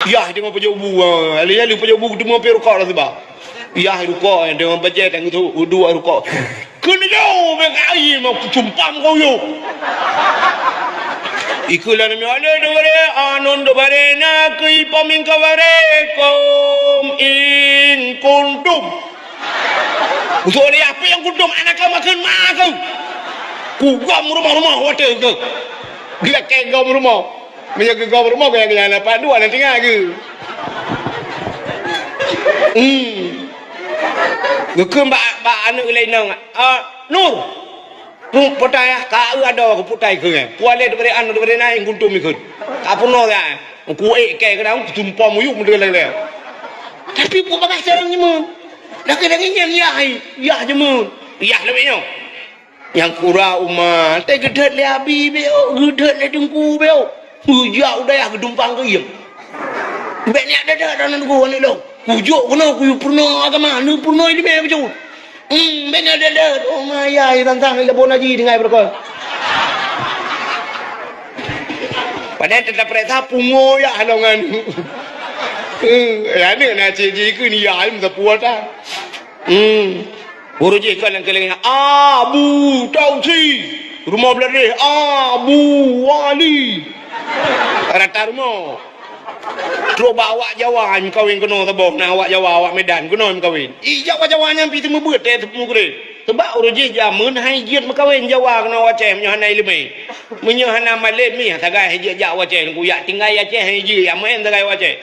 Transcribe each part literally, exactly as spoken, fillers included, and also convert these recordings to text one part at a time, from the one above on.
Yah teungoh pajôh bu, ha. Lalu-lalu pajôh bu teumé pih rukok dah tiba. Yah rukok, eh, teungoh bajèe tang tu, uduk rukok. Keuneuk jauh bèk ai mau kucumpam kau yôh. Ikeu lôn mi ale dubare, anon dubare na keu ipaming kabare kom in kuntum. Usôk lé apa nyang kuntum, anak kau makan mak kau. Kugom rumoh-rumoh watèe keu. Geulakèe gom rumoh. Meunyoe geugom rumoh, gaya-gaya lapan dua na tinggai geu. Hmm. Geukheun bak, bak aneuk lé inong, "Ah, Nur, pu-, putai ah, ka eu adoe keu putai keu nyan. Pualé dibri an, dibri naing guntum ikheun. Ka peunoh ya. Ku ék kèe keudang, ku tumpom muyup meudeulée-deulée." Tapi buet bagaih carông nyan. Lagèe-lagèe nyan yah, yah jeumeuet. Yah leuwih nyoe. Nyang kura uma, teuh geudhôt lé abi beu, geudhôt lé teungku beu. Geujak u dayah geudumpang keu iem. Bèk neujak deuh-deuh droeneuh teungku aneuk lôn. Kujok keunoe kuyue peurunoe agama, neupeurunoe ileumèe kujok. Hmm, bèk neujak deuh-deuh. Oh, ma yai tantang ilabon haji tinggai beureukoh. Padahai teuta peuriksa pungo ya halongan. Eh, aneuk na cit jikheun ya, ai meusapeue ta. Hmm. Guru jih kon lam keulieng, Abu Tausi. Rumoh Bladeh, Abu Wali. Rata rumoh. Trok bak awak Jawa, meukawen keunoe saboh, na awak Jawa, awak Medan, keunoe meukawen. Ijak awak Jawa nyan pih teumeubeuet, teuh teumeubeuet. Sebab ureueng jih jameun hai jeuet meukawen Jawa keunoe awak Aceh, meunyoe hana ileumèe. Meunyoe hana malem mih, sagai hai jeuet jak awak Aceh, kuyak tinggai Aceh, hai jeuet, jak maén sagai awak Aceh.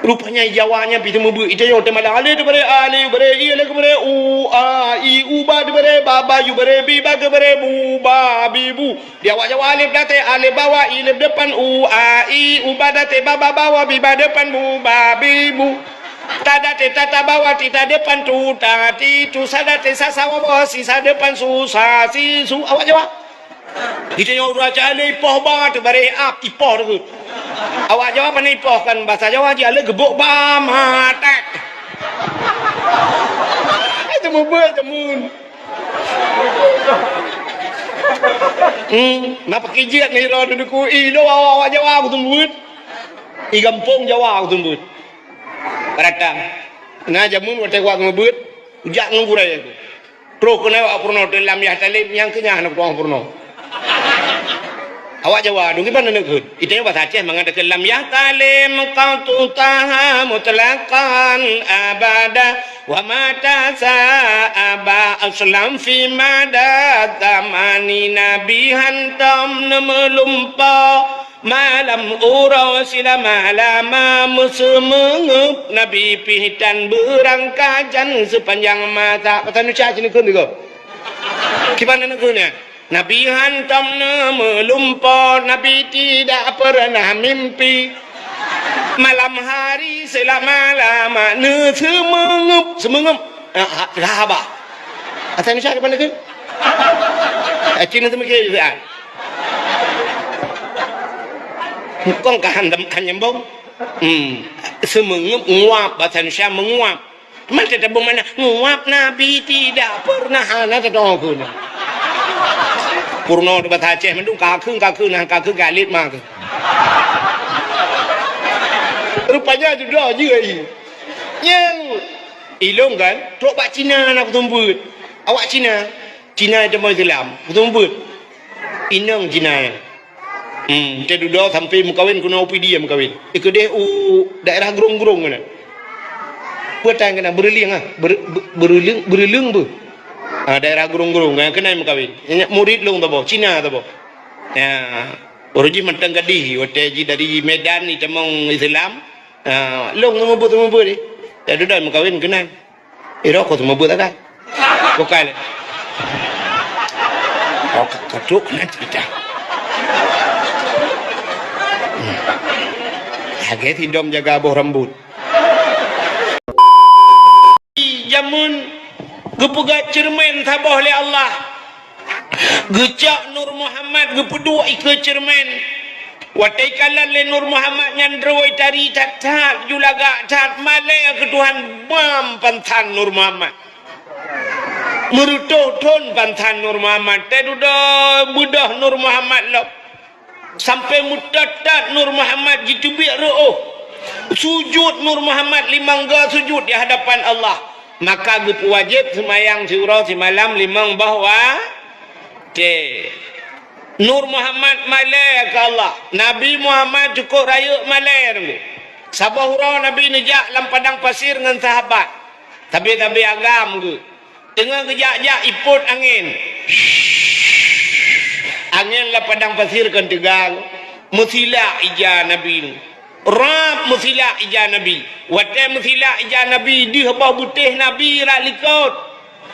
Rupanya Jawa nyan pih teumeubeuet, ita nyoe teumalang. Alif tu bere, alif bere, i alif bere, u, a, i, u ba tu bere, ba, ba, yu bere, bi, ba, ke bere, bu, ba, bi, bu. Di awak Jawa alif daté, alif bawah, i alif depan, u, a, i, u ba daté, ba, ba, bawah, bi, ba depan, bu, ba, bi, bu. Ta daté, ta, ta bawah, ti, ta depan, tu, ta, ti, tu, sa daté, sa, sa bawah, si, sa depan, su, sa, si, su. Awak Jawa. Geutanyoe ureueng Aceh lé ipoh ba teuh bareh ap, ipoh teuh. Awak Jawa pane ipoh kan, basa Jawa jih aleuh geubok ba matek. Ai teumeubeuet jameun. Hmm, na pakijeuet ngon droe duku i lo awak Jawa ku teumeubeuet. I gampông Jawa ku teumeubeuet. Rata. Na jameun watèe ku teumeubeuet, kujak ngon gurèe ku. Troh keunoe awak peurunoe teuh lam yah taleb nyang keu nyan hana kutu'oh peurunoe. Awak Jawa dong kiban neuk kheun. Ita nyoe basa Aceh mangat takheun lam yah taleb qat'u taha mutlaqan abada wa mata sa'aba aslam fi mada zamani nabi hantom neumeulumpo. Malam uroe silama-lama meuseumeungeup Nabi pih tan beurangkajan seupanjang masa. Pasal nuca sini kheun juga. Kiban neuk kheun nyan? Nabi hantom neumeulumpo, Nabi tidak pernah mimpi. Malam hari selama-lama neuseumeungeup, seumeungeup. Ah, ah, lah, bah. Asai nuca kiban neuk kheun? Eh, cina teumiké juga. Kong ka han, han nyambung. Hmm. Seumeungeup nguap, bahasa Indonesia menguap. Teuma teutabong mana? Nguap Nabi tidak pernah hana teutabong keu na. Peurunoe di bahasa Aceh mandum kakheun, kakheun, nah kakheun galit mah keu. Rupanya judoe jih. Nyang ilong kan, trok bak Cina na kutumbeuet. Awak Cina. Cina teuma Islam, beutôi-beutôi. Inong Cina. Hmm, teududoe sampai meukawen keunoe u Pidie meukawen. Ikeudeh u daerah Grong-Grong keunan. Peue tan keunan, Beureulieng ah, Ber-, Be-, Beureulieng, Beureulieng beuh. Ah, daerah Grong-Grong, ah, keunan meukawen. Nyan murit lôn saboh, Cina saboh. Ya, ureueng jih mantong gadih, watèe jih dari Medan jitamong Islam. Ah, lôn seumeubeuet-seumeubeuet jih. Teududoe meukawen keunan. Irok kok seumeubeuet agak. Bukan. Oh, ka-, katrok keunan cerita. Hmm. Lagèe sidom jaga boh rambut. Jameun geupeugah ceureumen saboh lé Allah. Geucok Nur Muhammad geupeuduek ikeue ceureumen. Watèe ikalon lé Nur Muhammad nyan droe tari that-that, ju lagak that, malèe keu Tuhan, bam pansan Nur Muhammad. Meureutoh thon pansan Nur Muhammad, teududoe beudôh Nur Muhammad lom. Sampai meutot-tot Nur Muhammad jiteubiet reuôh. Sujud Nur Muhammad limong go sujud di hadapan Allah. Maka geupeuwajéb seumayang siuroe simalam limong boh watée. Nur Muhammad malée keu Allah. Nabi Muhammad cukôp rayeuk malée teungku. Saboh uroe Nabi neujak lam padang pasir ngon sahabat. Sabe-sabe agam geuh. Teungoh geujak-jak ipot angén. Angén lam padang pasir kon teuga. Meusilak ija Nabi nyoe. Rab meusilak ija Nabi. Watée meusilak ija Nabi, deuh boh beutéh Nabi rab likot.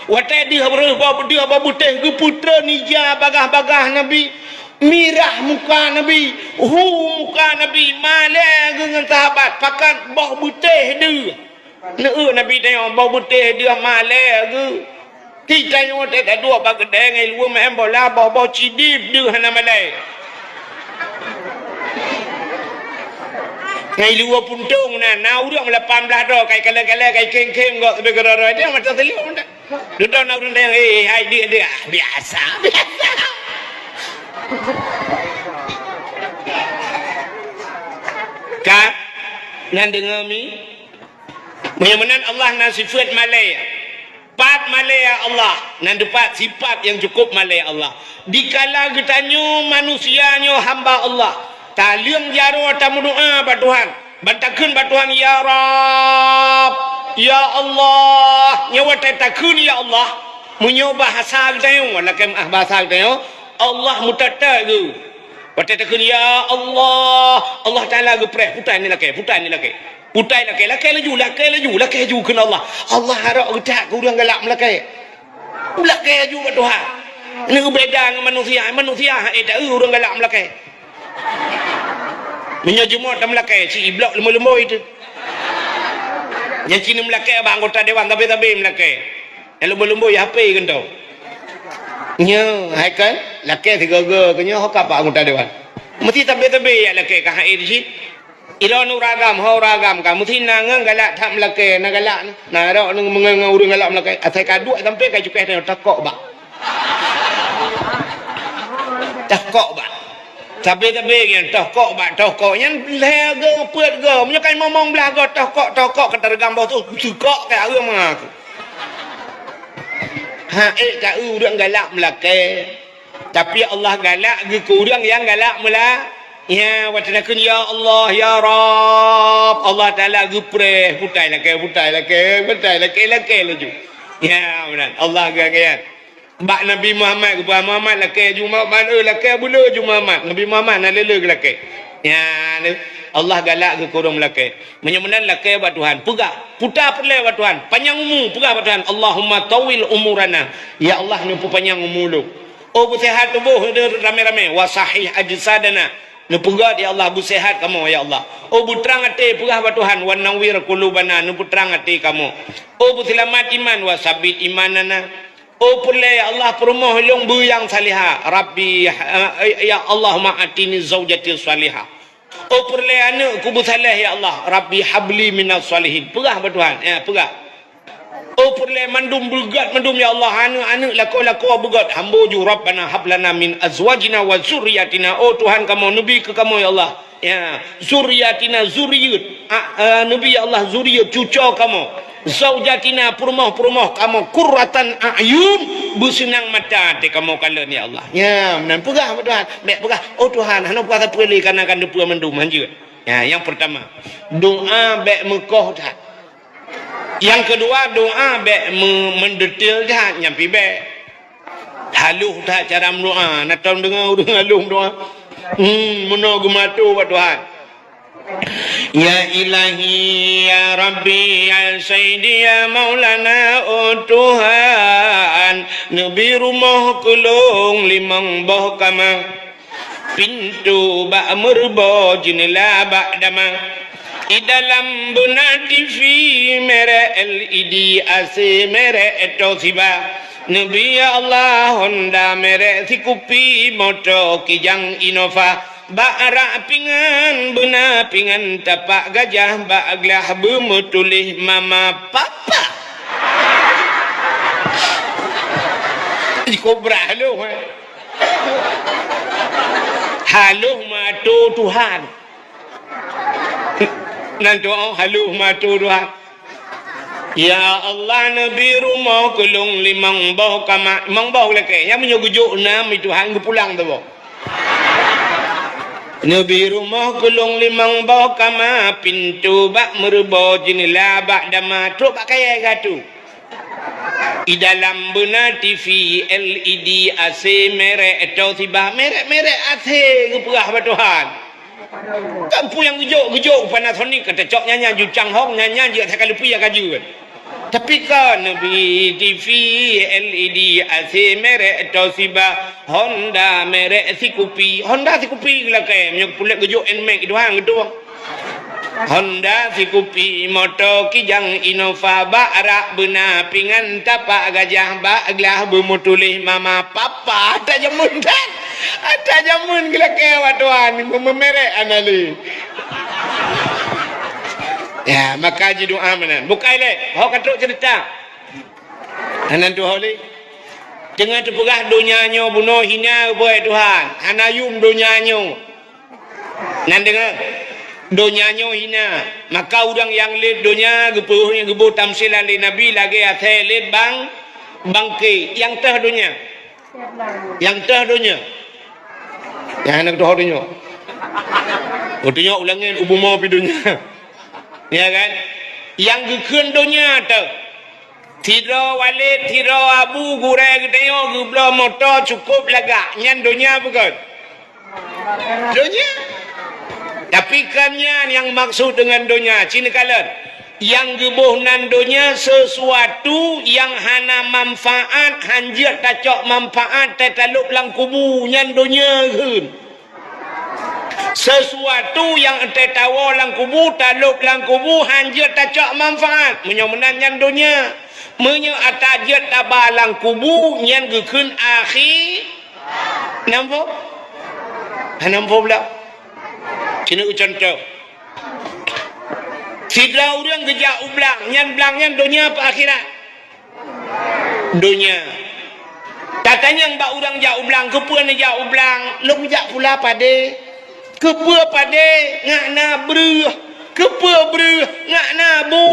Watée deuh, deuh boh, deuh boh beutéh geupeutreun ija bagah-bagah Nabi. Mirah muka Nabi. Hu muka Nabi. Malée geuh ngon sahabat. Pakat boh beutéh deuh. Neueu Nabi tanyoe, boh beutéh deuh malée geuh. Geutanyoe teuka duek bak keudée ngon luwa maén bola, boh-boh cidib deuh hana malée. Ngon luwa puntông na, na ureuëng lapan blaih droe kai kalée-kalée kai khém-khém gok sabe keudroe-droe deuh mata seuleueng. Dudoe na ureuëng tanyoe, "Eh, hai deuh, deuh." Ah, biasa, biasa. Ka? Nan deungoe mi? Meunyoe meunan Allah na sifeuet malée. Pat malée Allah, nan teupat sifat nyang cukôp malée Allah. Dikala geutanyoe manusia nyoe hamba Allah, taleueng jaroe tameudoá bak Tuhan, ban takheun bak Tuhan, "Ya Rabb, ya Allah." Nyoe watée takheun, "Ya Allah," meunyoe bahasa geutanyoe, lakée meuah bahasa geutanyoe, Allah meuteutée geuh. Watée takheun, "Ya Allah," Allah Taala geupreh, "Putai ni lakée, putai ni lakée." Putai lakée, lakée laju, lakée laju, lakée laju kheun Allah. Allah harok geutak keu ureuëng galak meulakée. Lakée laju bak Tuhan. Nyoe beubeda ngon manusia. Manusia hana taeu ureuëng galak meulakée. Meunyoe jeumoe tameulakée, si iblok leumboi-leumboi teuh. Nyan cit neumeulakée bak anggota dewan sabe-sabe meulakée. Nyang leumboi-leumboi ya H P keunong. Nyoe, hai kan? Lakée sigoe-goe keu nyoe ho ka bak anggota dewan. Meusti sabe-sabe ya lakée ka hai di cit. Ilôn ureuëng agam, ho ureuëng agam ka meusti na ngon galak that meulakée, na galak na. Na rok ngon, ngon ureuëng galak meulakée, asai ka duek sampoe ka cukéh tanyoe tokok bak. Tokok bak. Sabe-sabe nyan tokok bak, tokok nyan lhée goe, peuet goe. Meunyoe ka limong blaih goe tokok, tokok ka tareugam boh tu, seukok ka ureuëng mangaku. Ha, ék ka ureuëng galak meulakée. Tapi Allah galak geuh keu ureuëng nyang galak meula-, ya, watée nakheun, "Ya Allah, ya Rabb," Allah Taala geupreh, putai lakée, putai lakée, putai lakée, lakée laju. Ya, meunan. Allah geuh, geuh. Bak Nabi Muhammad geupeugah, "Muhammad lakée ju Muhammad, eh, lakée buleue ju Muhammad." Nabi Muhammad na le-le geulakée. Ya, Allah galak geuh keu ureuëng meulakée. Meunyoe meunan lakée bak Tuhan, peugah, puta peureulée bak Tuhan, panyang umu, peugah bak Tuhan, "Allahumma tawwil umurana." Ya Allah, neupeupanyang umu lôn. Oh beuseuhat tuboh ramé-ramé, "Wa sahih ajsadana." Neupeugét, "Ya Allah, beuseuhat kamoe, ya Allah." Oh beutrang até, peugah bak Tuhan, "Wa nawwir qulubana," neupeutrang até kamoe. Oh beuseulamat iman, "Wa sabbit imanana." Oh peureulée, ya Allah, peurumoh lôn beu nyang salihah. Rabbi, eh, ya Allahumma atini zaujati salihah. Oh peureulée aneuëk ku beusaléh, ya Allah. Rabbi habli minas salihin. Peugah bak Tuhan. Ya, peugah. Oh peureulée mandum beugét mandum, ya Allah. Aneuëk-aneuëk lakoe-lakoe beugét. Hambo ju, Rabbana hablana min azwajina wa zurriyatina. Oh Tuhan kamoe, neubi keu kamoe, ya Allah. Ya, zurriyatina, zuriyeuet. A, a, neubi, ya Allah, zuriyeuet, cucoe kamoe. Zaujatina, peurumoh-peurumoh kamoe, qurratan a'yun, beuseunang mata até kamoe kalon, ya Allah. Ya, meunan peugah bak Tuhan. Bék peugah, "Oh Tuhan, hana peugah sapeue lé, kana kan teupeue mandum hanjeuet." Ya, nyang peurtama, doá bék meukoh that. Nyang keudua, doá bék meu-, meudetail that, nyan pih bék. Halôh that cara meudoá, na tom deungoe ureuëng halôh meudoá. Hmm, meunoe geumato bak Tuhan. Ya Ilahi, ya Rabbi, ya Sayyidi, ya Maulana, oh Tuhan, neubi rumoh keu lôn limong boh kama, pintoe bak meureubo, jeuneula bak dama. I dalam beuna T V merek L E D, A C merek Toshiba. Neubi ya Allah Honda merek sikupi, moto Kijang Innova. Bak rak pingan beuna pingan tapak gajah, bak glah beumeutuléh mama papa. Ih, kobra halôh, eh. Halôh mato Tuhan. Nan tu'oh haloh mata Tuhan. Ya Allah, neubi rumoh keu lôn limong boh kama, limong boh lakée. Nyang meunyoe geujok nam, Tuhan geupulang saboh. Neubi rumoh keu lôn limong boh kama, pintoe bak meureubo, jeunela bak dama, trok bak kayée gatu. I dalam beuna T V L E D, A C merek Toshiba, merek-merek A C geupeugah bak Tuhan. Kan peue nyang geujok, geujok Panasonic, ka tacok nyan-nyan ju Changhong, nyan-nyan jeuet that ka leupie ka jeuet. Tapi kan neubi T V L E D, A C merek Toshiba, Honda merek sikupi. Honda sikupi geulakée, meunyoe puléh geujok Nmax Tuhan geutueng. Honda sikupi, moto Kijang Innova, bak rak beuna pingan tapak gajah, bak glah beumeutuléh mama papa. Ata jameun that. Ata jameun geulakée awak tuan, meumerek hana lé. Ya, maka jidoa meunan. Bukai lé, ho ka trok ceurita. Hana tuho lé. Teungoh teupeugah donya nyoe bunoe hina, geupeugah Tuhan. Hana yum donya nyoe. Nan deungoe, donya nyoe hina. Maka ureuëng nyang lét donya geupeue nyang geuboh tamsilan lé Nabi lagée asée lét bang, bangke nyang teuh donya. Nyang teuh donya. Nyang hana teuh donya. Oh, donya ulangén u bumoe pi donya. Ya kan? Nyang geukheun donya teuh. Sidroe Walid, sidroe Abu, gurée geutanyoe geubloe moto cukôp lagak, nyan donya bukon? Donya. Tapi kan nyan nyang maksud deungon donya, ci neukalon. Nyang geuboh nan donya sesuatu nyang hana manfaat, hanjeuet tacok manfaat, teutalop lam kubu, nyan donya kheun. Sesuatu nyang teuh tawoe lam kubu, talop lam kubu, hanjeuet tacok manfaat. Meunyoe meunan nyan donya. Meunyoe ata jeuet taba lam kubu, nyan geukheun akhi. Nampak? Hana muphom lom. Keuneuk contoh. Sidroe ureuëng geujak u blang, nyan blang nyan donya apa akhirat? Donya. Tatanyong bak ureuëng jak u blang, keupeue neujak u blang? Lôn jak pula padé. Keupeue padé? Ngat na breueh. Keupeue breueh? Ngat na bu.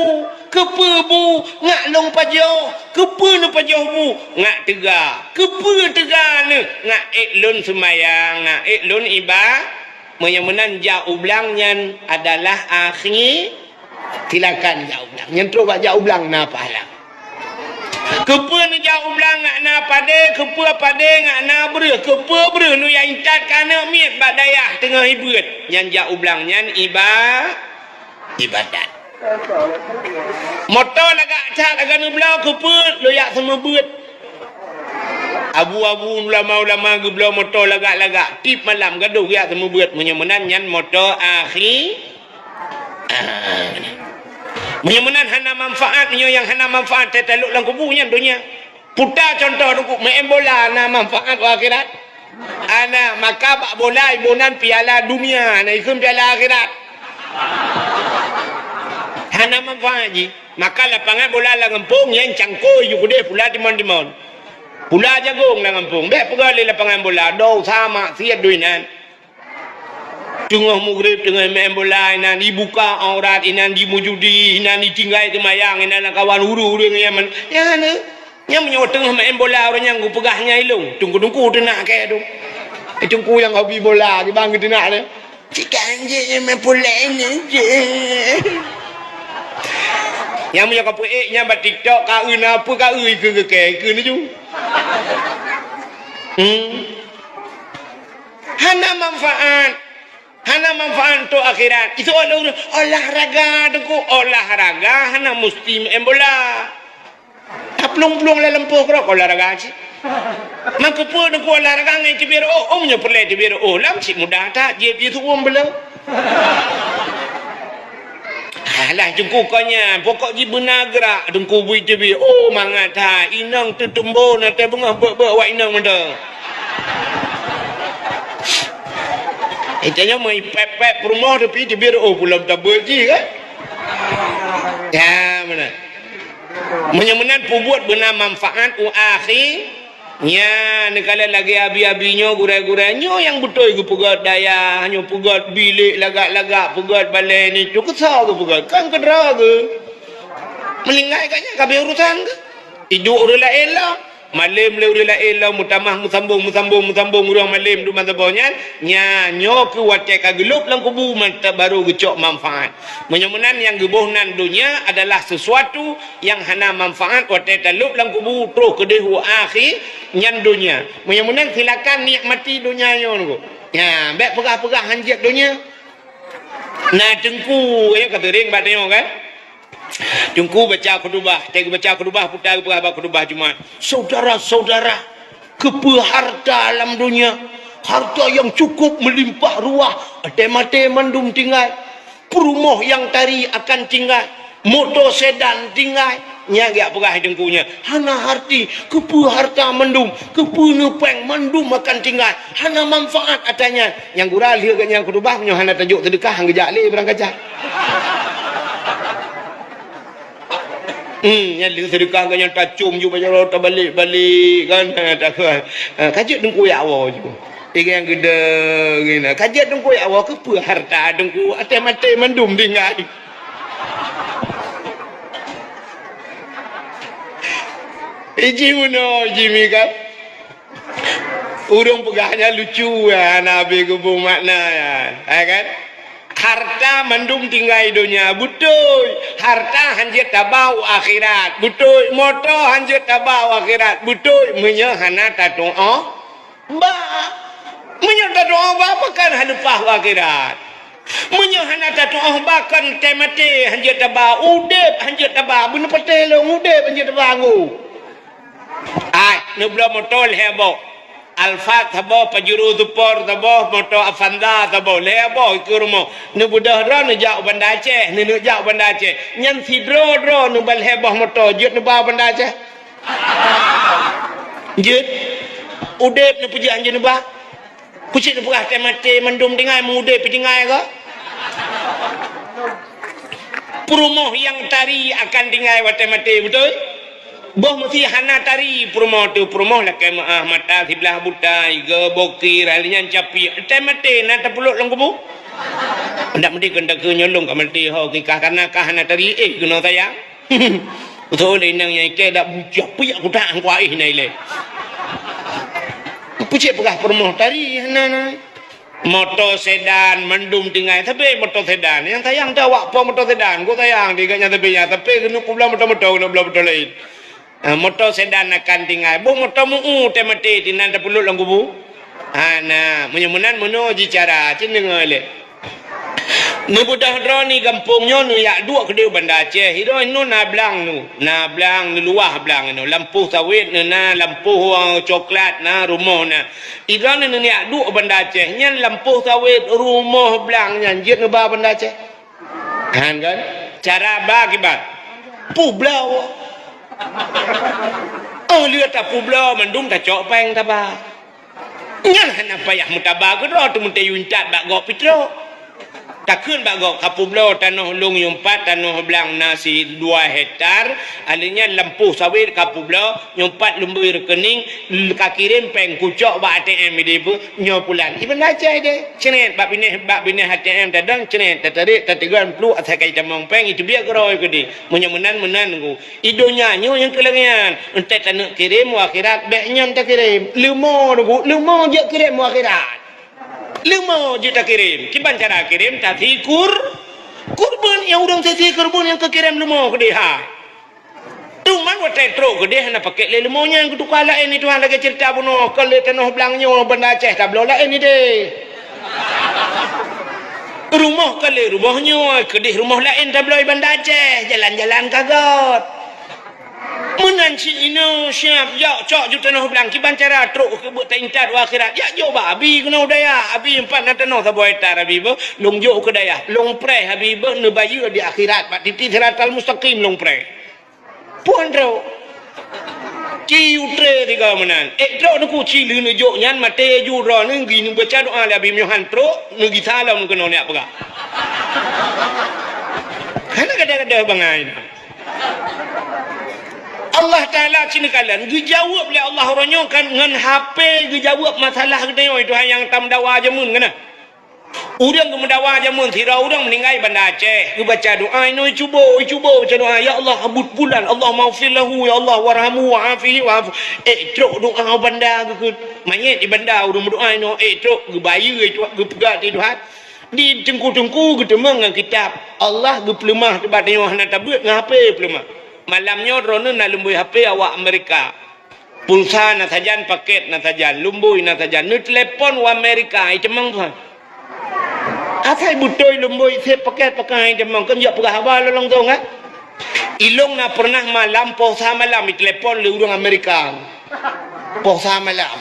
Keupeue bu? Ngat lôn pajoh. Keupeue neupajoh bu? Ngat teuga. Keupeue teuga neuh? Ngat ék lôn seumayang, ngat ék lôn iba-, Meunyoe meunan jak u blang nyan adalah akhi, silakan jak u blang. Nyan trok bak jak u blang na pahala. Keupeue neujak u blang ngat na padé, keupeue padé ngat na breueh, keupeue breueh neujak intat keu aneuk miet bak dayah teungoh ibeuet. Nyan jak u blang nyan iba-, ibadat. Moto lagak that lagak neubloe keupeue lôn jak seumeubeuet. Abu-abu ulama-ulama geubloe moto lagak-lagak, tiep malam gadôh geujak seumeubeuet. Meunyoe meunan nyan moto akhi-, ah, meunyoe meunan hana manfaat, meunyoe nyang hana manfaat teutalok lam kubu nyan donya. Puta contoh teungku, main bola na manfaat u akhirat? Ana, maka bak bola iboh nan piala dunia, na ikheun piala akhirat. Hana manfaat jih. Maka lapangan bola lam gampông nyan cangkôi ju keudeh pula timon-timon. Pula jagong lam gampông. Bék peugah lé lapangan bola, dosa maksiat doi nan. Teungoh mugreb, teungoh main bola inan, ibuka aurat inan, jimujudi inan, itinggai teumayang inan, lam kawan ureuëng-ureuëng nyang man-, nyang hana. Nyang meunyoe teungoh main bola ureuëng nyang geupeugah nyan ilong, teungku-teungku teunak kayée tu. Eh, teungku nyang hobi bola, di bang geuteunak tu. Cik anjing nyang main bola ini, cik. Nyang meunyoe ka peuék nyan bak TikTok, ka eu na peue ka eu ikeu geukée, ikeu ni ju. Hmm. Hana manfaat. Hana manfaat untuk akhirat. Itu olahraga tu ku, olahraga hana mesti main bola. Taplueng-plueng lam leumpah keudroe olahraga cit. Maka peue tu ku olahraga ngai teubiet oh, oh nyoe peureulée teubiet oh lam cit mudah that jeuet di tuwom beuleue. Alah, teungku kon nyan, pokok jih beuna geurak, teungku bui teubiet. Oh, mangat that. Inong teutumbô na teubeungoh beuet-beuet awak inong mantong. Eh, tanyoe meu pép-pép peurumoh tapi teubiet, oh, pulom tabeuet jih kan? Ya, meunan. Meunyoe meunan peubuet beuna manfaat u akhi-, Nyan, neukalon lagèe abi-abi nyoe, gurèe-gurèe nyoe nyang beutôi geupeugöt dayah, nyoe peugöt bilék lagak-lagak, peugöt balèe ni, cukôp sa geupeugöt, kan keudroe geuh. Meuninggai ka nyan ka abéh urosan geuh. Iduek ureueng laén lom. Malém lé ureueng laén lom, meutamah meusambông, meusambông, meusambông, ureueng malém duek masa boh nyan. Nyan, nyoe keuh watèe ka geulôb lam kubu, mantap barô geucok manfaat. Meunyoe meunan nyang geuboh nan donya adalah sesuatu nyang hana manfaat watèe talôb lam kubu, troh keudéh u akhé nyan donya. Meunyoe meunan silakan nikmati donya nyoe. Nyan, bèk peugah-peugah hanjeuet donya. Na teungku, ya, ka seuring bak tanyoe kan? Teungku baca khutubah, watèe geubaca khutubah, peue ta geupeugah bak khutubah Jumat. Saudara-saudara, keupeue harta lam donya? Harta nyang cukôp meulimpah ruah, watèe maté mandum tinggai. Peurumoh nyang tari akan tinggai, moto sedan tinggai. Nyan geujak peugah teungku nyan, hana arti, keupeue harta mandum, keupeue ngon pèng mandum akan tinggai, hana manfaat atra nyan. Nyang gura lheueh geuh nyan khutubah, meunyoe hana tajok seudeukah, han geujak lé barangkaja. Hmm, nyan lheueh seudeukah geuh nyan tacôm ju bak jaroe, tabalek-balek kan, ha, takheun. Ha, ka jeuet teungku jak woe ju. Igan geude gina. Ka jeuet teungku jak woe, keupeue harta teungku, watèe maté mandum tinggai. Iji meunoe, iji mi kan? Ureueng peugah nyan lucu, ya, hana abéh geuboh makna, ya. Ya kan? Harta mandum tinggai donya, beutôi. Harta hanjeuet taba u akhirat, beutôi. Moto hanjeuet taba u akhirat, beutôi. Meunyoe hana tatu'oh ba. Meunyoe tatu'oh ba, pakon haleupah u akhirat. Meunyoe hana tatu'oh ba, kon watèe maté hanjeuet taba, udép hanjeuet taba, beuneupatéh lôn udép hanjeuet taba ngô. Ai, neubloe moto lhèe boh. Alphard saboh, Pajero Sport saboh, moto Avanza saboh, lhèe boh ikeue rumoh. Neubeudôh droe neujak u Banda Aceh, neuneuk jak u Banda Aceh. Nyan sidroe droe neuba lhèe boh moto, jeuet neuba u Banda Aceh. Jeuet. Udép neupeujeuet hanjeuet neuba. Peue cit neupeugah watèe maté mandum tinggai, meudép pih tinggai kah? Peurumoh nyang tari akan tinggai watèe maté, beutôi? Boh meusi hana tari peurumoh teuh, peurumoh lakèe meu'ah, mata siblah buta, igoe bokir, lheuh nyan capiek. Watèe maté na tapeulok lam kubu? Ndak meudeh kon takheun nyoe lôn ka maté ho, kikah kana kah hana tari, eh, keunoe sayang. Beutôi lé inong nyang ikèe dak bucah piyak kutak angkuaih na ilèe. Peue cit peugah peurumoh tari hana na. Moto sedan mandum tinggai, tapi moto sedan. Nyang sayang teuh awak po moto sedan. Gua sayang di ganya tapi ya, tapi keuneuk peubloe moto-moto, keuneuk bloe moto laén. Ha, moto sedan akan tinggai. Boh moto mu'u watèe maté, tinan tapeulok lam kubu. Ha, na, meunyoe meunan meunoe jicara, cit deungoe lé. Neubeudôh droe ni gampông nyoe neuyak duek keudéh u Banda Aceh. Idroe nyoe na blang nyoe, na blang neuluwah blang nyoe. Lampôh sawét nyoe na, lampôh, eh, coklat na, rumoh na. Idroe nyoe neuyak duek u Banda Aceh. Nyan lampôh sawét, rumoh, blang nyan jeuet neuba Banda Aceh. Han kan? Cara ba kiban. Peubloe. Oh, lheueh tapeubloe mandum tacok pèng taba. Nyan hana payah meutaba keudroe, teumeuteuyue intat bak gob pih trok. Takheun bak gob, "Kapeubloe tanoh lôn nyang pat, tanoh blang na sidua hektar, alèh nyan lampôh sawét kapeubloe, nyang pat lôn bri rekening, kakirém pèng kucok bak A T M idéh beuh, nyoe pulan." Iban Aceh deh, cret bak binéh, bak binéh A T M tadong, cret tatarek, tateugon pluek asai ka jitamong pèng, iteubiet keudroe keudéh. Meunyoe meunan, meunan ku. I donya nyoe nyang keu lagèe nyan, enteuk taneuk kirém u akhirat, bèk nyan takirém. Leumo, leumo jeuet kirém u akhirat. Leumo jeuet takirém. Kiban cara kirém, tasi kur-, kurban. Nyang ureueng tasi kurban nyang keu kirém leumo keudéh hai. Teuma watèe trok keudéh hana pakèk lé leumo nyan, geutuka laén i tuha lagèe ceurita bunoe, kon lé tanoh blang nyoe Banda Aceh tabloe laén idéh. Rumoh kon lé rumoh nyoe, keudéh rumoh laén tabloe i Banda Aceh, jalan-jalan ka göt. Meunan cit inoe siab, jok cok ju tanoh blang, kiban cara trok keu beuet taintat u akhirat. Jak jok bak abi keunoe u dayah, abi empat na tanoh saboh hektar abi beuh, lôn jok keu dayah, lôn preh abi beuh neubayeue di akhirat, bak titi siratal mustaqim lôn preh. Puan trok. Ci utre tiga meunan. Eh, trok neuku ci lheueh neujok nyan maté ju droeneuh geuneuk baca doa lé Abi Yohan trok, neugisa lom keunoe neujak peugah. Hana gadoh-gadoh bangai na. Allah Taala cit neukalon, geujaweueb lé Allah uroe nyoe kan ngon H P geujaweueb masalah geutanyoe, Tuhan nyang tameudawa jameun keunan. Ureuëng geumeudawa jameun sidroe ureuëng meuninggai Banda Aceh, geubaca doa inoe cubo, cubo baca doa, "Ya Allah, buet bulan, Allahummaghfir lahu, ya Allah, warhamhu wa'afihi wa'fu." Eh, trok doa Banda geukheun. Manyét di Banda ureuëng meudoa inoe, eh, trok geubayeue, eh, Tuhan, geupeugah di Tuhan. Di teungku-teungku geuteumeung ngon kitab. Allah geupeuleumah teubat nyoe hana tabeuet ngon H P peuleumah. Malam nyoe droeneuh na lumbôi H P awak Amerika. Pulsa na sajan, paket na sajan, lumbôi na sajan. Neutelepon u Amerika, iteumang tuan. Asai beutôi lumbôi sép paket pakai iteumang. Kan jak peugah haba lolong tu kan? Ilong na pernah malam poh sa malam itelepon lé ureuëng Amerika. Poh sa malam.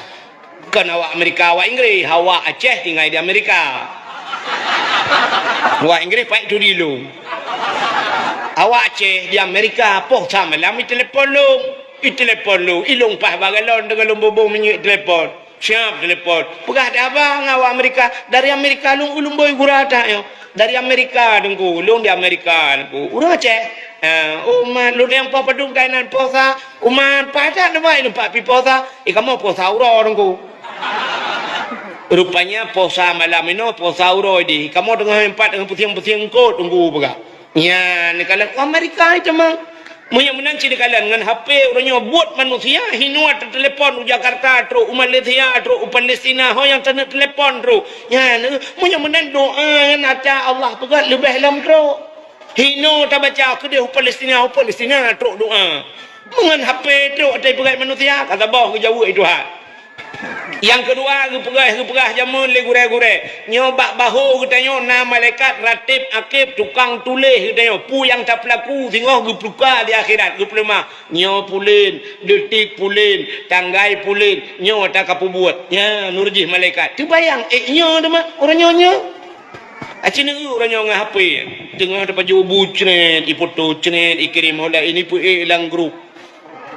Kon awak Amerika, awak Inggris, awak Aceh tinggai di Amerika. Awak Inggris paik tu di lôn. Awak Aceh di Amerika, poh sa malam itelepon lôn. Itelepon lôn, ilong pah bagalon deungon lôn bobo minyeuk telepon. Siap telepon. Peugah dah abang awak Amerika, dari Amerika lôn ulôn boi gura tak nyoe. Dari Amerika Teungku, lôn di Amerika Teungku. Ureuëng Aceh. Ha, umat lôn nyang poh padum kainan poh sa, umat padat nyoe bai lôn pat pi poh sa. Eh, kamoe poh sa uroe Teungku. Rupanya poh sa malam inoe poh sa uroe di. Kamoe teungoh empat teungoh pusieng-pusieng eungkôt Teungku peugah. Nyan neukalon Amerika iteumang. Meunyoe meunan cit neukalon ngon H P uroe nyoe buet manusia hinoe teutelepon u Jakarta trok, u Malaysia trok, u Palestina ho nyang taneuk telepon trok. Nyan, meunyoe meunan doa nyan ata Allah peugah leubeh lom trok. Hinoe tabaca keudeh u Palestina, u Palestina trok doa. Meungon H P trok ata peugah manusia, ka saboh geujaweueb Tuhan. Nyang keudua, geupeugah, geupeugah jameun lé gurée-gurée. Nyoe bak bahô geutanyoe na malaikat ratib akib tukang tuléh geutanyoe. Peue nyang tapeulaku singoh geupeuka di akhirat, geupeuleumah. Nyoe pulen, detik pulen, tanggai pulen, nyoe ata kapeubuet. Nyan ureuëng jih malaikat. Teubayang, eh, nyoe teuma, uroe nyoe, nyoe. Aci neu uroe nyoe ngon H P. Teungoh tapajoh bu cret, ipoto cret, ikirém oleh ini peuék lam grup.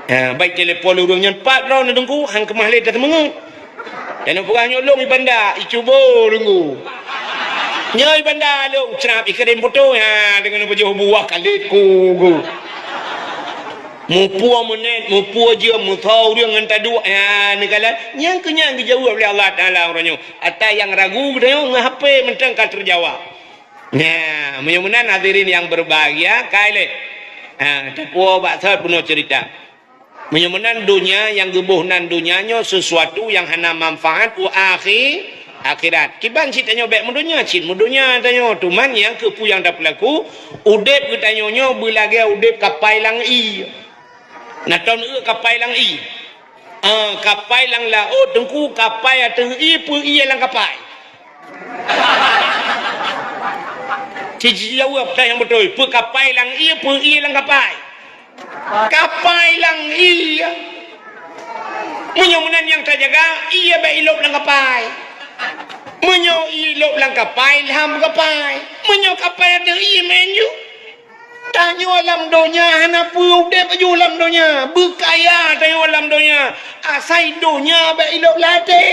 Ha, baik telepon ureuëng nyan pat droe neudeungku, han keumah lé tateumeungeut. Dan peugah nyoe lôn i Banda, icubo deungku. Nyoe i Banda lôn, crab ikirim foto, ha, deungon neupajoh buah kalit ku, ku. Muphom meunet, muphom jeuem, meusoe ureuëng ngon taduek, ha, neukalon. Nyang keu nyan geujaweueb lé Allah Taala uroe nyoe. Ata nyang ragu geutanyoe ngon H P mantong ka teujaweueb. Nah, meunyoe meunan hadirin nyang berbahagia, kai lé. Ha, tapuo bak sot bunoe cerita. Meunyoe meunan donya nyang geuboh nan donya nyoe sesuatu nyang hana manfaat u akhi-, akhirat. Kiban cit tanyoe bék meudonya, cit meudonya tanyoe. Teuma nyang keupeue nyang tapeulaku, udeb geutanyoe nyoe beulagée udeb kapai lam ié. Na ton eu kapai lam ié. Ah, kapai lam laôt, teungku, kapai ateueh ié, peu ié lam kapai. Ci, ci jaweueb dah nyang beutôi. Peu kapai lam ié, peu ié lam kapai. Kapai lam ié. Meunyoe meunan nyang tajaga, ié bék ilop lam kapai. Meunyoe ié ilop lam kapai, lham kapai. Meunyoe kapai ateueh ié, meu'en ju. Tanyoe lam donya hana peue udeb aju lam donya. Beukaya tanyoe lam donya. Asai donya bék ilop lam até.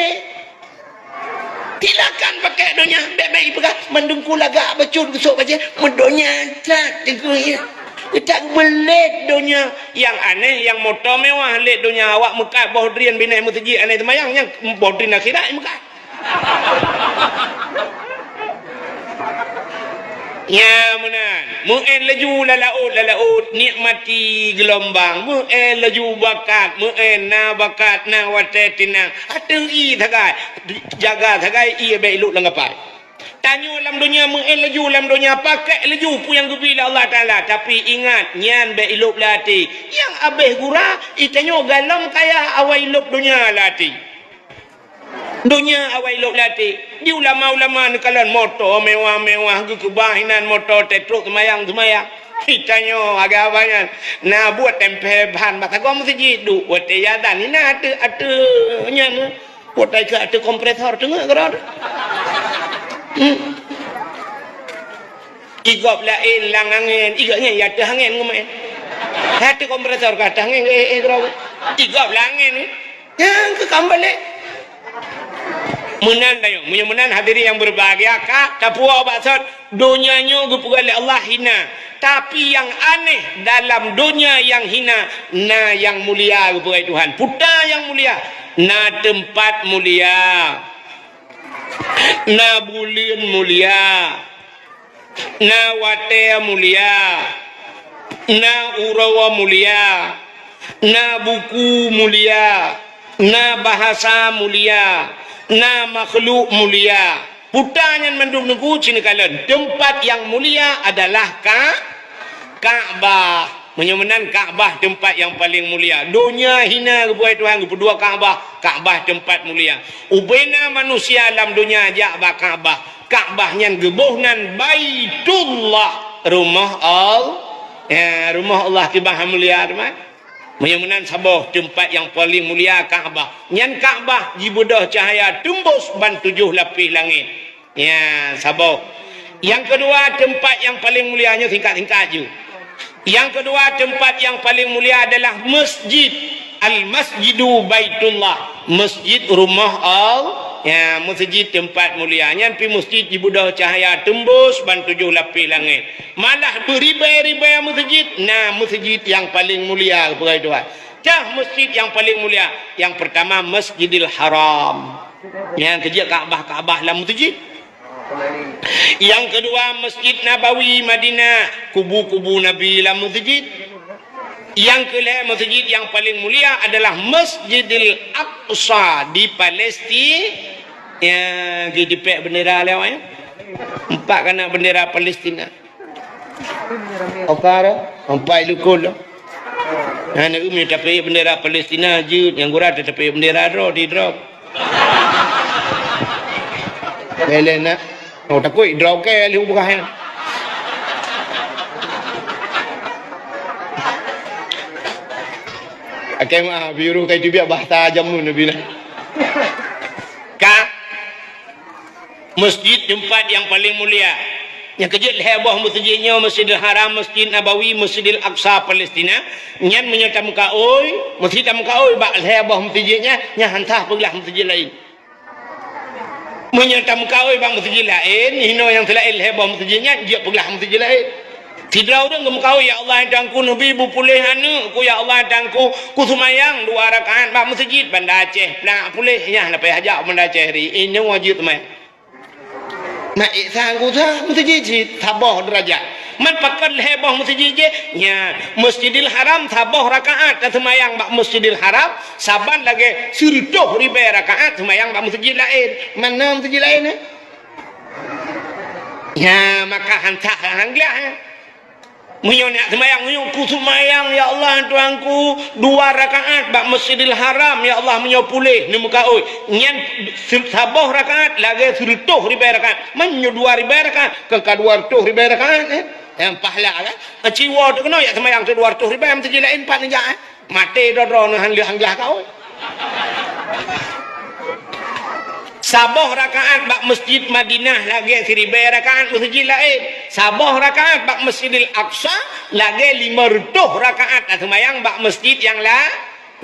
Silakan pakai donya, bék-bék ipeugah mandum ku lagak bacut geusok bajée, meudonya that teungku ya. Kita beulét donya. Nyang aneh, nyang moto mewah lét donya, awak meukat boh drien binéh meuseujid aneh seumayang, nyang boh drien akhirat meukat. Nya meunan, meu'en laju lam laôt, lam laôt, nikmati geulumbang, meu'en laju bakat, meu'en na bakat, na watée tinang. Ateueh ié sagai, jaga sagai ié bék ilop lam kapai. Tanyoe lam donya meu'en laju lam donya, pakai laju peue nyang geubri lé Allah Taala, tapi ingat nyan bék ilop lam até. Nyang abéh gura, itanyoe galom kaya awai ilop donya lam até. Donya awai lok lam até. Di ulama-ulama neukalon moto mewah-mewah geukeubah inan moto teuh trok seumayang-seumayang. Itanyoe agak abah nyan na buet tempel ban bak sagoe meuseujid duek watée azan inan ateueh, ateueh nyan. Watée keu ateueh kompresor teungeut keudroe. Hmm. Igop laén lam angén, igop nyan ya teuh angén ngeumen. Ateueh kompresor ka teuh angén, eh, eh, keudroe. Igop lam angén. Nyang keu ka meubalek. Meunan tanyoe, meunyoe meunan hadirin nyang berbahagia, ka tapuwoe bak sot, donya nyoe geupeugah lé Allah hina. Tapi nyang aneh, dalam donya nyang hina, na nyang mulia, geupeugah Tuhan. Peue nyang mulia? Na teumpat mulia. Na buleuen mulia. Na watée mulia. Na uroe mulia. Na buku mulia. Na bahasa mulia. Na makhluk mulia. Peue nyan mandum, Teungku, ci neukalon. Teumpat nyang mulia adalah Ka-, Ka'bah. Meunyoe meunan, Ka'bah teumpat nyang paleng mulia. Donya hina, geupeugah Tuhan, geupeuduek Ka'bah. Ka'bah teumpat mulia. Ubena manusia lam donya jak bak Ka'bah. Ka'bah nyan geuboh nan Baitullah, rumoh Al-, ya, rumoh Allah, kiban mulia, teuma. Meunyoe meunan, saboh teumpat nyang paleng mulia, Ka'bah. Nyan Ka'bah jibeudôh cahya teumbôh ban tujoh lapéh langét. Ya, saboh. Nyang keudua, teumpat nyang paleng mulia, nyoe singkat-singkat ju. Nyang keudua, teumpat nyang paleng mulia adalah masjid. Al-Masjidu Baitullah. Masjid rumoh Allah. Ya, masjid teumpat mulia. Nyan pih masjid jibeudôh cahya teumbôh ban tujoh lapéh langét. Malah beuribèe-ribèe masjid, na masjid nyang paleng mulia, peugah Tuhan. Cah masjid nyang paleng mulia, nyang peurtama Masjidil Haram. Nyang keujeuet Ka'bah-Ka'bah lam masjid. Nyang keudua Masjid Nabawi Madinah, kubu-kubu Nabi lam masjid. Nyang keulhèe masjid nyang paleng mulia adalah Masjidil Aqsa di Palestina. Ya, geudipèk bendera lé awak, ya. Empat kana bendera Palestina. Oka dah, empat lukon dah. Hana umi tapi bendera Palestina jeuet, nyang gura tapi bendera droe di drop. Bèk lé na. Oh, takut droe ke lé ubah nyan. Akai meu'ah, biru kai tibiak bahasa jameun Nabi na. Ka Masjid teumpat nyang paleng mulia. Nyang keujeuet lhèe boh masjid nyoe, Masjidil Haram, Masjid Nabawi, Masjidil Aqsa Palestina. Nyan meunyoe tameukaôi, meusti tameukaôi bak lhèe boh masjid nyan, nyan han sah peuglah masjid laén. Meunyoe tameukaôi bak masjid laén, hinoe nyang seulaén lhèe boh masjid nyan, jeuet peuglah masjid laén. Sidroe ureueng geumeukaôi, "Ya Allah, Tuhanku, neubi beupuléh aneukku, ya Allah, Tuhanku, kuseumayang dua rakaat bak masjid Banda Aceh, nak puléh, nyan leupah jak Banda Aceh ri, inong wajéb seumayang." Nak ihsan kusa masjid cit saboh deurajat. Man pakon lhèe boh masjid jih? Nya, Masjidil Haram saboh rakaat taseumayang bak Masjidil Haram, saban lagèe sireutôh ribèe rakaat seumayang bak masjid laén. Mana masjid laén, eh? Nya, maka han sah han glah, eh? Meunyoe neujak seumayang, meunyoe kuseumayang, ya Allah, Tuhanku, dua rakaat bak Masjidil Haram, ya Allah, meunyoe puléh neumeukaôi. Nyan se-, saboh rakaat lagèe sireutôh ribèe rakaat. Meunyoe dua ribèe rakaat, kon ka dua reutôh ribèe rakaat, eh? Nyang pahala kan? Aci woe teuh keunoe jak seumayang dua reutôh ribèe, masjid laén pat neujak, eh? Maté droe-droe nyoe han lheueh han glah kaôi. Saboh rakaat bak Masjid Madinah lagèe siribèe rakaat masjid laén. Saboh rakaat bak Masjidil Aqsa lagèe limong reutôh rakaat taseumayang bak masjid nyang la-,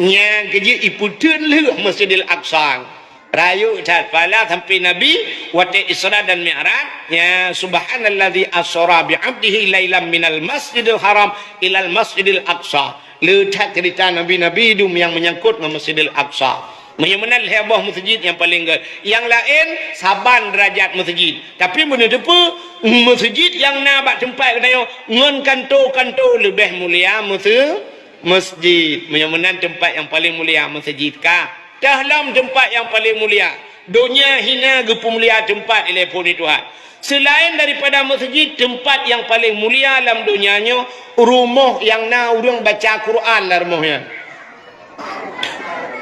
nyang keujeuet ipeutheun lheueh Masjidil Aqsa. Rayeuk that pahala sampoe Nabi watèe Isra dan Mi'raj, ya, "Subhanalladzi asra bi 'abdihi lailam minal masjidil haram ilal masjidil aqsa." Le that ceurita nabi-nabi dum nyang meunyangkot ngon Masjidil Aqsa. Meunyoe meunan lhèe boh masjid nyang paleng gèt. Nyang laén saban deurajat masjid. Tapi meunyoe teupeue, masjid nyang na bak teumpat geutanyoe ngon kanto-kanto leubeh mulia mase-, masjid. Meunyoe meunan teumpat nyang paleng mulia masjid ka. Teuh lom teumpat nyang paleng mulia. Donya hina geupeumulia teumpat ilèe phon Tuhan. Seulaén daripada masjid, teumpat nyang paleng mulia lam donya nyoe, rumoh nyang na ureueng baca Quran lam rumoh nyan.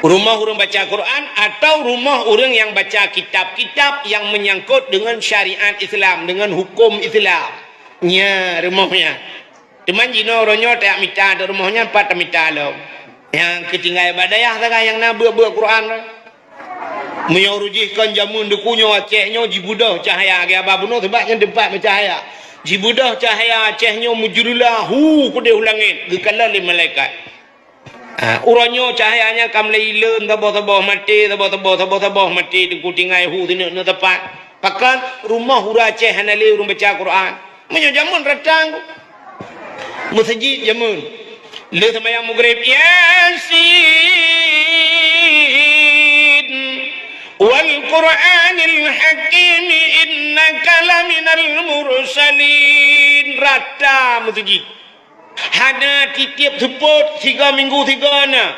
Rumoh ureueng baca Quran atau rumoh ureueng nyang baca kitab-kitab nyang meunyangkot deungon syariat Islam, deungon huköm Islam. Nya rumoh nyan. Teuma jinoe uroe nyoe tajak mita di rumoh nyan, pat tamita lom. Nyang keutinggai bak dayah sagai nyang na beuet-beuet Quran. Meunyoe ureueng jih kon jameun deuku nyoe Aceh nyoe jibeudôh cahya lagèe haba bunoe, sabab nyan teumpat meucahya. Jibeudôh cahya Aceh nyoe meujeureulah hu keudéh u langèt, geukalon lé malaikat. Ha, uroe nyoe cahya nyan ka mulai ilôn, saboh-saboh maté, saboh-saboh, saboh-saboh maté, teungku tinggai hu sineuk-neuk teumpat. Pakon rumoh ureueng Aceh hana lé ureueng baca Quran. Meunyoe jameun ratang, Meuseujid jameun. Lheueh seumayang Maghrib, "Yasin, wal Qur'anil Hakim, innaka laminal mursalin." Rata meuseujid. Hana tiep-tiep seupôt, sigoe minggu sigoe na.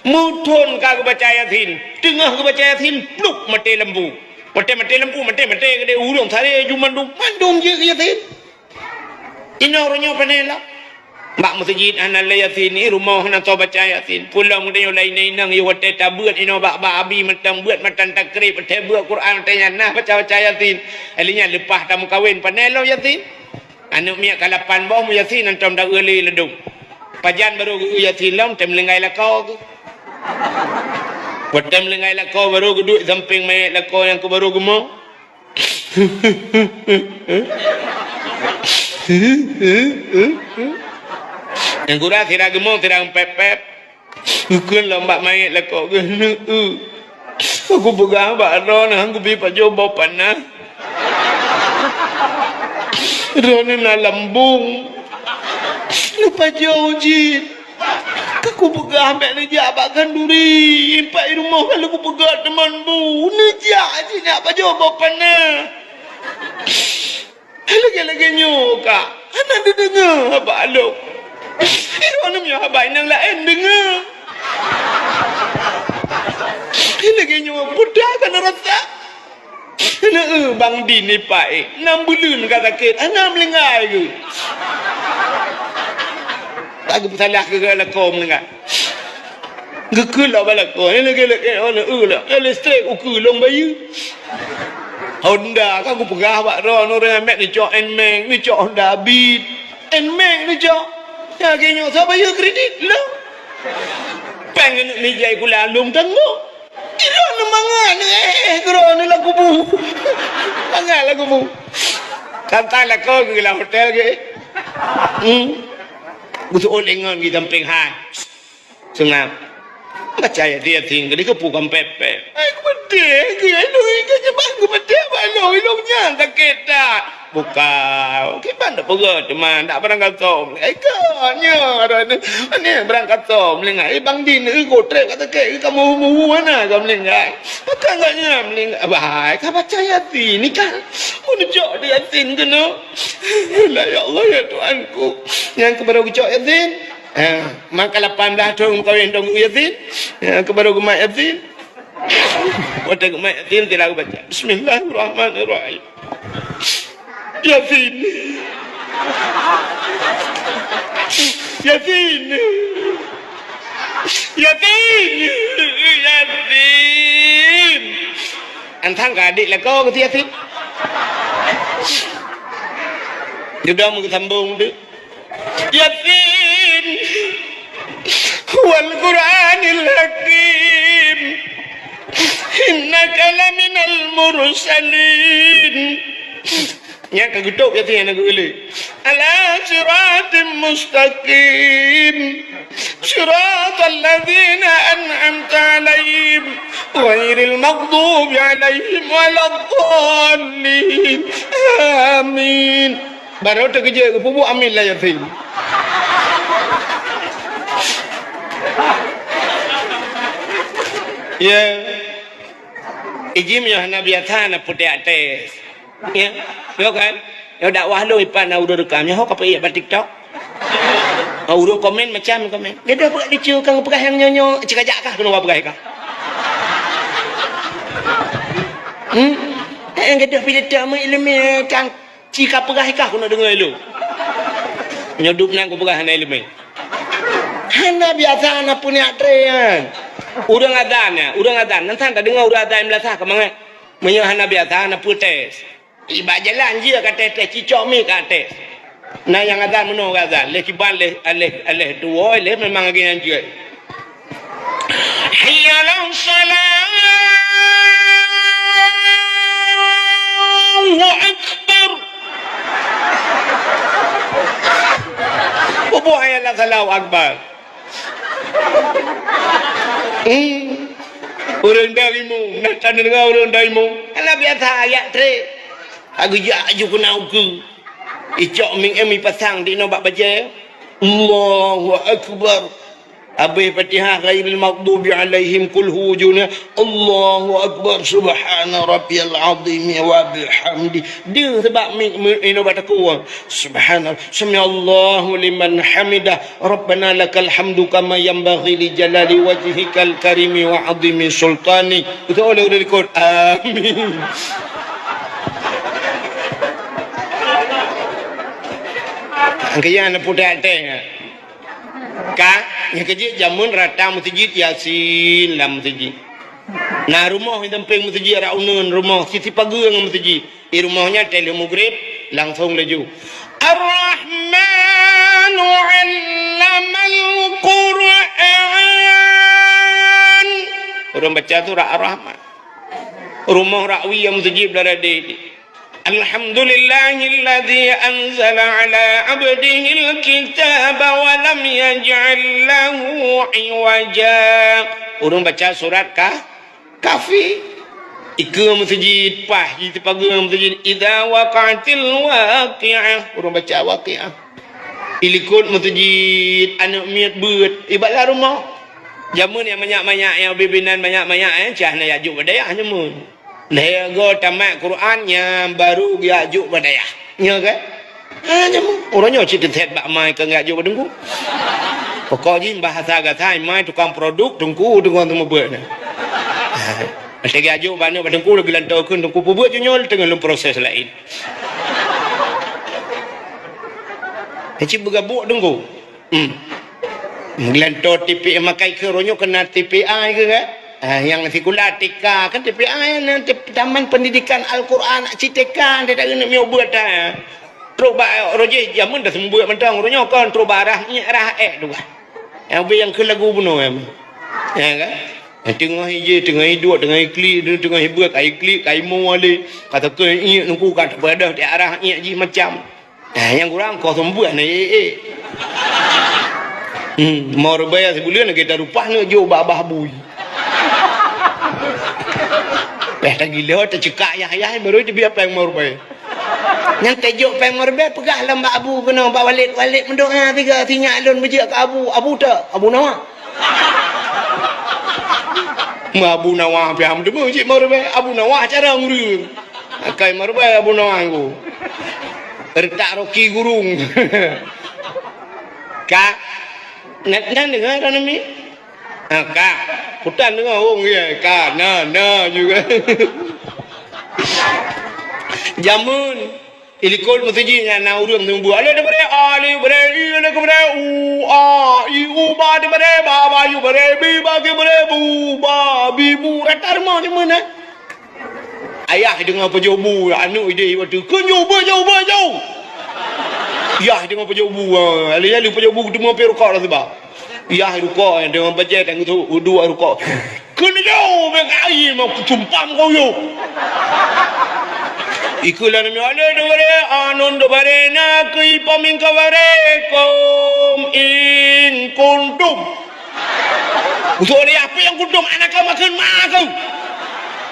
Meuthon ka geubaca Yasin. Teungoh geubaca Yasin, pluk, maté lampu. Maté, maté lampu, maté, maté keudéh ureueng, sare ju mandum, mandum jeuet keu Yasin. Inoe uroe nyoe pane lom. Bak meuseujid hana lé Yasin, i rumoh hana soe baca Yasin. Pulom geutanyoe lom inong-inong, yôh watèe tabeuet inoe bak, bak abi mantong beuet matan takrib, watèe beuet Quran, watèe nyan na baca-baca Yasin. Lheueh nyan leupah tameukawen, pane lom Yasin. Aneuk miet ka lapan boh, meu Yasin hantom taeu lé ladôm. Pajan barô geu Yasin lom, tém linggai lakoe geuh. Watèe tém linggai lakoe barô geuduek sampéng manyét lakoe nyang keu barô geumo. Nyang gura sira geumo, sira geupép-pép. Geukheun lom bak manyét lakoe geuh, "Neuk, eu. Ka kupeugah bak droeneuh han kubi pajoh boh panah. Droeneuh na lambông. Neupajoh jih. Ka kupeugah bèk neujak bak khanduri, pat i rumoh ka lheueh kupeugah teuma bu. Neujak jih neujak pajoh boh panah." Lagèe-lagèe nyoe ka, hana neudeungö haba lôn. Droeneuh meunyoe haba inong laén deungö. Lagèe nyoe peue ka neurasa. Hana, eu, Bang Din ipak, eh, nam buleuen ka sakét, hana meulinggai geuh. Ka geupeusalah keu lakoe meulinggai. Geukheun lom bak lakoe, "Eh, lagèe-lagèe, oh, na, eu, lah. Eh, listrik ukeue lôn bayeue. Honda ka kupeugah bak droeneuh, ureueng mèt neucok Nmax, neucok Honda Beat. Nmax neucok. Nyang lagèe nyoe soe bayeue kredit? Lôn. Péng keuneuk meujai kula lôn tanggong." Droeneuh mangat, eh, eh, droeneuh lam kubu. Mangat lam kubu. Tantang lakoe geuh lam hotel geuh. Hmm. Geuseuôt lé ngon geuh sampéng hai. Seungab. Baca Yasin, Yasin, keudéh keupeue kon pèp-pèp. Ai, geumeudeh, geuh, ai, lôn, geuh, geuh, bang, geumeudeh, bang, lôn, lôn nyan sakét that. Bukan. Kiban dak peugah, teuma dak barang kasom. Ai, ka, nyoe, ni, ni barang kasom, meulinggai. Eh, Bang Din, eh, gotrek ka sakét, eh, kamu, mu, hana ka meulinggai. Bukan agaknya meulinggai. Bah, ka baca Yasin, ni kan. Mau dijok di Yasin keunoe. La, ya Allah, ya Tuhanku. Nyang keubaru geucok Yasin. Eh, maka lapan blah thôn meukawen dong Yasin. Eh, keubaru geumat Yasin. Watèe geumat Yasin, sira geubaca, "Bismillahirrahmanirrahim. Yasin. Yasin. Yasin. Yasin." Antang ka adék lakoe keu Yasin. Dudoe meugeusambong tu. Yasin, wal Qur'anil Hakim, innaka laminal mursalin. Nyan ka geutôb Yasin nyang na geuh lé. Ala siratim mustaqim. Siratal ladzina an'amta 'alaihim, ghairil maghdubi 'alaihim waladdallin. Amin. Barô teukeujot geupeubuet amin lam Yasin. Ya. Ijim nyoe hana biasa na putéh até. Ya. Yo kan? Yo dakwah lôn ipat na ureueng rekam. Nyoe ho ka peuék bak TikTok. Ha, ureueng komen macam komen. Gadoh peugah lucu, kang peugah nyang nyoe-nyoe, cikajak kah keunoe peugah kah? Hmm? Eh, gadoh pidato meuileumèe, kang. Ci ka peugah kah keunoe deungö ilôn. Nyoe dub nan kupeugah hana ileumèe. Hana biasa na peuniat tré nyan. Ureueng azan nyan, ureueng azan. Nan san tadeungö ureueng azan meunasah ka mangat. Meunyoe hana biasa na peutes. Iba jalan jih ka tes-tes, cicok mi ka tes. Na nyang azan meunoe ka azan, lé kiban lé, lé, lé tuwoe lé memang lagèe nyan jeuet. Hayya 'alas shalah. Allahu Akbar. Peubuet hayya 'alas shalah, Allahu Akbar. Hmm. Ureueng dari mu, na tadeungö ureueng dari mu. Hana biasa ayat tré. Ka geujak aju keunan ukeue. Icok ming em ipasang di inoe bak bajèe. Allahu Akbar. Habéh Fatihah, ghairil maghdubi alaihim, qul hu, ujungnya, Allahu Akbar, subhana rabbiyal azim wa bihamdi. Dia sebab mi, mi, inoe bak takue. Subhana, sami'allahu liman hamidah. Rabbana lakal hamdu kama yanbaghi li jalali wajhikal karimi wa azimi sultani. Beutôi lé udah likot. Amin. Angkaya na putai-atai. Ka, nyang keujeuet jameun rata meuseujid Yasin lam meuseujid. Na rumoh nyang sampéng meuseujid, rot uneuen rumoh, sisi pageue ngon meuseujid. Di rumoh nyan teuh lheueh mugrib, langsong laju. Ar-Rahmanu 'allamal Qur'an. Ureueng baca surat Ar-Rahman. Rumoh rot wie nyang meuseujid beuladé. Alhamdulillahilladzi anzala 'ala 'abdihil kitaba wa lam yaj'al lahu 'iwaja. Ureueng baca surat Ka-, Kahfi. Ikeue meuseujid, paih jih sipageue meuseujid, idza waqa'atil waqi'ah. Ureueng baca Waqi'ah. Ilikot meuseujid, aneuk miet beuet, ibalah rumoh. Jameun nyang manyak-manyak, nyang bibinan manyak-manyak, eh, cah na jak jok bak dayah jameun. Lhèe goe tamat Quran, nyan baru geujak jok bak dayah. Nyo kan? Ha, nyan. Uroe nyoe cit teuthèt bak ma keu geujak jok bak teungku. Pokok jih bahasa gata ma tukang produk teungku, tukang seumeubeuet nyan. Ha. Watèe geujak jok bak aneuk bak teungku, lagi lantoe kheun teungku peubeuet jih nyoe teungoh lôn proses laén. Cit beugabuk teungku. Hmm. Meulantoe T P A makai keu uroe nyoe keunan T P A keu kan? Ah, nyang sikula T K kan T P A nyan, T-, Taman Pendidikan Al-Quran, cit T K, dia tak keuneuk miyueb buet dah. Trok bak uroe jih jameun dah seumeubeuet mantong uroe nyoe kon trok bak arah nyiek arah ék tu kan. Nyang ubé nyang kheun lagu bunoe nyan. Ya kan? Teungoh ijih, teungoh iduek, teungoh iklik, teungoh ibeuet, ka iklik, ka imo wali. Ka teukeue iék teungku ka teupeudeh di arah iék jih macam. Nah, nyang kurang kosong buah na, eh, eh. Hmm, meureubèe sibuleuen lagèe tarupah neuk jok bak babah bui. Peh tagilo, tacekak yah-yah, baru teubiet péng meureubèe. Nyang tajok péng meureubèe, peugah lam bak abu keunoe, bak Walid, Walid meudoa siga, sinyak lôn beujeuet keu abu, abu tak? Abu Nawa. Meu Abu Nawa pih ham teuma cit meureubèe, Abu Nawa cara ureueng. Akai meureubèe Abu Nawa ngku. Retak roki gurung. Ka. Nyan, nyan deungoe droeneuh mi? Ha, ka. Kutan deungoe, oh, ya, ka. Na, na juga. Jameun ilikot meuseujid nyan na ureueng seumeubeuet. Alif beureue, alif beureue, i alif beureue, u, a, i, u, ba, di beureue, ba, ba, yu beureue, bi, ba, ki beureue, bu, ba, bi, bu. Rata rumoh jameun, eh. Ayah deungoe pajoh bu, aneuk idéh watèe, "Kheun jauh, beuh jauh, beuh jauh!" Yah deungoe pajoh bu, ha, lalu-lalu pajoh bu, teuma pih rukok dah seuba. Yah rukok, deungoe bajèe tang tu, uduk rukok. "Kheun jauh, bèk ai, mau kucumpam kau yôh!" Ikeue lôn nyoe, "Alif dubare, a nun dubare, na keu ipa mingka bare, kum in kuntum." Usok dia, "Apa nyang kuntum? Anak kau makan mak kau."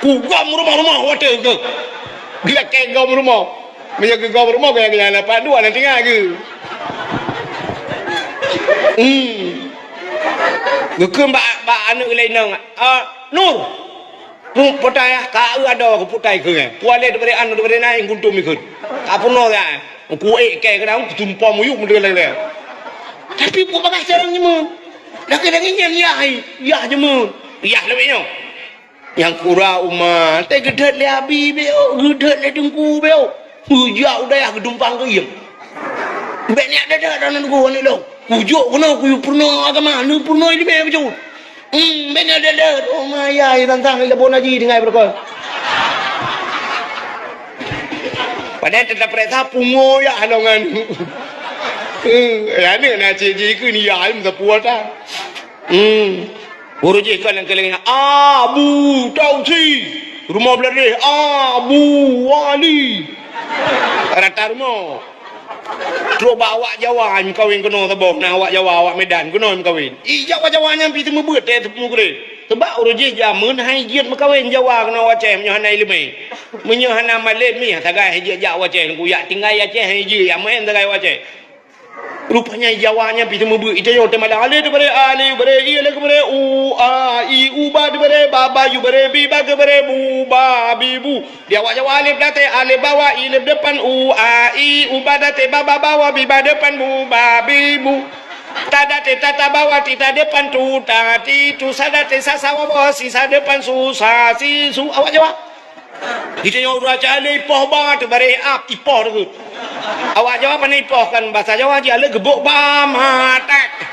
Kugom rumoh-rumoh watèe keu. Geulakèe gom rumoh. Meunyoe geugom rumoh, gaya-gaya lapan dua na tinggai geu. Hmm. Geukheun bak, bak aneuk laén nang, "Ah, Nur." Pu-, putai ah, ka eu adoe keu putai keu nyan. Kualèe dibri anu dibri naing kuntum ikheun. Ka peunoh nyan. Kuék kèe keudang, kutumpom muyueb meudeulèe-lèe. Tapi peue bagaih carông jameun. Lakèe lagèe nyan yah, yah jameun. Yah leubeh nyoe. Nyang kura uma, teuh geudhôt lé abi beu, geudhôt lé teungku beu. Beujak u dayah geudumpang keu iem. Bèk nyak dada dan nunggu aneuk lôn. Kujok keunoe kuyue peurunoe agama, neupeurunoe ileumèe bacut. Hmm, bèk nyak dada. Oh, maya, ya tantang ilabon haji tinggai beureukoh. Padahai teuta peuriksa pungo ya halongan. Hmm, ya ni na cik jih keu ni ya, ai meusapeue ta. Hmm. Guru jih kon nyang keulieng, Abu Tausi. Rumoh Bladeh, Abu Wali. Rata rumoh. Trok bak awak Jawa, meukawen keunoe saboh, na awak Jawa, awak Medan, keunoe meukawen. Ih, Jawa-Jawa nyan pih seumeubeuet, teuh seumeubeuet. Sabab ureueng jih jameun hai jeuet meukawen Jawa keunoe Aceh, meunyoe hana ileumèe. Meunyoe hana malem mih, sagai hai jeuet jak Aceh, nunggu jak tinggai Aceh hai jeuet, jak meu'en sagai Aceh. Rupanya Jawa nyan pih teumeubeuet, ita nyoe teumalang. Alif teubaré a, alif baré i, alif baré u, a, i, u, ba teubaré ba, ba, yu baré bi, ba teubaré bu, ba, bi, bu. Di awak Jawa alif daté, alif bawah, i, alif depan, u, a, i, u, ba daté, ba, ba bawah, bi, ba depan, bu, ba, bi, bu. Ta daté, ta, ta bawah, ti, ta depan, tu, ta, ti, tu, sa daté, sa, sa bawah, si, sa depan, su, sa, si, su. Awak Jawa. Geutanyoe ureueng Aceh lé ipoh ba teubaré ap, ipoh teuh. Awak Jawa pane ipoh kan, basa Jawa jih alé geubok ba matek.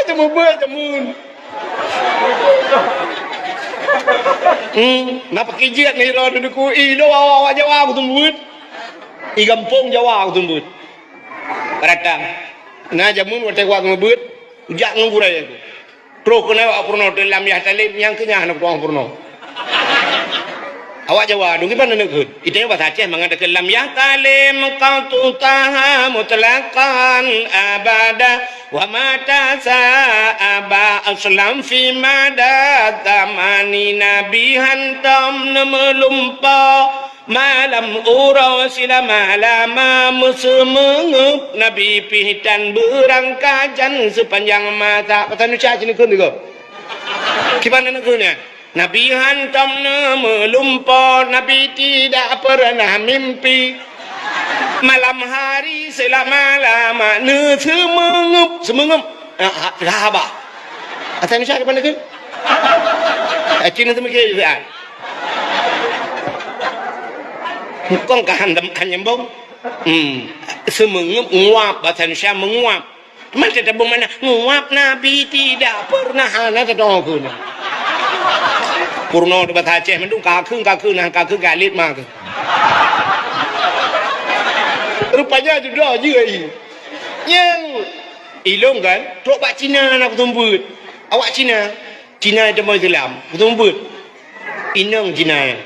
Itu meubeuet temun. Hmm, na pakijeuet ni ro duku i lo awak Jawa aku teumeuet. I gampông Jawa aku teumeuet. Ratang. Na jameun watèe wak ngeubeuet, jak ngon gurèe aku. Troh keunoe awak peurunoe teuh lam yah talem nyang keunyan hana kutu'oh peurunoe. Awak Jawa dong kiban neuk kheun. Ita nyoe basa Aceh mangat takheun lam yah talem qatu taha mutlaqan abada wa mata sa'aba aslam fi mada zamani nabi hantom neumeulumpo. Malam uroe silama-lama meuseumeungeup Nabi pih tan beurangkajan seupanjang masa. Basa Indonesia cit neukheun juga. Kiban neukheun nyan? Nabi hantom neumeulumpo, Nabi tidak pernah mimpi. Malam hari selama-lama neuseumeungeup, seumeungeup. Ah, ha, haba. Asai Indonesia kiban neukheun? Aceh neuseumeungeup, ah. Kon ka han, han nyambung. Hmm. Seumeungeup, nguap, basa Indonesia meunguap. Teuma teutabong makna nguap Nabi tidak pernah hana teutabong keu na. Peurunoe teuh basa Aceh mandum ka kheun, ka kheun, na ka kheun, ka lét ma kheun. Rupanya judoe jih ai. Nyang ilong kan, trok bak Cina na kutumbeuet. Awak Cina. Cina nyang tamong Islam, beutôi mubuet. Inong Cina nyan.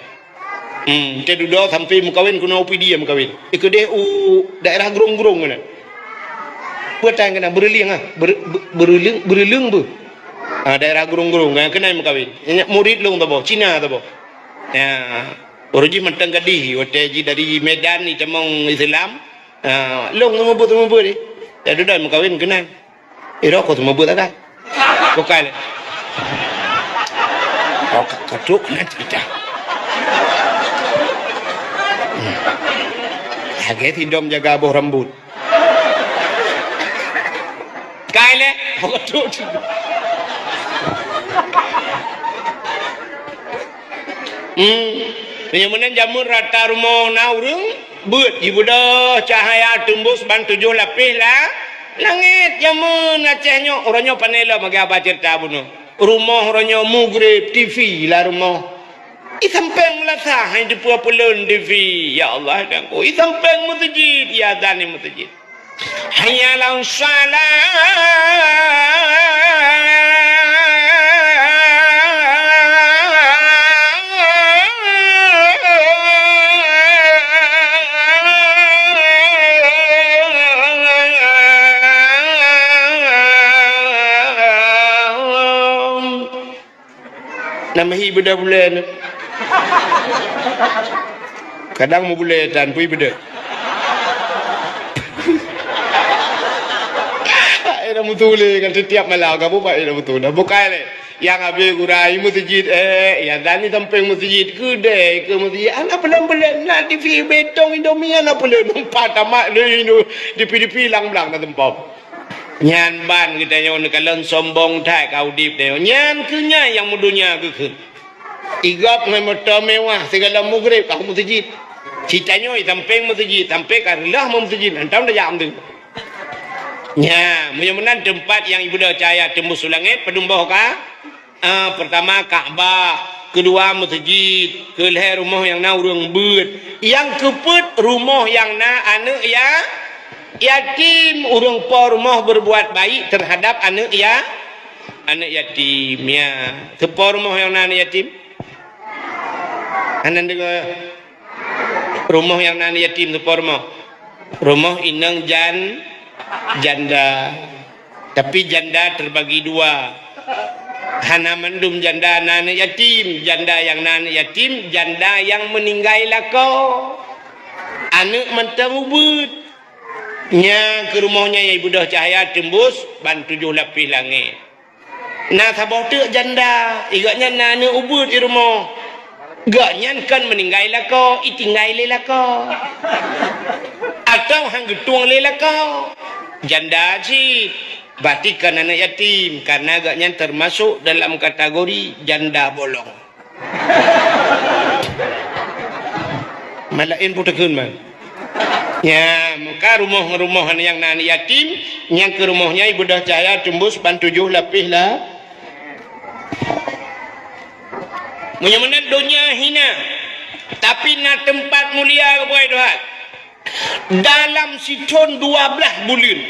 Hmm, teududoe sampoe meukawen keunoe u Pidie meukawen. Di keudeh u daerah Grong-Grong keunan. Peue tan keunan, Beureulieng ah, Ber-, Be-, Beureulieng, Beureulieng beuh. Ah, daerah Grong-Grong keunan, keunan meukawen. Nyan murit lôn saboh, Cina saboh. Ya, uroe jih mantong gadih, watèe jih dari Medan jitamong Islam. Ah, lôn seumeubeuet-seumeubeuet jih. Ya, dudoe meukawen keunan. Eh, rokok tu mabuk tak kan? Bukan. Oh, ka-, kaduk nanti dah. Hmm. Lagèe sidom jaga boh rambut. Kai lé, oh, kaduk. Hmm. Meunyoe meunan jameun rata rumoh na ureueng, beuet jibeudôh cahya teumbus ban tujoh lapéh la-, langét. Jameun Aceh nyoe, uroe nyoe pane lom lagèe haba ceurita bunoe. Rumoh uroe nyoe mugreb, T V lam rumoh. Di sampéng meulasah hana teupeu peulon T V. Ya Allah, dan ku. Di sampéng meuseujid, ya azan di meuseujid. Hayya 'alas shalah. Nambahi beudôh buleuen. Kadang meubulée tan pui beudôh. Hai dah meutuléh kan setiap malam kamu pai dah meutuléh. Bukai lé. Nyang habéh gura i meuseujid, eh, ya dan di sampéng meuseujid, keudè keu meuseujid. Aneuk peulon-peulon na T V betong Indomie aneuk peulon. Empat tamat lé Indo-, T V-T V lang blang na seumpom. Nyan ban geutanyoe neukalon sombong that ka udeb tanyoe. Nyan keuh nyan nyang meudonya geukheun. Igop ngon moto mewah sigohlom mugreb ka meuseujid. Sitanyoe sampéng meuseujid, sampéng ka reuloh meuseujid, hantom tajak meuseujid. Nya, meunyoe meunan teumpat nyang ibeudôh cahya teumbus u langét, padum boh ka? Ah, peurtama Ka'bah, keudua meuseujid, keulhèe rumoh nyang na ureueng beuet, nyang keupeuet rumoh nyang na aneuk ya-, yatim, ureueng po rumoh berbuat baik terhadap aneuk ya-, aneuk yatim, ya. Soe po rumoh nyang na aneuk yatim? Hana deungoe. Rumoh nyang na aneuk yatim soe po rumoh? Rumoh inong jan-, janda. Tapi janda terbagi dua. Hana mandum janda na aneuk yatim. Janda nyang na aneuk yatim, janda nyang meuninggai lakoe. Aneuk mantong ubeuet. Nyang keu rumoh nyan ibeudôh cahya teumbus ban tujoh lapéh langét. Na saboh teuk janda, i gobnyan na aneuk ubeut i rumoh. Gobnyan kon meuninggai lakoe, itinggai lé lakoe. Atawa han geutueng lé lakoe. Janda cit, berarti kon aneuk yatim, karena gobnyan teumasok dalam kategori janda bolong. Malaén puteukeun man. Nya, maka rumoh-rumoh nyang na aneuk yatim, nyang keu rumoh nyan ibeudôh cahya teumbus ban tujoh lapéh la. Meunyoe meunan donya hina, tapi na teumpat mulia, Bapak Tuhan. Dalam sithon dua blaih buleuen.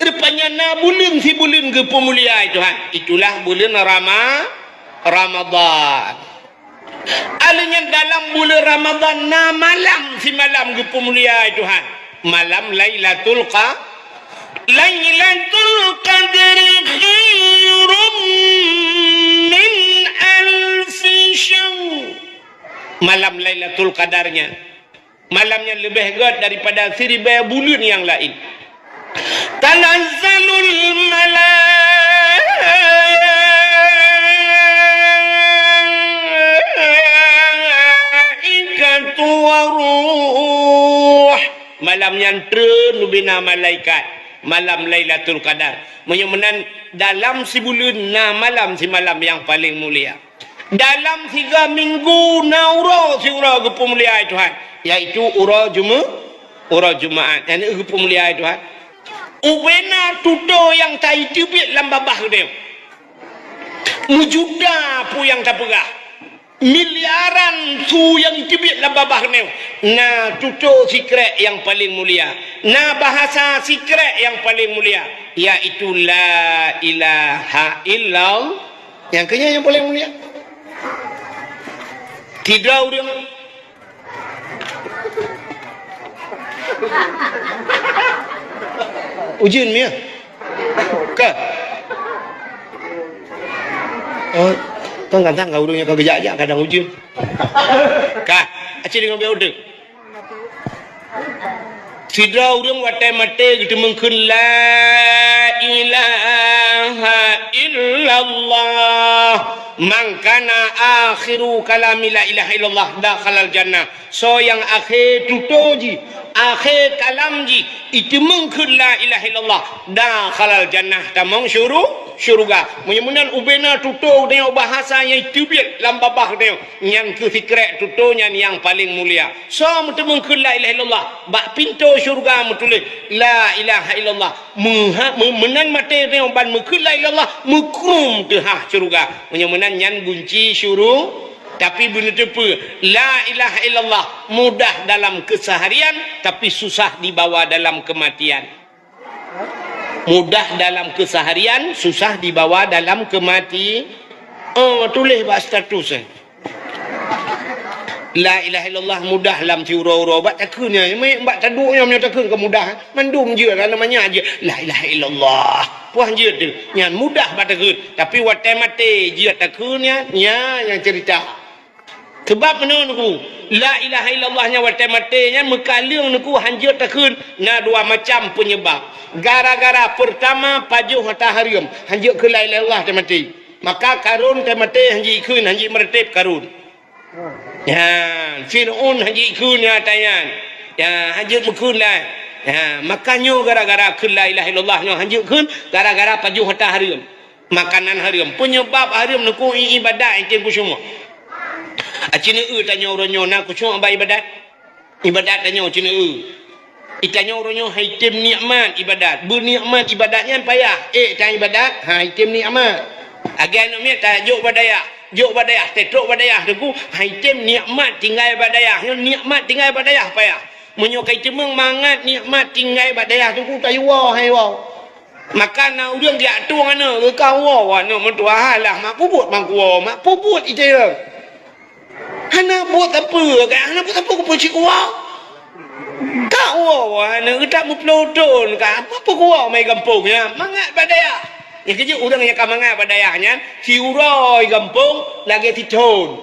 Rupanya na buleuen sibuleuen geupeumulia, Tuhan. Itulah buleuen Rama-, Ramadan. Alheuh nyan dalam buleuen Ramadan na malam simalam geupeumulia, Tuhan. Malam Lailatul Qa-, Lailatul Qadri khairum min alfi syahr. Malam Lailatul Qadar nyan. Malam nyan leubeh gét daripada siribèe buleuen nyang laén. Tanazzalul malaikatu waruh. Malam nyan treun ubena malaikat. Malam Lailatul Qadar. Meunyoe meunan, dalam sibuleuen na malam simalam nyang paleng mulia. Dalam siga minggu na uroe siuroe geupeumulia, Tuhan, yaitu uroe Jume-, uroe Jumaat. Nyan geupeumulia, Tuhan. Ubena tutoe nyang taiteubiet lam babah geutanyoe. Meujuta peue nyang tapeugah. Miliaran su nyang iteubiet lam babah geutanyoe. Na tutoe sikrek nyang paleng mulia. Na bahasa sikrek nyang paleng mulia, yaitu la ilaha illallah. Nyang keu nyan nyang paleng mulia. Sidroe ureueng. Ujeuen miah. Ka. Oh, kan kadang ka ureueng nyang ka geujak-jak kadang ujeuen. Ka. Aci deungon biar udeueng. Sidroe ureueng watèe maté geuteumeung kheun la ilaha illallah. Man kana akhiru kalami la ilaha illallah dakhalal jannah. Soe nyang akhé tutoe jih, akhé kalam jih, iteumeung kheun la ilaha illallah, dakhalal jannah, tamong syuru-, syeuruga. Meunyoe meunan ubena tutoe geutanyoe bahasa nyang iteubiet lam babah geutanyoe, nyan keuh sikrek tutoe nyan nyang paleng mulia. Soe meuteumeung kheun la ilaha illallah, bak pintoe syeuruga meutuléh, la ilaha illallah. Meuha-, meu-, meunan maté geutanyoe ban meukheun la ilaha illallah, meukrum teuhah syeuruga. Meunyoe meunan nyan gunci syuru-, tapi beuneuteupeu, la ilaha illallah mudah dalam keseharian, tapi susah dibawa dalam kematian. Mudah dalam keseharian, susah dibawa dalam kemati-, oh, tuléh bak status, eh. La ilaha illallah mudah lam siuroe-uroe. Bak takheun nyan, bak taduek nyan meunyoe takheun ka mudah. Mandum jeuet, hana manyang jeuet. La ilaha illallah. Puah jeuet tu. Nyan mudah bak takheun. Tapi watèe maté jeuet takheun nyan, nyan nyang cerita. Sebab meunoe Teungku, la ilaha illallah nyan watèe maté nyan meukaleueng Teungku hanjeuet takheun na dua macam penyebab. Gara-gara pertama pajoh ata hareuem, hanjeuet kheun la ilaha illallah watèe maté. Maka Karun watèe maté hanjeuet kheun, hanjeuet meureutéb Karun. Ya, Fir'aun hanjeuet kheun nyan ata nyan. Ya, hanjeuet meukheun lah. Ya, maka nyoe gara-gara kheun la ilaha illallah nyoe hanjeuet kheun gara-gara pajoh ata hareuem. Makanan hareuem. Penyebab hareuem Teungku i-, ibadat item khusyuk. Aci neu-eu tanyoe uroe nyoe na khusyuk bak ibadat. Ibadat tanyoe ci neu-eu. Itanyoe uroe nyoe hai tem nikmat ibadat. Beunikmat ibadat nyan payah. Eh, tan ibadat, ha, hai tem nikmat. Lagèe aneuk miet tajok bak dayah. Jok bak dayah, tetrok bak dayah Teungku, hai tem nikmat tinggai bak dayah. Nyoe nikmat tinggai bak dayah payah. Meunyoe kai teumeung mangat nikmat tinggai bak dayah Teungku, tayue woe hai woe. Maka na ureueng geujak tueng aneuk, geuka woe aneuk meutuah, alah, mak peubuet bang kuwoe, mak peubuet iteueng. Hana buet sapeue, ka hana buet sapeue, kupeue cit kuwoe. Ka woe aneuk geutak meuploh thon, ka apa peukuwoe mai gampông nyan, mangat bak dayah. Nyang keujeuet ureueng nyang ka mangat bak dayah nyan, siuroe gampông lagèe sithon.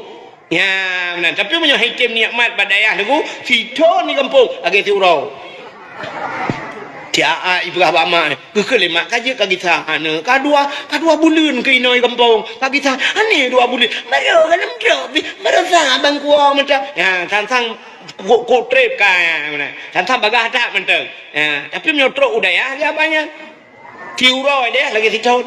Nyan meunan. Tapi meunyoe hai tem nikmat bak dayah Teungku, sithon di gampông lagèe siuroe. Ya, a, ipeugah bak mak, geukheun lé mak, "Ka jeuet ka gisa aneuk, ka dua, ka dua buleuen keu inoe gampông, ka gisa aneuk dua buleuen." Baru ka lheueh trok pih, baru sa bangkuang mantong. Ya, sang-sang kok, kok trép ka, ya, meunan. Sang-sang bagaih that mantong. Ya, tapi meunyoe trok u dayah, ya, banyak. Tiuroe deh lagèe sithon.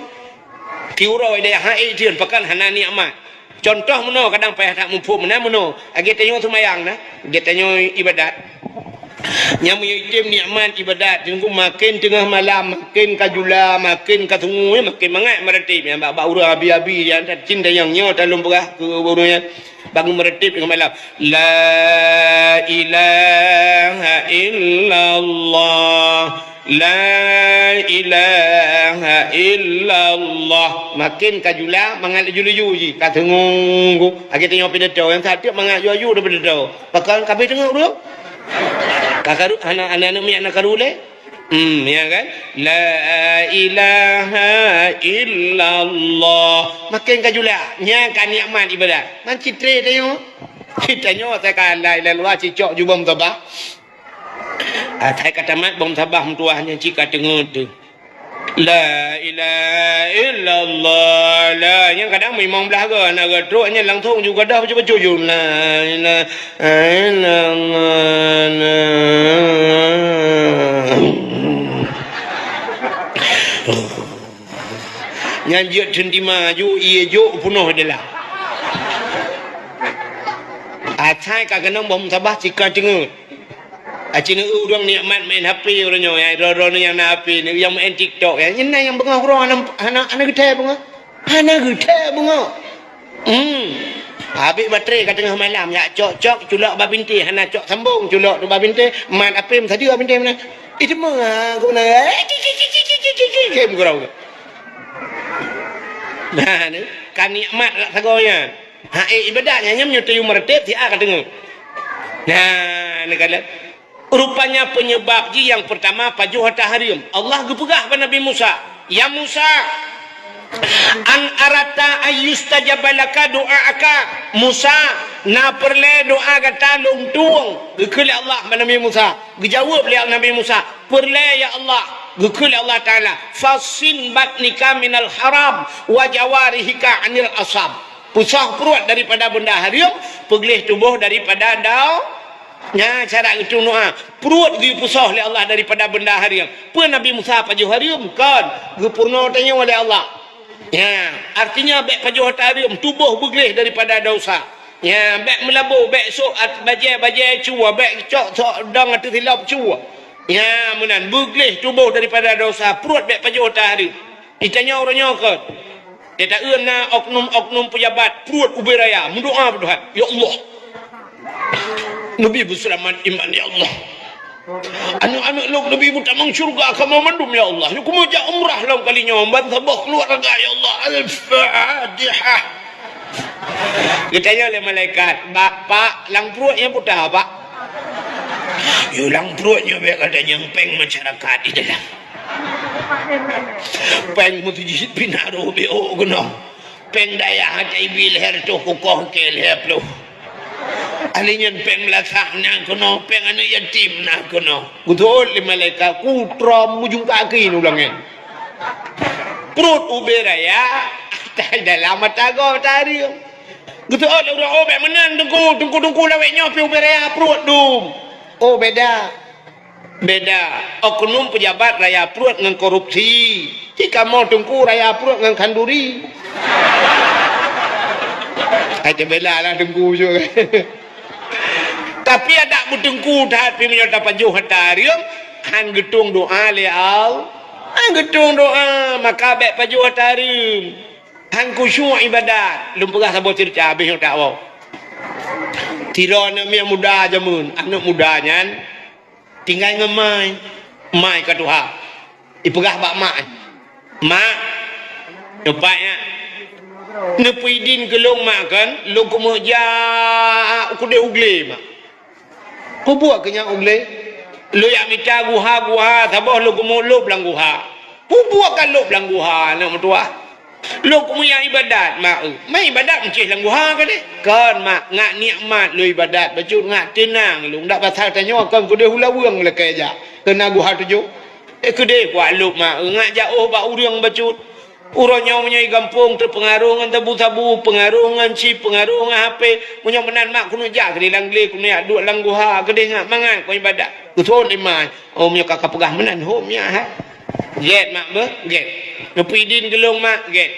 Tiuroe deh, hai, eh, dieun, pakon hana nikmat. Contoh meunoe, kadang payah that muphom meunan meunoe. Lagèe tanyoe seumayang na, lagèe tanyoe ibadat. Nyang meunyoe item nikmat ibadat, teungku, maken teungoh malam, maken ka jula, maken ka sungue, maken mangat meuratéb. Nyang bak, bak ureueng abi-abi, nyang that cit nyang nyoe talôn peugah keu ureueng nyan. Bangun meuratéb teungoh malam. La ilaha illallah. La ilaha illallah. Maken ka jula, mangat laju-laju jih. Ka teungoh. Lagèe tanyoe pidato, nyang that teuk mangat laju-laju pidato. Pakon ka abéh teungoh ureueng? Ka karu, aneuk, aneuk miet na karu lé? Hmm, ya kan? La ilaha illallah. Maken ka jula. Nyan ka nikmat ibadat. Man citré tanyoe. Tanyoe asai ka la ilaha illallah, cicok ju bom tabah. Asai ka tamat bom tabah meutuah nyan cit ka teungeut teuh. La ilaha illallah. La, nyan kadang limong blaih goe, na goe trok nyan langsung ju gadoh bacut-bacut ju. La ilaha illallah. Nyan jeuet seutima ju, ié jok peunoh dalam. Asai ka keunong bom tabah cit ka teungeut. Aci neu ureueng nikmat main H P ureueng nyoe, ya, droe-droe nyang na H P, nyang main TikTok, ya. Nyan na nyang beungoh uroe hana, hana, hana geuthèe beungoh. Hana geuthèe beungoh. Hmm. Habéh baterai ka teungoh malam, ya, cok-cok, culok bak bintéh, hana cok sambong, culok tu bak bintéh, mat H P meusadeue bak bintéh meunan. Itu meuh, ha, guna, eh, ki, ki, ki. Nah, ni, kan nikmat rak sagoe nyan. Ha, eh, ibadat nyan, nyan meunyoe tayue meuratéb, siat ka teungoh. Nah, neukalon. Rupanya penyebab jih nyang peurtama pajoh hareuem. Allah geupeugah bak Nabi Musa, "Ya Musa, an aradta an yustajaba laka du'aaka?" Musa, na peureulèe doa gata lôn tueng? Geukheun lé Allah bak Nabi Musa. Geujaweueb lé Nabi Musa, "Peureulèe, ya Allah." Geukheun lé Allah Taala, "Fassin batnika minal haram wa jawarihika anil asab." Peusah pruet daripada beunda hareuem, peugleh tuboh daripada dau-, nyan cara geutueng doa. Pruet geupeusah lé Allah daripada beunda hareuem. Peue Nabi Musa pajoh hareuem? Kon, geupeurunoe tanyoe lé Allah. Nyan, artinya bèk pajoh hareuem, tuboh beugleh daripada dosa. Nyan, bèk meulaboh, bèk sôk at-, bajèe-bajèe cue, bèk cok-cok dong ateueh silop cue. Nyan, meunan, beugleh tuboh daripada dosa, pruet bèk pajoh hareuem. Di tanyoe uroe nyoe kon. Teuta-eu na oknum-oknum peujabat pruet ubé raya, meudoa beudoa, "Ya Allah, neubi beuseulamat iman, ya Allah. Aneuk-aneuk lôn neubi meutamong syeuruga kamoe mandum, ya Allah. Lôn keumeujak umrah lom kali nyoe ban saboh keuluwarga, ya Allah. Al-Fatihah." Geutanyong lé malaikat, "Bapak, lam pruet nyang peue, Pak?" "Yo, lam pruet nyoe bèk gata nyang péng masyarakat di dalam." Péng meuseujid pih na rôh B O keunoe. Péng dayah H I V lhèe reutôh kukoh keu lhèe ploh. Ahli nyan péng meulasah na keunoe, péng aneuk yatim na keunoe. Geuteuôt lé malaikat, "Ku trom meujungka keu nyan u langèt." Pruet ubé raya, tai dalam mata gob, mata hareuem. Geuteuôt lé ureueng, "Oh, bèk meunan, Teungku, Teungku, Teungku, lawét nyoe pih ubé raya pruet dum." "Oh, beda." Beda. Oknum peujabat raya pruet ngon korupsi. Ci kamoe Teungku raya pruet ngon khanduri. Hai teubela lah Teungku jok. Tapi adak beuteungku that pih meunyoe tapajoh hareuem, han geutueng doa lé Allah. Han geutueng doa, maka bèk pajoh hareuem. Han khusyuk ibadat. Lôn peugah saboh ceurita, abéh nyoe tawoe. Sidroe aneuk miet muda jameun, aneuk muda nyan tinggai ngon mai. Mai ka tuha. Ipeugah bak mak, "Mak, nyoe pat nyak, neupeuidin keu lôn mak kon, lôn keumeujak u keudeh u glé, mak." "Peue buet keu nyak u glé?" "Lôn jak mita guha-guha saboh lôn keumeulôb lam guha." "Peue buet ka lôb lam guha, aneuk meutuwah?" "Lôn keumeujak ibadat, mak." "Eu, ma ibadat meucéh lam guha keudeh?" "Kon, mak, ngat nikmat lôn ibadat, bacut ngat teunang lôn. Dak pasal tanyoe kon keudeh u laweueng lakèe jak, keu na guha tujoh." Eh, keudeh kuat lôb, mak. Ngat jak ôh bak ureuëng bacut. Uroe nyoe meunyoe i gampông teupeungaruh ngon sabu-sabu, peungaruh ngon chip, peungaruh ngon H P. Meunyoe meunan, mak, keuneuk jak keudeh lam glé, keuneuk jak duek lam guha, keudeh ngat mangat kon ibadat. Geusôn lé ma. Oh, meunyoe ka, ka peugah meunan, hom nyak, ha. Gét, mak, beuh, gét. Neupeuidin geulông, mak, gét.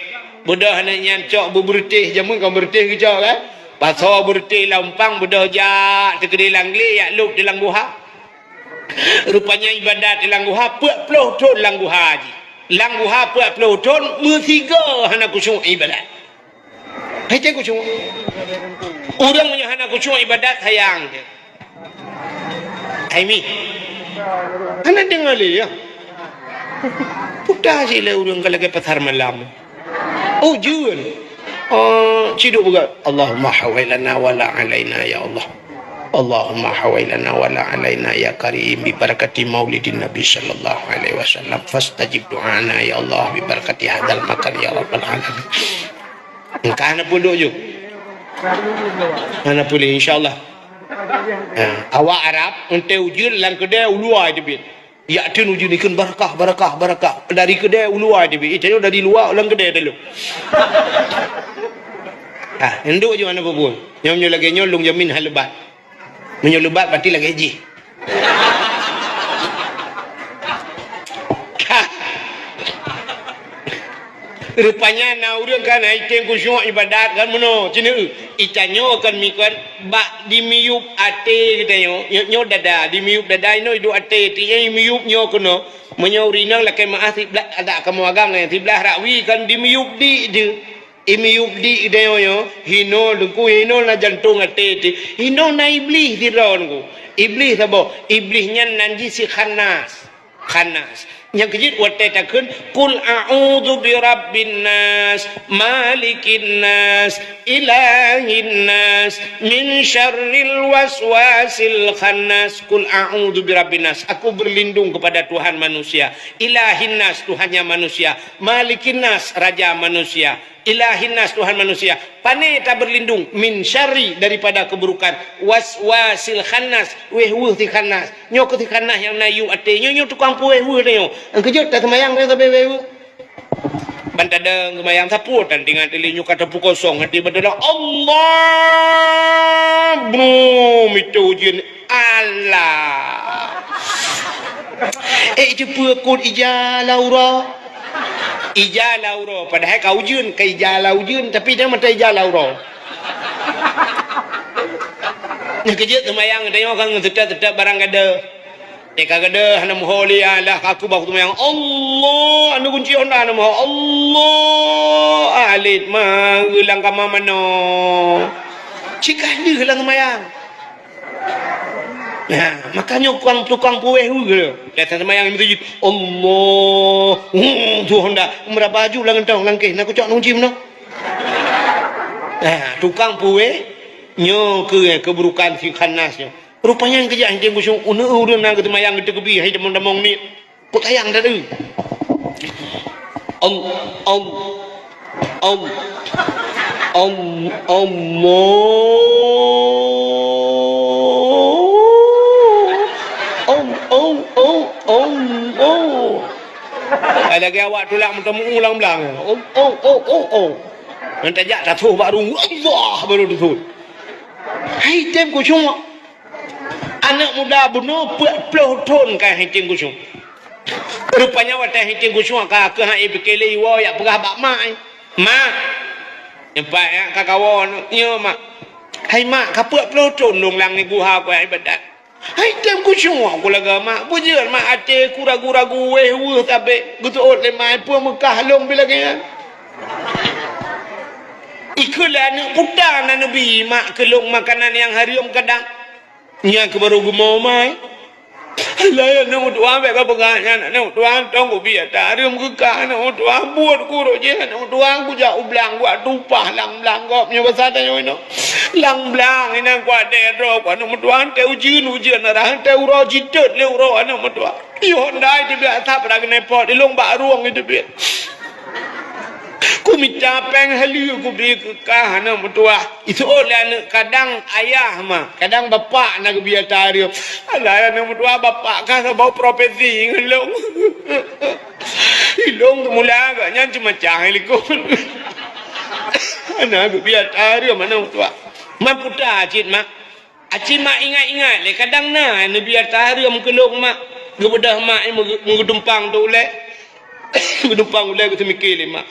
Beudôh aneuk nyan cok beubeureutéh, jameun kon beureutéh geucok, kan? Pasoe beureutéh lam umpang, beudôh jak teukeudeh lam glé, jak lôb di lam guha. Rupanya ibadat di lam guha peuet ploh thon lam guha jih. Lam guha peuet ploh thon, meusigoe hana khusyuk ibadat. Hai, teuh khusyuk. Ureuëng meunyoe hana khusyuk ibadat, sayang teuh. Hai mi. Hana deungoe lé, ya. Puta cit lé ureuëng ka lagée pasar malam. Ujeuen. Oh, ciduk beugah. Allahumma hawailana wala alaina, ya Allah. Allahumma hawailana wala alaina, ya Karim, bi barakati maulidin Nabi sallallahu alaihi wasallam. Fastajib du'ana, ya Allah, bi barakati hadzal makan, ya rabbal alamin. Engkah hana peuduek ju. Hana peuduek, insyaallah. Ha, awak Arab, enteuk ujeuen lam keudè u luwa teubiet. Jak teun ujeuen ikheun, "Barakah, barakah, barakah." Dari keudè u luwa teubiet. Ih, tanyoe dari luwa lam keudè teuh. Ah, endok ju hana peue-peue. Nyoe, nyoe lagée nyoe lôn jamin han leubat. Meunyoe leubat, berarti lagée jih. Rupanya na ureuëng kan hai tem khusyuk ibadat kan meunoe, ci neu. Itanyoe kan mi kan bak dimiyueb até geutanyoe, nyoe, nyoe dada, dimiyueb dada inoe iduek até, ti nyan imiyueb nyoe keunoe. Meunyoe ureuëng inong lakée meuáh siblah, adak kamoe agam laén siblah rakwi kan dimiyueb di deuh. Imiyueb di geutanyoe nyoe, hinoe teungku, hinoe na jantong até ti, hinoe na iblih sidroe teungku. Iblih saboh, iblih nyan nan jih si khannas. Khannas. Nyang keujeuet watée takheun, "Qul a'udzu birabbin nas, malikin nas, ilahin nas, min syarril waswasil khannas." "Qul a'udzu birabbin nas." Aku berlindung kepada Tuhan manusia. Ilahin nas, Tuhannya manusia. Malikin nas, raja manusia. Ilahin nas, Tuhan manusia. Pane taberlindung, min syarri, daripada keburukan, waswasil khannas, wéh-weuh si khannas. Nyoe keuh si khannas nyang na yub até. Nyoe, nyoe tukang puwéh weuh nyoe. Nyang keujeuet taseumayang sabe wéh-weuh. Ban tadong seumayang sapeue tan tinggai teuh lé nyoe ka teupeu kosong até ban tadong, Allah! Brum! Itu ujeuen. Alah. Eh, itu peue kon ija laura? Ija laura. Padahai ka ujeuen, ka ija la ujeuen, tapi dia mata ija laura. Nyang keujeuet seumayang tanyoe kan ngon seutôt-seutôt barang gadoh. Eh, ka gadoh hana meuho lé, alah ka keubah seumayang. Allah, anu kunci honda hana meuho. Allah, alit ma geulang kama manoe. Cit ka lheueh lam seumayang. Nah, makanya tukang, tukang puwéh weuh. Datang seumayang di masjid. Allah. Hmm, tu honda. Meuraba ju lam geuntong, lam kéh. Na kucok nunci meunoe. Nah, tukang puwéh, nyoe keuh, eh, keuburukan si khannas nyoe. Rupanya nyang keujak hintém khusyuk, uneuk ureueng na geuseumayang geuteukeubie, hai tamong-tamong ni. Peutayang that, eh. Al-, al-, al-, al-, Allah. Al-, al-, al-, Allah. Hai lagèe awak tulak meuteumeu ulang blang. Oh, oh, oh, oh, oh. Nyan tajak tasoh bak rueng, Allah, baru tasoh. Hai tem khusyuk. Aneuk muda bunoe peuet ploh thon ka hintém khusyuk. Rupanya watèe hintém khusyuk ka keuh han ipike lé iwoe yak peugah bak mak, eh, "Mak, nyoe pat yak ka kawoe nyoe, mak. Hai mak, ka peuet ploh thon lôn lam guha ku ibadat. Hai tem khusyuk ku lagèe mak, beujeuet mak até ku ragu-ragu wéh weuh sabé geuseuôt lé mak, peue meukah lôn pih lagèe nyan." Ikheun lé aneuk puta na neubi mak keu lôn makanan nyang hareuem kadang. Nyan keuh baru geumoe mai. Alah, aneuk tuha, bèk kapeugah nyan, aneuk tuha, tông kubi ata hareuem keu ka, aneuk tuha, buet kurok jih, aneuk tuha, kujak u blang, kuat tupah lam blang gob nyoe basa tanyoe inoe. Lam blang inan kuat dèe droe, kuat aneuk meutuha, teuh ujeuen, ujeuen arah, teuh uroe jitot lé uroe aneuk meutuha. Di honda itu biasa pada keuneuk pot, di lông bak rueng itu biasa. Kumita péng haleue kubi keu kah aneuk meutuwah. Iseuôt lé aneuk, kadang ayah mah, kadang bapak na geubi ata hareuem. Alah aneuk meutuwah, bapak kah saboh profesi ngon lôn. Ilôn teumula agak nyan ceumacah likot. Hana geubi ata hareuem aneuk meutuwah. Man puta cit mak. Aci mak ingat-ingat lé, kadang na neubi ata hareuem keu lôn mak. Geubeudôh mak nyan meugeu-, meugeudumpang teuh ulèe. Geudumpang ulèe geuteumike lé mak.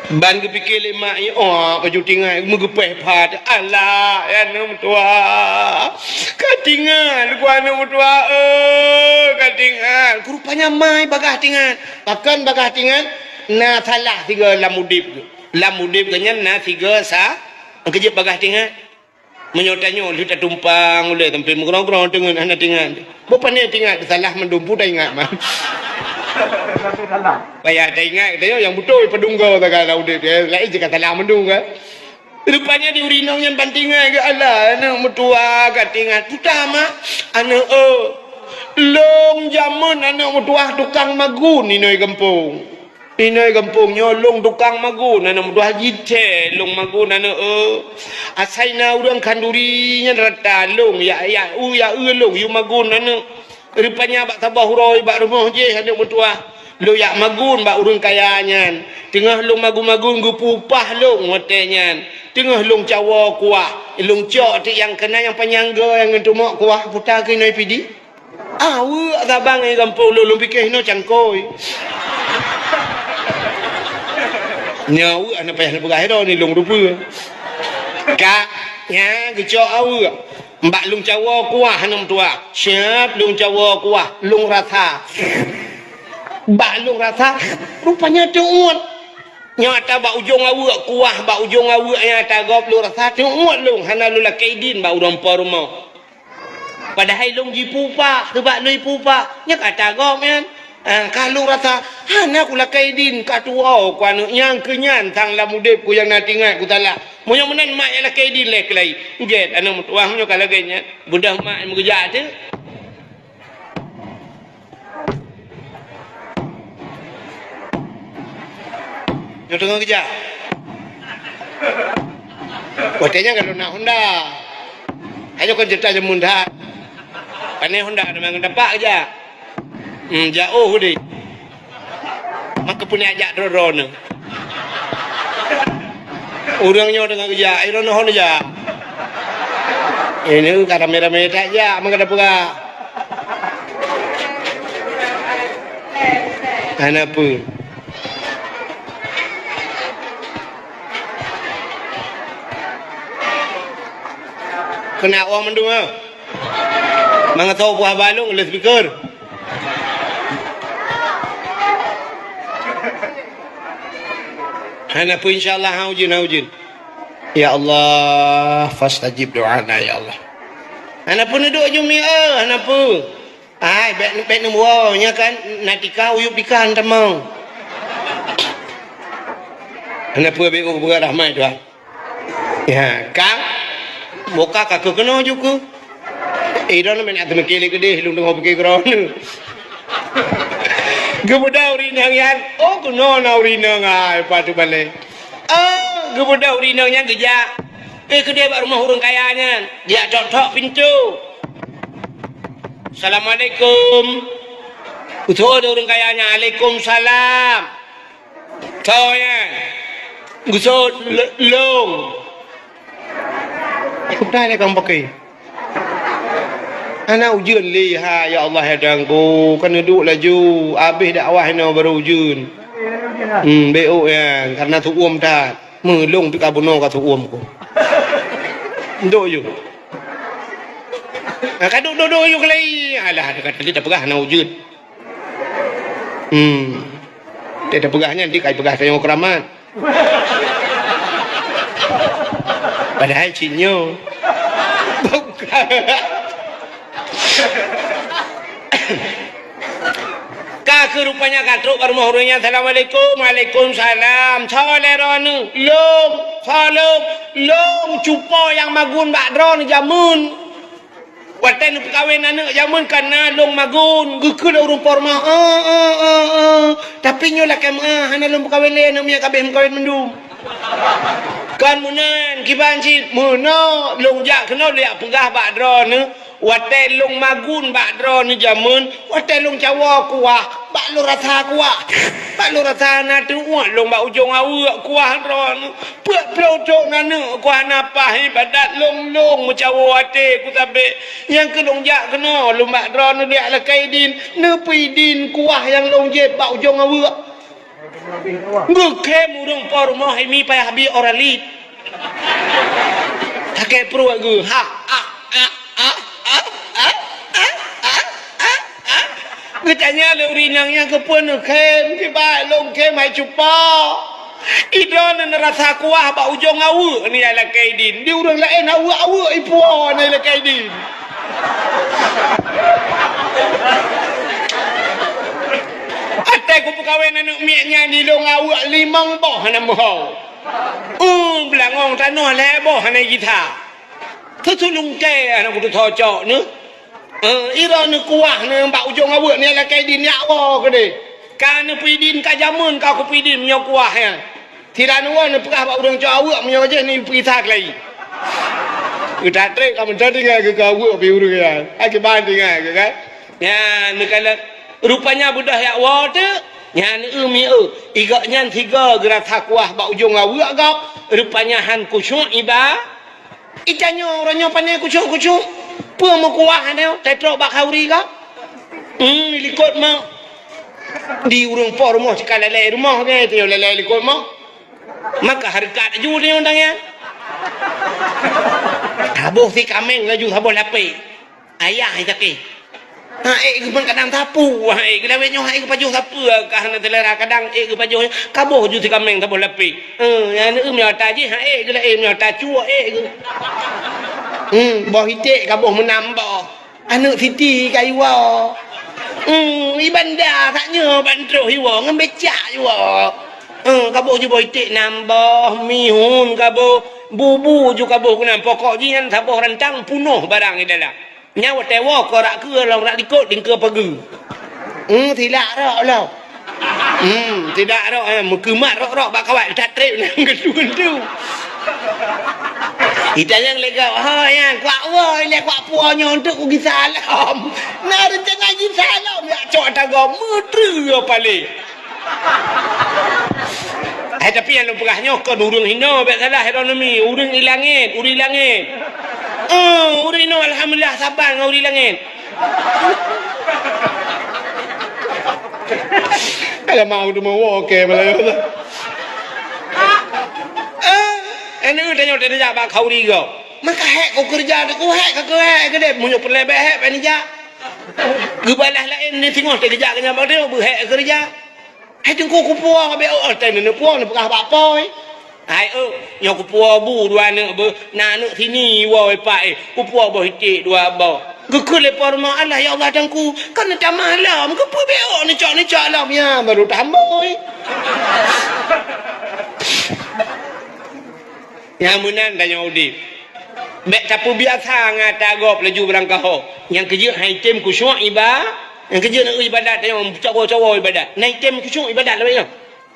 Ban geupike lé mak nyan, oh, baju tinggai meugeupéh pha teuh. Alah, ya aneuk meutuwah. Ka tinggai ku aneuk meutuwah, eh, ka tinggai. Ku rupanya mai bagaih tinggai. Pakon bagaih tinggai? Na salah sigoe lam udép geuh. Lam udép geuh nyan na sigoe sa-, keujeuet bagaih tinggai. Meunyoe tanyoe lheueh tatumpang ulèe sampoe meugrong-grong teungeut hana teuingat. Boh pané teuingat, salah mandum peue taingat mah. Payah taingat tanyoe nyang beutôi padum goe sagai lam udép, eh, laén jih ka salah mandum kan. Rupanya di ureueng inong nyan ban teuingat geuh, alah aneuk meutuwah ka teuingat. Peue teuh mak, aneuk, eh, lôn jameun aneuk meutuwah tukang magun inoe gampông. Inoe gampông nyoe lôn tukang magun aneuk meutuwah, jithèe lôn magun aneuk, eh. Asai na ureueng khanduri nyan rata lôn, ya, ya, u, ya, eu lôn yue magun aneuk. Rupanya bak saboh uroe bak rumoh jih aneuk meutuwah, lôn jak magun bak ureueng kaya nyan. Teungoh lôn magun-magun geupeu upah lôn watèe nyan. Teungoh lôn cawoe kuah, lôn cok teuk nyang keunan nyang panyang goe nyang ngon teumok kuah puta keunoe pidi. Aweuek sabang ngon gampông lôn, lôn pike hinoe cangkôi. Nyoe aweuek hana payah neupeugah droeneuh lôn rupa. Ka, nyan geucok aweuek. Bak lôn cawoe kuah aneuk meutuwah. Siap lôn cawoe kuah, lôn rasa. Bak lôn rasa, rupanya teuôt. Nyoe ata bak ujong aweuek kuah, bak ujong aweuek nyang ata gob lôn rasa teuôt lôn, hana lôn lakèe idin bak ureueng po rumoh. Padahai lôn jipeu upah, sabab lôn jipeu upah. Nyan ka ata gob nyan. Ah, ka lôn rasa, hana kulakèe idin, ka tuwoe ku aneuk nyan, keu nyan sang lam udép ku nyang na teuingat ku salah. Meunyoe meunan mak nyang lakèe idin lé keulai. Gèt aneuk meutuwah meunyoe ka lagèe nyan. Beudôh mak meugeujak teuh. Nyoe teungoh geujak. Watèe nyan ka lôn na Honda. Ayo kon ceurita jameun that. Pané Honda teuma ngon tapak geujak. Hmm, jak oh udeh. Maka pun jak droe-droe nyoe. Ureueng nyoe teungoh geujak, ai droeneuh hon jak. Ini ka ramé-ramé that jak, maka tapeugah. Hana peue. Keuneuk awak mandum, ha? Mangat tahu buah balong, leh speaker. Hana peue, insya Allah, ha, ujeuen, ha, ujeuen. Ya Allah, fastajib doana, ya Allah. Hana peue neuduek jumi, eh, hana peue. Ai, bèk, bèk neuwoe, nyan kan na tika, uyueb tika, hana tamong. Hana peue, bèk ukeue rahmat Tuhan. Ya, kang, boka ka keuh keunoe ju keuh. Eh, droeneuh meunan teumeukilék keudeh, lôn teungoh pike keudroeneuh. Geubeudôh ureueng inong nyan, oh, keunoe na ureueng inong, ai, pat teubalek. Oh, geubeudôh ureueng inong nyan geujak. Eh, keudeh bak rumoh ureueng kaya nyan, geujak tok-tok pintoe. "Assalamualaikum." Geusoe lé ureueng kaya nyan, "Alaikumsalam." Soe nyan? Geusoe l-, lôn. Peue na kang paké? Hana ujeuen lé, ha, ya Allah, ya Tuhanku. Kan neuduek laju, abéh dakwah inoe barô ujeuen. Hmm, beuôt nyan, karena seuuem that. Meulôn pih ka bunoe ka seuuem ku. Duek ju. Ha, ka duek, duek, duek ju keulai. Alah, ka tadi tapeugah hana ujeuen. Hmm. Teuh tapeugah nyan, di kai peugah tanyoe keuramat. Padahai cit nyoe. Ka keuh rupanya ka trok bak rumoh ureueng nyan, "Assalamualaikum." "Waalaikumsalam." "Soe lé droeneuh?" "Lôn." "Soe lôn?" "Lôn cupo nyang magun bak droeneuh jameun." Watèe neupeukawen aneuk jameun ka na lôn magun, geukheun lé ureueng po rumoh, "Eh, eh, eh, eh." Tapi nyoe lakée meu'ah, hana lôn peukawen lé, aneuk miet ka abéh meukawen mandum. Kon meunan, kiban cit, meunoe lôn jak keunoe lôn jak peugah bak droeneuh, watée lôn magun bak droeneuh jameun, watée lôn cawoe kuah, bak lôn rasa kuah. Bak lôn rasa na teu'uet lôn bak ujong aweuek kuah droeneuh. Peuet ploh trok naneuk kuah na paih ibadat lôn-lôn meucawoe até ku sabé. Nyang keu lôn jak keunoe lôn bak droeneuh jak lakée idin, neupeue idin kuah nyang lôn jieb bak ujong aweuek. Geukhém ureuëng po rumoh hai mi payah bi Oralid. Sakét pruet geuh. Ha, ha, ha, ha, ha, ha, ha, ha, ha. Geutanya lé ureuëng inong nyan keupeue neukhém, kiban lôn khém hai cupa. Idroeneuh neurasa kuah bak ujong aweuek nyan lakée idin. Di ureuëng laén aweuek-aweuek ipuwoe nyan lakée idin. Até kupeukawen aneuk miet nyan di lôn aweuek limong boh hana meuho. Uh, beulangong tanoh lhée boh hana jitha. Teutu lungkée hana kutu cocok neuh. Eh, ira neukuah neu bak ujong aweuek ni lakée idin nyak woe keudeh. Ka neupeue idin ka jameun ka kupeue idin meunyoe kuah nyan. Sira neuwoe neupeugah bak ureuëng cok aweuek meunyoe jih ni peugisa keulayi. Geutak treb ka meuntang tinggai keu aweuek pi ureuëng nyan. Akiban tinggai keu kan. Nyan neukalon rupanya beudôh yak woe teuk. Nyan eu mi eu. Igok nyan sigo geurasa kuah bak ujong aweuek gob. Rupanya han khusyuk iba. Itanyoe uroe nyoe pane kucok-kucok. Peue meukuah nyoe tetrok bak khauri ka? Hmm, likot ma. Di ureuëng po rumoh cika lalai rumoh ke, tanyoe lalai likot ma. Maka hareukat aju tanyoe tangian. Taboh si kaméng laju saboh lapék. Ayah hai sakét. Ha ék geuh ban kadang sapu, ha ék geuh lawét nyoe, ha ék geuh pajoh sapeue ka hana teulara, kadang ék geuh pajoh nyoe, kaboh ju si kaméng saboh lapék. Eh, nyang neueu meunyoe ata jih, ha ék geuh laén meunyoe ata cuek ék geuh. Hmm, boh iték kaboh meunam boh. Aneuk siti ka iwoe. Hmm, i banda sak nyoe ban troh iwoe ngon becak iwoe. Eh, kaboh ju boh iték nam boh, mihun kaboh, bubu ju kaboh keunan. Pokok jih nyan saboh rantang punoh barang i dalam. Nyan watée woe keu rak keue lom rak likot dingkeue pageue. Hmm, silak rok lom. Hmm, silak rok, eh, meukeumat rok-rok bak kawat that treb nyan geuntu-geuntu. Ita nyang lé gob, "Ho nyan, kuak woe ilée kuak puwoe nyoe untuk kugisa lom." Na reuncana gisa lom, jak cok ata gob, meutreue paleng. Hai, tapi nyang lôn peugah nyoe kon ureuëng hinoe, bék salah ironomi, ureuëng ilangét, ureuëng ilangét. Eh, ureuëng hinoe alhamdulillah saban ngon ureuëng ilangét. Alah mau tu mau oke malah. Eh, anu tanyoe tadi jak bak khauri go. Maka hék ku keureuja tu ku hék ka keu hék keudeh, meunyoe peureulée bék hék bék nijak. Geubalah laén ni singoh teugeujak keu nyan bak tu beuhék keureuja. Hai teungku kupuwoe beu, oh, teuh neupuwoe neupeugah bak po. Hai, oh, nyoe kupuwoe bu dua aneuk beu, na aneuk sini woe pak, eh, kupuwoe boh iték dua boh. Geukheun lé po rumoh, "Allah, ya Allah, teungku, kan neutamah lom, keupeue beu neucok-neucok lom?" Ya, baru tambah. Nyang meunan tanyoe udeb. Bék tapeubiasa ngon ata gob laju beurangkaho. Nyang keujeuet han item khusyuk iba-, nyang keujeuet na ibadat tanyoe, cawoe-cawoe ibadat. Na item khusyuk ibadat lagée nyoe.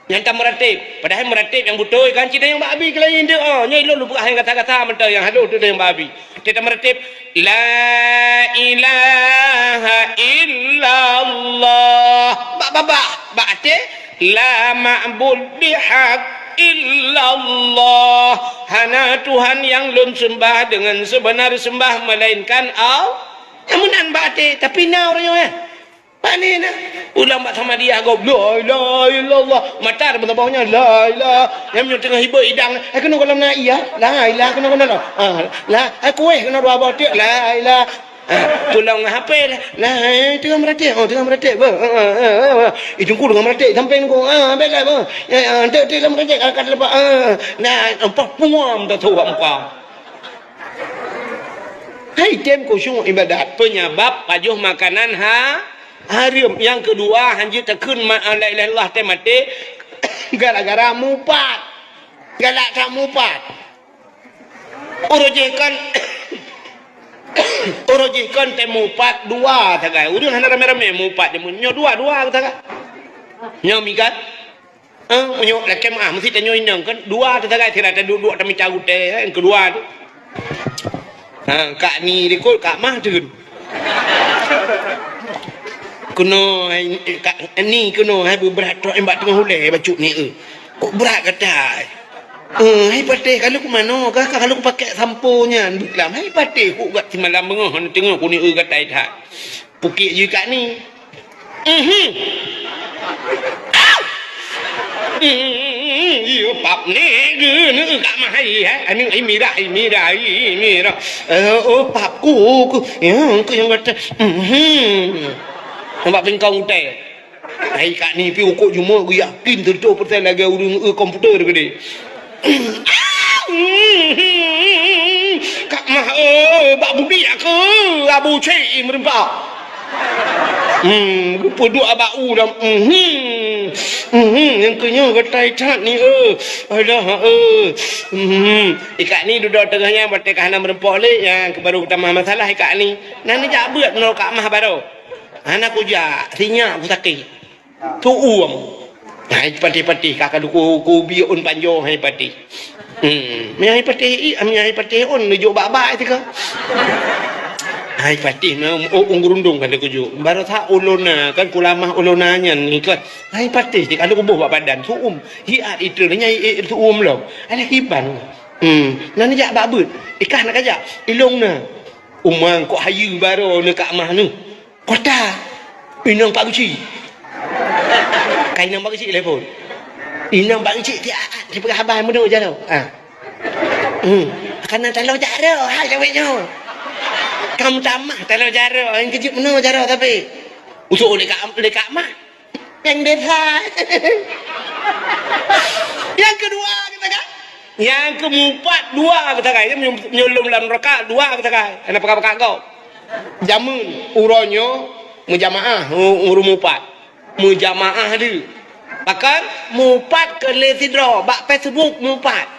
Nyang tameuratéb, padahai meuratéb nyang beutôi kan cit nyang bak abi keulayi teuh. Oh, nyoe lôn peugah nyang gata-gata mantong nyang halôh teuh nyang bak abi. Teuh tameuratéb, "La ilaha illallah." Bak babah, bak até, "La ma'bud bihaq illallah." Hana Tuhan nyang lôn seumbah deungon seubeuna seumbah melainkan Allah. Nyang meunan bak até, tapi na ureuëng nyoe, eh. Pane na? Ulang bak Samadiyah gob, "La ilaha illallah." Mata teuma saboh nyan, "La ilaha." Nyang meunyoe teungoh hibeuet idang, "Eh, keunoe gohlom na iya?" "La ilaha, keunoe, keunoe." Ah, la, eh, kueh keunoe dua boh tiek, "La ilaha." Ah, tulông ngon H P lah. "La, eh, teungoh meuratéb, oh, teungoh meuratéb." Bah, ah, ah, ah, ah. Ih, teungku teungoh meuratéb, sampai nunggu. Ah, bék lah, bah. Ya, ya, entek, entek lah meuratéb, angkat lepas. Ah, nah, empat puam dah tu, empat. Hai tem khusyuk ibadat, penyebab pajoh makanan ha-, hareuem. Nyang keudua, hanjeuet takheun ma-, la ilaha illallah teuh maté, gara-gara mupat. Galak that mupat. Uroe jih kon, uroe jih kon teuh mupat dua sagai. Ureuëng hana ramé-ramé mupat jameun nyoe dua-dua sagai. Nyoe mi kan? Eh, meunyoe lakèe meu'ah, meusti tanyoe inong kan, dua teusagai sira taduek-duek tamita gutèe, eh, nyang keudua tu. Ha, Kak Ni likot, Kak Mah teun. Keunoe, hai, eh, Kak Ni keunoe, hai, beubrat trok bak teungoh ulèe bacut ni, eh. Kok brat gata, eh? Eh, hai patéh, ka lôn kumanoe, ka, ka lôn kupakèk sampo nyan beuklam. Hai patéh, kok gat simalam beungoh, teungoh kuni, eh, gata that. Pukik jih Kak Ni. Mhm. Mhm. Iya, pap ni, geuneuk Kak Mah, hai, hai. Aneuk, ai mirah, ai mirah, ai mirah. Eh, oh, pap ku, ku. Ya, ku nyang kata. Mhm. Nampak pingkong utai. Hai Kak Ni, pi ukok jumo geuyakin seratus persen lagèe ureueng, eh, komputer keudéh. Kak Mah, eh, bak bubi aku, Abu Cik meureumpok. Hmm, geupeuduek bak u lam, mhm. Mhm, nyang keunyoe geutai that ni, eh. Alah, eh. Mhm. Ikak ni dudoe teungoh nyan watèe ka hana meureumpok lé, nyang keuh baru geutamah masalah ikak ni. Nah, neujak beuet meunurot Kak Mah baroe. Hana kujak, sinyak kusakét. Tu'uem. Hai patéh-patéh, ka ka duku kubi ôn panjoe hai patéh. Hmm, mi hai patéh i, mi hai patéh ôn neujok bak-bak teuka. Hai patéh na, oh, ôn geurundong ka lheueh kujok. Baroe that ulôn na, kan kulamah ulôn na nyan ni kan. Hai patéh, ka lheueh kuboh bak badan, tu'uem. Hiat itrön, nyai, eh, tu'uem lom. Alah hiban. Hmm, na neujak bak beuet. Ikah na kajak, ilong na. Umang kok hayeue baroe neu Kak Mah neu. Kota. Inong Pak Geuchik. Ka inong Pak Geuchik telepon. Inong Pak Geuchik tiat, tiat peugah haba meunoe jaroe. Ha. Hmm. Kana taloe jaroe, hai sawét nyoe. Kam tamah taloe jaroe, nyang keujeuet meunoe jaroe tapi. Usok lé Kak, lé Kak Mah. Nyang desa. Nyang keudua geutangai. Nyang keumupat dua geutangai. Meunyo-, meunyo lom lam raka dua geutangai. Hana pakat-pakat gob. Jameun uroe nyoe meujamaah u-, ureueng mupat. Meujamaah deuh. Bahkan mupat keu lé sidroe bak Facebook mupat.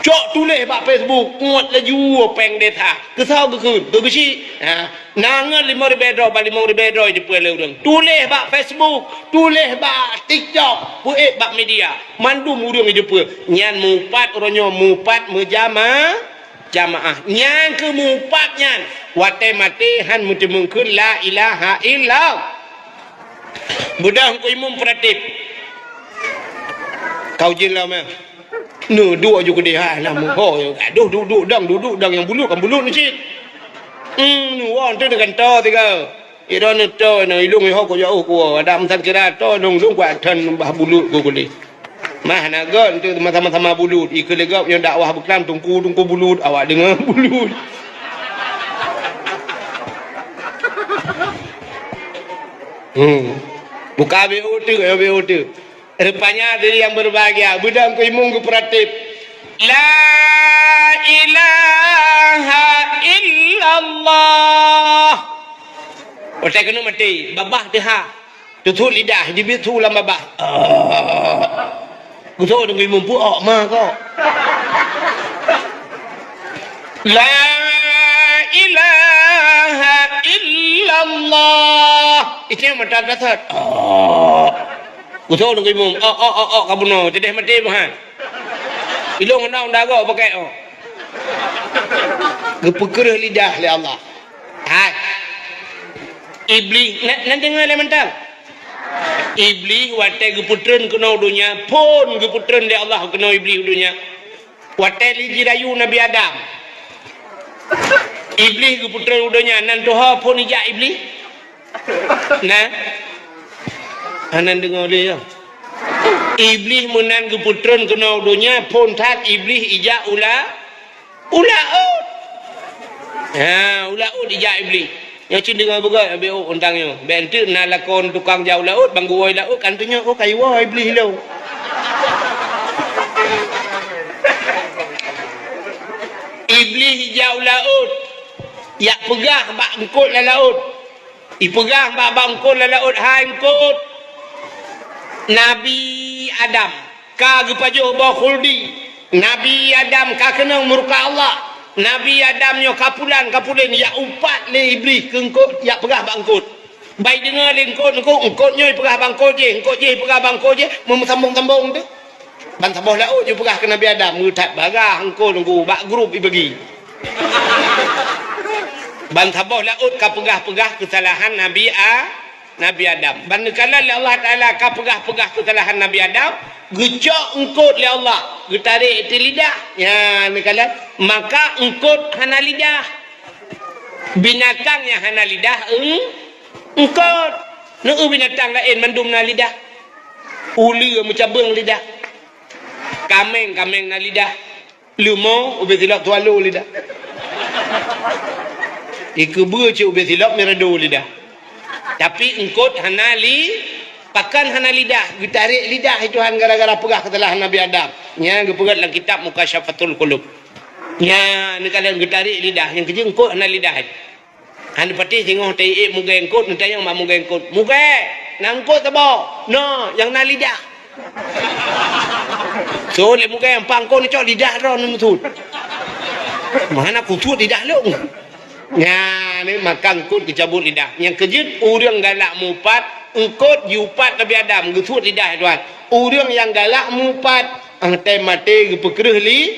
Cok tuléh bak Facebook, uet laju péng desa. Keusoe geukheun, keu geuchik. Ha, na ngon limong ribèe droe, bak limong ribèe droe jipeu lé ureueng. Tuléh bak Facebook, tuléh bak TikTok, peuék bak media. Mandum ureueng jipeu. Nyan mupat uroe nyoe, mupat meujama-, jamaah. Nyang keumupat nyan, watèe maté han meuteumeung kheun la ilaha illallah. Beudôh keu imum peuratif. Kau jin lom, eh. Neuduek ju keudeh, ha, na meuho. Aduh, duek-duek dang, duek-duek dang nyang bulut, kan bulut ni cit. Hmm, nu won tu dengan to tiga. Ira ni to, na ilong iho ko jauh ko. Ada meusan kira to, dong dong kuat tan bah bulut ko kulih. Mah na gon tu sama-sama bulut. Ikeu legok nyang dakwah beuklam tungku-tungku bulut, awak deungoe bulut. Hmm. Buka B O tu, B O tu. Rupanya diri yang berbahagia, beudang keu imum geupeuratif. La ilaha illallah. Watèe keuneuk maté, babah teuhah. Tutup lidah, jibiet su lam babah. Ah. Geusoe deungon imum pu-ok ma kok. La ilaha illallah. Itu yang mata dasar. Ah. Geusoe deungon imum, ok, ok, ok, ok, ka bunoe, teudeh maté meuhan. Ilong na unda gok pakai, oh. Geupeukreuh lidah lé Allah. Hai. Iblih, na, na deungoe lé mantong. Iblih watèe geupeutreun keunoe donya, phon geupeutreun lé Allah keunoe Iblih donya. Watèe lé jirayu Nabi Adam. Iblih geupeutreun u donya, nan tuha phon ijak Iblih. Nah. Hana deungoe lé, ya. Iblih meunan geupeutreun keunoe donya, phon that Iblih ijak u la-, u laôt. Ha, u laôt ijak Iblih. Nyoe cit deungoe beugöt, Abi, oh, untang nyoe. Bèk enteuk na lakon tukang jak u laôt, bang geuwoe laôt, kan teunyoe, oh, ka iwoe Iblih lom. Iblih ijak u laôt. Jak peugah bak eungkôt lam laôt. Ipeugah bak, bak eungkôt lam laôt, "Hai eungkôt, Nabi Adam ka geupajoh boh khuldi. Nabi Adam ka keunong murka Allah. Nabi Adam nyoe ka pulan, ka pulen, jak upat lé Iblih keu eungkôt, jak peugah bak eungkôt." Bai deungoe lé eungkôt-eungkôt, eungkôt nyoe ipeugah bak eungkôt jéh, eungkôt jéh ipeugah bak eungkôt jéh, meusambông-sambông teuh. Ban saboh laôt jipeugah keu Nabi Adam, "Meutat bagah eungkôt ngon guru," bak grup ibagi. Ban saboh laôt ka peugah-peugah keusalahan Nabi A-, Nabi Adam. Ban neukalon lé Allah Taala ka peugah-peugah keusalahan Nabi Adam, geucok eungkôt lé Allah, geutarek di lidah. Nyan neukalon, maka eungkôt hana lidah. Binatang nyang hana lidah, eung-, eungkôt. Neu binatang laén mandum na lidah. Uleue meucabeueng lidah. Kaméng, kaméng na lidah. Leumo, ubé silop swallow lidah. Ikeubeue cit ubé silop mirado lidah. Tapi eungkôt hana li-, pakon hana lidah, geutarek lidah lé Tuhan gara-gara peugah keusalahan Nabi Adam. Nyan geupeugét lam kitab Mukasyafatul Qulub. Nyan neukalon geutarek lidah, nyang keujeuet eungkôt hana lidah. Hana patéh singoh taiék mugée eungkôt, neutanyong bak mugée eungkôt, "Mugée, na eungkôt saboh?" "Na, nyang na lidah." So lé mugée, "Ampa eungkôt neucok lidah droe neumeusuet." "Meuhana kusuet lidah lôn." Nyan, maka eungkôt geucabot lidah. Nyang keujeuet, ureuëng galak meuupat, eungkôt jiupat Nabi Adam, geusuet lidah Tuhan. Ureuëng nyang galak meuupat, ah, watée maté geupeukreueh li-,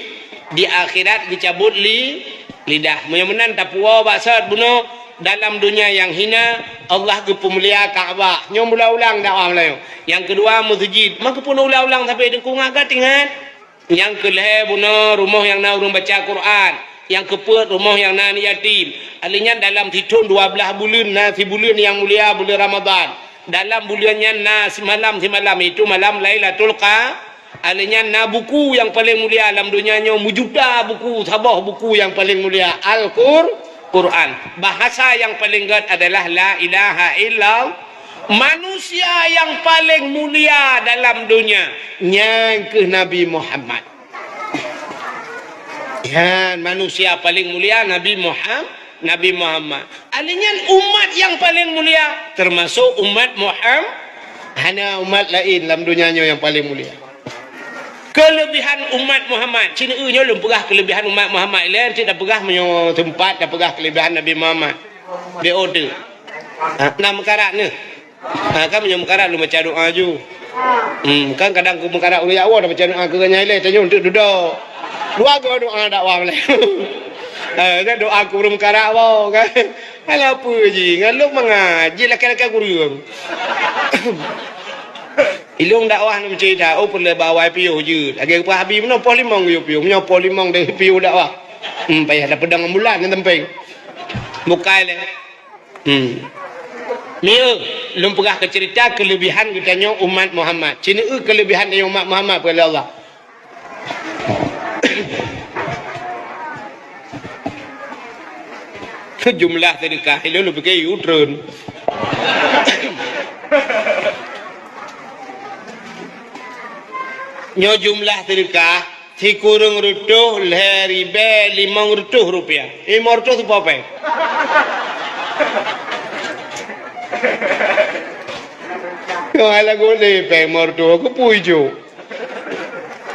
di akhirat geucabot li-, lidah. Meunyoe meunan tapuwoe bak sot bunoe, dalam donya nyang hina, Allah geupeumulia Ka'bah. Nyoe meuulang-ulang dakwah Meulayu. Nyang keudua, meuseujid. Maka pun ulang-ulang sabe deungon gata ingat. Nyang keulhée bunoe rumoh nyang na ureuëng baca Quran, nyang keupeuet rumoh nyang na aneuk yatim. Alheuh nyan dalam sithon dua blaih buleuen na sibuleuen nyang mulia, buleuen Ramadhan. Dalam buleuen nyan na simalam-simalam, yaitu malam Lailatul Qa-, alheuh nyan na buku nyang paleng mulia lam donya nyoe, meujuta buku, saboh buku nyang paleng mulia, Al-Qur-, Quran. Bahasa nyang paleng gét adalah La ilaha illallah. Manusia nyang paleng mulia dalam donya, nyan kheueh Nabi Muhammad. Nyan manusia paleng mulia Nabi Muham-, Nabi Muhammad. Alheuh nyan umat nyang paleng mulia, teumasok umat Muham-, hana umat laén lam donya nyoe nyang paleng mulia. Keuleubihan umat Muhammad. Cit nyoe lôn peugah keuleubihan umat Muhammad. Ilée cit tapeugah meunyoe teumpat tapeugah keuleubihan Nabi Muhammad. Beu teuk. Ha, na meukarat neuh. Ha, kan meunyoe meukarat lôn baca doa ju. Hmm, kan kadang ku meukarat ureuëng jak woe dah baca doa keu nyan ilée tanyoe teuk dudoe. Dua go doa dakwah lé. Ha, kan doa keu ureuëng meukarat woe kan. Alah peue jih, ngon lôn mangat, jih lakée-lakée kureueng. Ilôn dakwah nang meucita, oh, peureulée bak awai piôh jeuet. Lagée geupeugah Abi meunoe poh limong geuyue piôh, meunyoe poh limong deh piôh dakwah. Hmm, payah tapeudong ambulan nyan tampéng. Bukai lé. Hmm. Mieu, lôn peugah keu ceurita keuleubihan geutanyoe umat Muhammad. Cit nyoe keuleubihan tanyoe umat Muhammad peugah lé Allah. Jumlah seudeukah, ilôn lôn pike yue treun. Nyoe jumlah seudeukah, sikureueng reutôh lhée ribée limong reutôh rupiah. Limong reutôh seupôt péng. Nyoe hai lagoe lé péng limong reutôh, keupeue jok?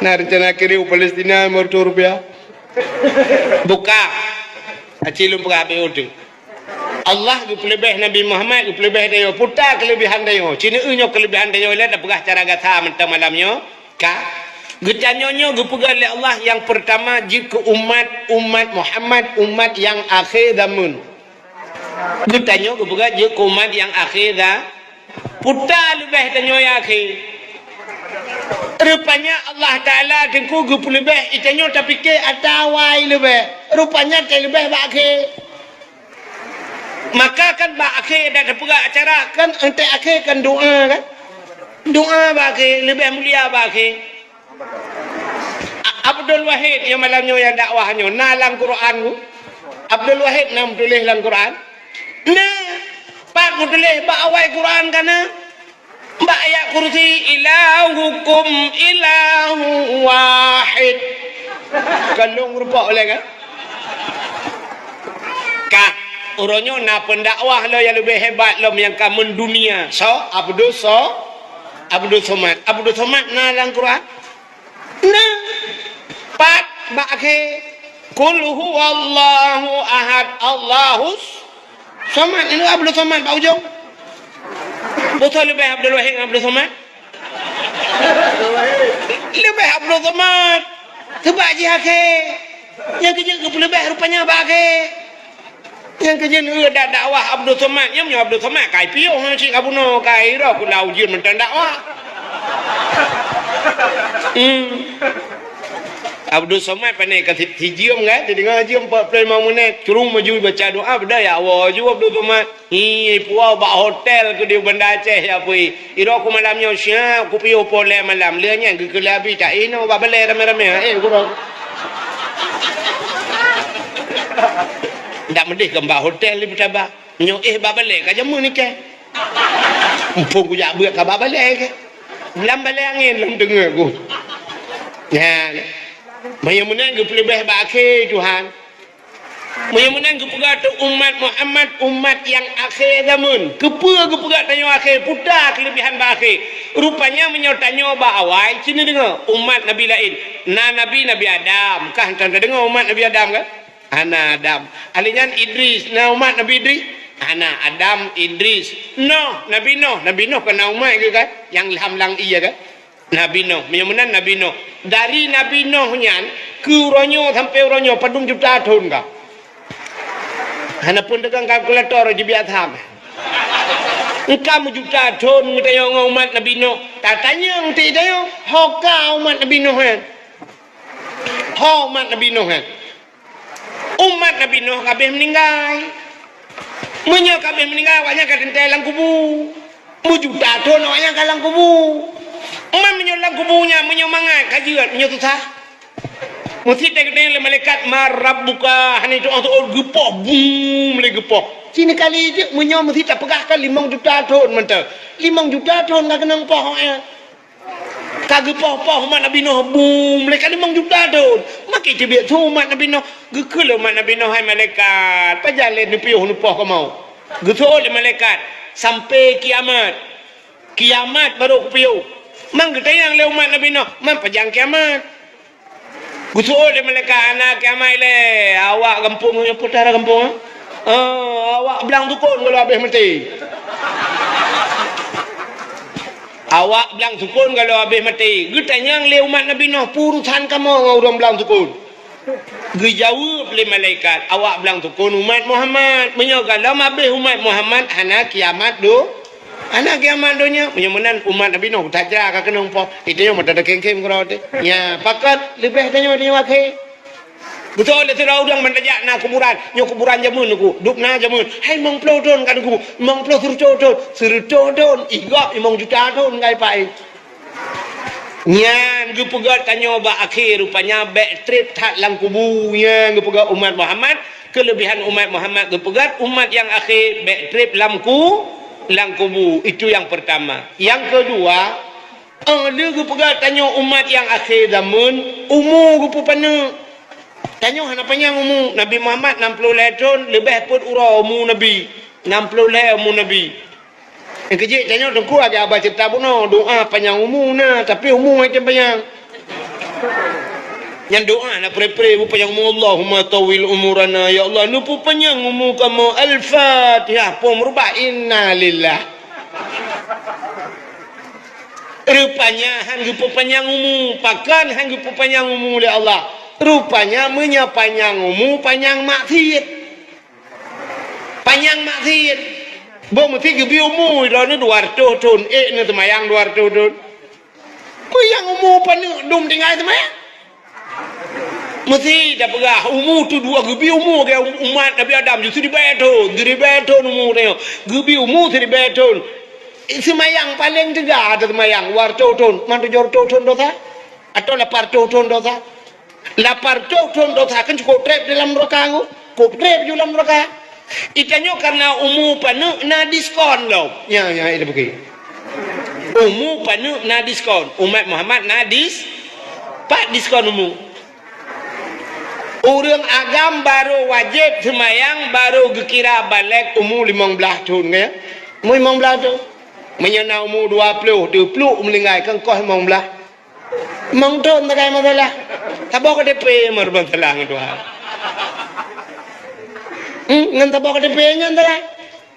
Na reuncana kirim u Palestina limong reutôh rupiah? Buka. Aci lôn peugah habéh udeueng. Allah geupeuleubeh Nabi Muhammad, geupeuleubeh tanyoe. Peue ta keuleubihan tanyoe? Cit nyoe keuleubihan tanyoe lé tapeugah cara gata mantong malam nyoe. Ka. Geutanyoe nyoe geupeugah lé Allah nyang peurtama jeuet keu umat, umat Muhammad, umat nyang akhé zameun. Geutanyoe geupeugah jeuet keu umat nyang akhé za-, peue ta leubeh tanyoe nyang akhé. Rupanya Allah Taala teungku geupeuleubeh, i tanyoe tapike ata awai leubeh. Rupanya teuleubeh bak akhé. Maka kan bak akhé dak tapeugah acara kan, entek akhé kan doa kan? Doa bak akhé leubeh mulia bak akhé. A-, Abdul Wahid nyang malam nyoe nyang dakwah nyoe na lam Quran ku? Abdul Wahid na meutuléh lam Quran? Na. Pat meutuléh bak awai Quran ka na? Bak ayat kursi, "Ilahukum ilahu wahid." Ka lôn rumpok lé kan? Ka, uroe nyoe na pendakwah lom nyang leubeh hebat lom nyang ka mendunia. Soe? Abdus So-, Abdus Somad. Abdus Somad na lam Quran? Na. Pat bak akhé, "Qul huwallahu ahad, Allahus Somad." Ini Abdus Somad bak ujong. Boh soe leubeh Abdul Wahid ngon Abdul Somad? Leubeh Abdul Somad. Seubab jih akhé. Nyang keu jeuet geupeuleubeh rupanya bak akhé. Nyang keu jeuet, eh, dak dakwah Abdul Somad. Nyang meunyoe Abdul Somad kai piôh, ha, cit ka bunoe, kai roh kula ujeuen mantong dakwah. Hmm. Abdul Somad pane ka si-, sijeuem kan? Sideungoe jeuem empat puluh lima menit. Curung maju baca doa, beudah ya Allah, ju Abdul Somad. Hi, puwoe bak hotel keu di Banda Aceh ya pui. Iro ku malam nyoe siap, ku piôh poh lhèe malam. Lheueh nyan geukheun lé Abi, tak inoe bak balèe ramé-ramé. Eh, gurong. Ndak meudeh keu bak hotel di Peutaba. Nyoe eh bak balèe ka jameun ikai. Muphom kujak beuet ka bak balèe ke. Lam balèe angén lom teungeut ku. Nyan. Meunyoe meunan geupeuleubeh bak akhé Tuhan. Meunyoe meunan geupeugah teuh umat Muhammad, umat nyang akhé zameun. Keupeue geupeugah tanyoe akhé? Peue ta keuleubehan bak akhé? Rupanya meunyoe tanyoe bak awai, ci neudeungoe umat nabi laén. Na nabi, Nabi Adam. Kah tan tadeungoe umat Nabi Adam kan? Hana Adam. Ahli nyan Idris. Na umat Nabi Idris? Hana Adam, Idris. Noh, Nabi Noh. Nabi Noh kan na umat geuh kan? Nyang lam lang ie kan? Nabi Nuh, meunyoe meunan Nabi Nuh. Dari Nabi Nuh nyan keu uroe nyoe sampoe uroe nyoe padum juta thon ka? Hana pun teugang kalkulator jibiak tham. Engka meujuta thon geutanyoe ngon umat Nabi Nuh. Tatanyong ti tanyoe, ho ka umat Nabi Nuh nyan? Ho umat Nabi Nuh nyan? Umat Nabi Nuh ka abéh meuninggai. Meunyoe ka abéh meuninggai, awaknyan ka teuntèe lam kubu. Meujuta thon awaknyan ka lam kubu. Man meunyoe lam kubu nyan, meunyoe mangat ka jeuet, meunyoe susah. Meusit teukeudéng lé malaikat, "Man rabbuka?" Hana jitu'oh-tu'oh, geupoh, bum, lé geupoh. Sinoe kali teuk, meunyoe meusit tapeugah ka limong juta thon mantong. Limong juta thon ka keunong poh awaknyan. Ka geupoh-poh umat Nabi Nuh, bum, lé ka limong juta thon. Makai teubiet su umat Nabi Nuh. Geukheun lé umat Nabi Nuh, "Hai malaikat, pajan lé neupiôh neupoh kamoe?" Geuseuôt lé malaikat, "Sampoe kiamat. Kiamat barô kupiôh." Man geutanyong lé umat Nabi Nuh, "Man pajan kiamat?" Geuseuôt lé malaikat, "Hana kiamat lé. Awak gampông nyoe peue tara gampông, eh? Ah, awak blang sukon gohlom abéh maté." Awak blang sukon gohlom abéh maté. Geutanyong lé umat Nabi Nuh, "Peue urusan kamoe ngon ureuëng blang sukon?" Geujaweueb lé malaikat, "Awak blang sukon umat Muhammad. Meunyoe gohlom abéh umat Muhammad, hana kiamat do-, hana kiamat donya." Meunyoe meunan umat Nabi Nuh, that jra ka keunong poh. Itu nyang mata dakeng-keng keudroe teuh. Nya, pakat leubeh tanyoe, tanyoe akhé. Beutôi lé sidroe ureuëng ban tajak na kuburan. Nyoe kuburan jameun Teungku, dub na jameun. Hai limong ploh thon ka Teungku, limong ploh seureutôh thon. Seureutôh thon, ih gob limong juta thon kai pai. Nyan geupeugah tanyoe bak akhé, rupanya bék treb that lam kubu. Nyan geupeugah umat Muhammad, keuleubehan umat Muhammad geupeugah umat nyang akhé bék treb lam ku-, lam kubu. Itu nyang peurtama. Nyang keudua, Oh, lheueh geupeugah tanyoe umat nyang akhé zameun, umu geupeupaneuk. Tanyoe hana panyang umu. Nabi Muhammad nam ploh lhée thon, leubeh peuet uroe umu Nabi. Nam ploh lhée umu Nabi. Nyang keujeuet tanyoe Teungku aja haba ceurita bunoe, doá panyang umu na, tapi umu hana panyang. Nyan doá na pre-pre beupanyang umu, "Allahumma tawwil umurana, ya Allah, neupeupanyang umu kamoe." Al-Fatihah, poh meurubah, innalillah. Rupanya han geupeupanyang umu. Pakon han geupeupanyang umu lé Allah? Rupanya meunyoe panyang umu, panyang maksiet. Panyang maksiet. Boh meusti geubi umu, droeneuh dua reutôh thon, ék neuh seumayang dua reutôh thon. Meunyoe umu paneuk dum tinggai seumayang. Meusti tapeugah, umu tu dua geubi umu lagée umat Nabi Adam, ju siribée thon, siribée thon umu tanyoe. Geubi umu siribée thon. Seumayang paleng teuga ata seumayang, dua reutôh thon, man tujoh reutôh thon dosa? Atawa lapan reutôh thon dosa? Lapan reutôh thon dosa kan cukôp treb di lam neuraka nyoe. Cukôp treb ju lam neuraka. Itanyoe karena umu paneuk na diskon lom. Nya, nya, itu bukti. Umu paneuk na diskon. Umat Muhammad na dis-, pat diskon umu. Ureuëng agam barô wajéb seumayang barô geukira balek umu limong blaih thon, kan? Umu limong blaih thon. Meunyoe na umu dua ploh, teupluek meuninggai, kan koh limong blaih. Limong thon takai masalah. Saboh K T P meuruban salah ngon Tuhan. Hmm, ngon saboh K T P nyan salah.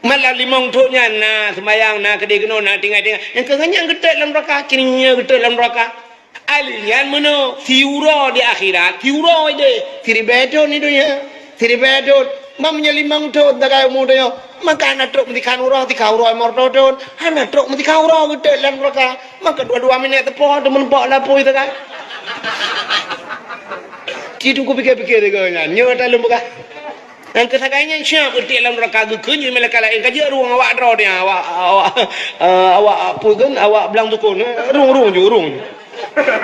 Malam limong thon nyan na seumayang, na keudeh keunoe, na tinggai-tinggai. Nyang keu nyan geutot lam neuraka, keuneuk nyan geutot lam neuraka. Ahli nyan meunoe, siuroe di akhirat, siuroe deh, siribèe thon di donya, siribèe thon. Meunyoe limong thon tagai umu donya, maka hana trok meusikhan uroe, sikhan uroe limong reutôh thon, hana trok meusikhan uroe geutot lam neuraka. Maka dua-dua minèt teupoh teumeureumpok lapui tagai. Ci teungku pikir-pikir sigoe nyan, nyoe ata lôn peugah. Nyang keu sagai nyan siap geutot lam neuraka geukheun nyoe malaikat laén ka jeuet rueng awak droe nyan, awak, awak, eh, awak peue kheun, awak blang tukon, eh, rueng, rueng ju, rueng ju.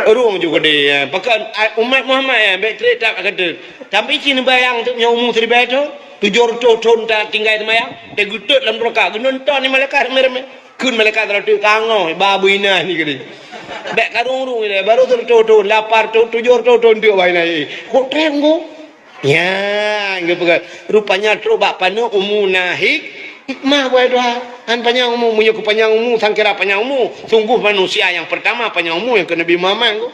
Rueng ju keudeh, eh. Pakon, ah, umat Muhammad, eh, bèk trép that ka trép. Tapi ci neubayang teuk nyoe umu siribèe thon, tujoh reutôh thon tatinggai seumayang, teuh geutot lam neuraka, geunonton lé malaikat ramé-ramé. Kheun malaikat seurateuk ka ngoh, ba beuinan nyan keudeh. Bèk ka rueng-rueng ilèe, barô sireutôh thon, lapan reutôh, tujoh reutôh thon teuk ba inan. Kok trép ngon Nyan geupeugah, rupanya trok bak paneuk umu na hik-, hikmah, wahai Tuhan. Han panyang umu, meunyoe keu panyang umu, sangkira panyang umu. Sungguh manusia nyang peurtama panyang umu nyang keu Nabi Muhammad tu.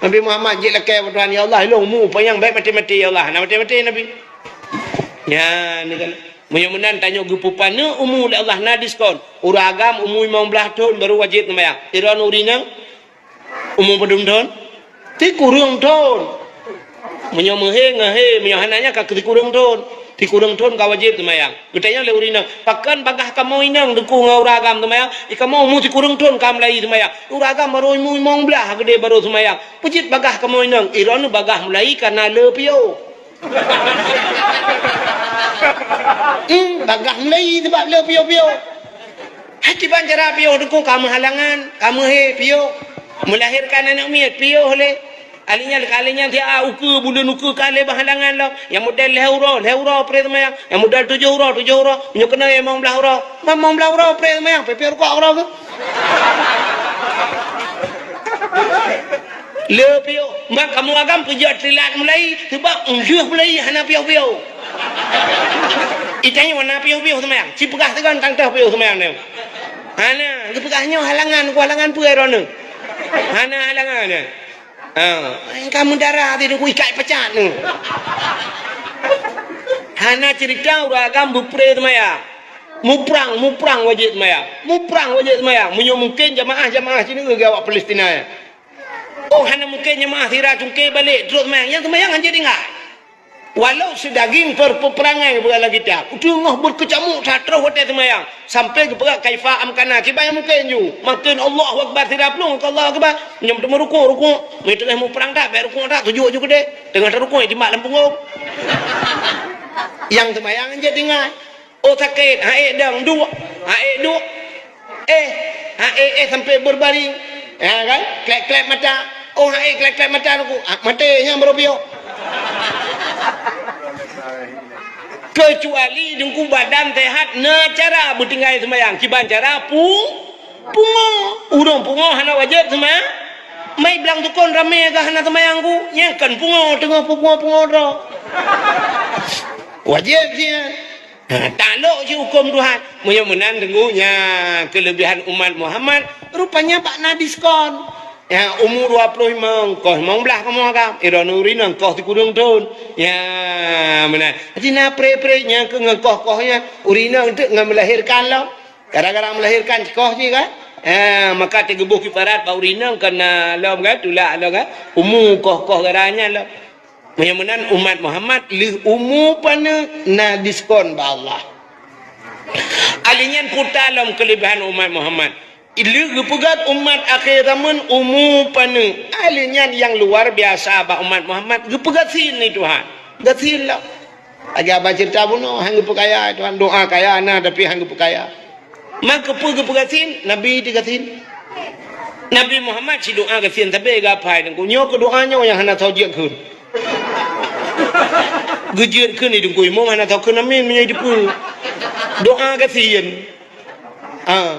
Nabi Muhammad jeuet lakèe bak Tuhan, "Ya Allah, ilôn umu panyang bèk maté-maté, ya Allah." Hana maté-maté Nabi. Nyan kan. Meunyoe meunan tanyoe geupeupaneuk umu lé Allah na diskon. Ureueng agam umu limong blaih thon barô wajéb seumayang. Droeneuh ureueng inong Umu padum thon? Sikureueng thon. Meunyoe meuhé, ngeuhé, meunyoe hana nyan ka keu sikureueng thon. Sikureueng thon ka wajéb seumayang. Geutanyong lé ureueng inong, "Pakon bagaih kamoe inong teungku ngon ureueng agam seumayang? Di kamoe umu sikureueng thon ka mulai seumayang. Ureueng agam barô umu limong blaih keudeh barô seumayang. Peue jeuet bagaih kamoe inong?" "Droeneuh bagaih mulai kareuna le piôh." Hmm, bagaih mulai sabab le piôh-piôh. Hai kiban cara piôh teungku, ka meuhalangan, ka meuhé piôh. Meulahérkan aneuk miet piôh lé. Ahli nyan, ahli nyan siat ukeue, buleuen ukeue ka lé bak halangan lom. Nyang model lhèe uroe, lhèe uroe pré seumayang. Nyang model tujoh uroe, tujoh uroe. Meunyoe keunoe limong blaih uroe, limong blaih uroe pré seumayang, pih-pih rukok uroe keuh. Le piôh, mak kamoe agam peujeuet teulat mulai, sabab untôh mulai hana piôh-piôh. Itanyoe na piôh-piôh seumayang, ci peugah sigoe tang toh piôh seumayang nyoe. Hana, geupeugah nyoe halangan, ku halangan peue droeneuh? Hana halangan nyan. Ha, ka meudara tadi ku ikat pecat nyoe. Hana cerita ureueng agam beupré seumayang. Muprang, muprang wajéb seumayang. Muprang wajéb seumayang. Meunyoe mungken jamaah-jamaah sineuk geuh awak Palestina nyan. Oh, hana mungken jamaah sira cungké balek, trok seumayang. Nyang seumayang hanjeuet tinggai. Walau seudaging per-, peperangai, geupeugah lam kitab. Teungoh beukeucamuk that troh watèe seumayang. Sampai geupeugah, "Kaifa amkana." Kiban nyang mungken ju. Mungken Allahu Akbar sira plueng keu Allahu Akbar. Nyoe teuma rukuk, rukuk. Meunyoe teungoh muprang that, bèk rukuk that, sujud ju keudeh. Teungoh tarukuk, jimat lam punggong. Nyang seumayang hanjeuet tinggai. Oh, sakét, ha ék dong, duek, ha ék duek. Eh, ha ék, eh, sampai berbaring. Ya kan? Klep-klep mata. Oh, ha ék klep-klep mata teungku. Ah, maté nyan baru piôh. Kecuali teungku badan sehat, na cara beutinggai seumayang. Kiban cara pu-, pungo. Ureueng pungo hana wajéb seuma-, mai blang tukon ramé ka hana seumayang ku. Nyan kan pungo teungoh pungo-pungo droe. Wajéb sih. Ha, taklok cit hukôm Tuhan. Meunyoe meunan teungku, nyan keuleubihan umat Muhammad, rupanya bak na diskon. Ya, umu dua ploh limong, koh limong blaih kamoe agam. Droeneuh ureueng inong koh sikureueng thon. Ya, meunan. Jadi na pré-pré nyan keuh ngon koh-koh nyan. Ureueng inong teuk ngon meulahérkan lom. Gara-gara meulahérkan koh cit kan. Ha, maka teugeuboh kiparat bak ureueng inong kan na lom kan, tulak lom kan. Umu koh-koh gara nyan lom. Meunyoe meunan umat Muhammad lheueh umu paneuk na diskon bak Allah. Ahli nyan puta lom keuleubihan umat Muhammad. Lheueh geupeugöt umat akhé zaman umu paneuk. Ahli nyan nyang luar biasa bak umat Muhammad geupeugöt sin lé Tuhan. Geusin lom. Lagèe haba ceurita bunoe, han geupeukaya Tuhan, doa kaya na tapi han geupeukaya. Maka peue geupeugöt sin? Nabi teuh geusin. Nabi Muhammad sidoa geusin sabe geuhafai teungku. Nyoe keu doa nyoe nyang hana soe jeuet kheun. Geujeuet kheun di teungku imum hana soe kheun amin meunyoe di peue. Doa geusin. Ah.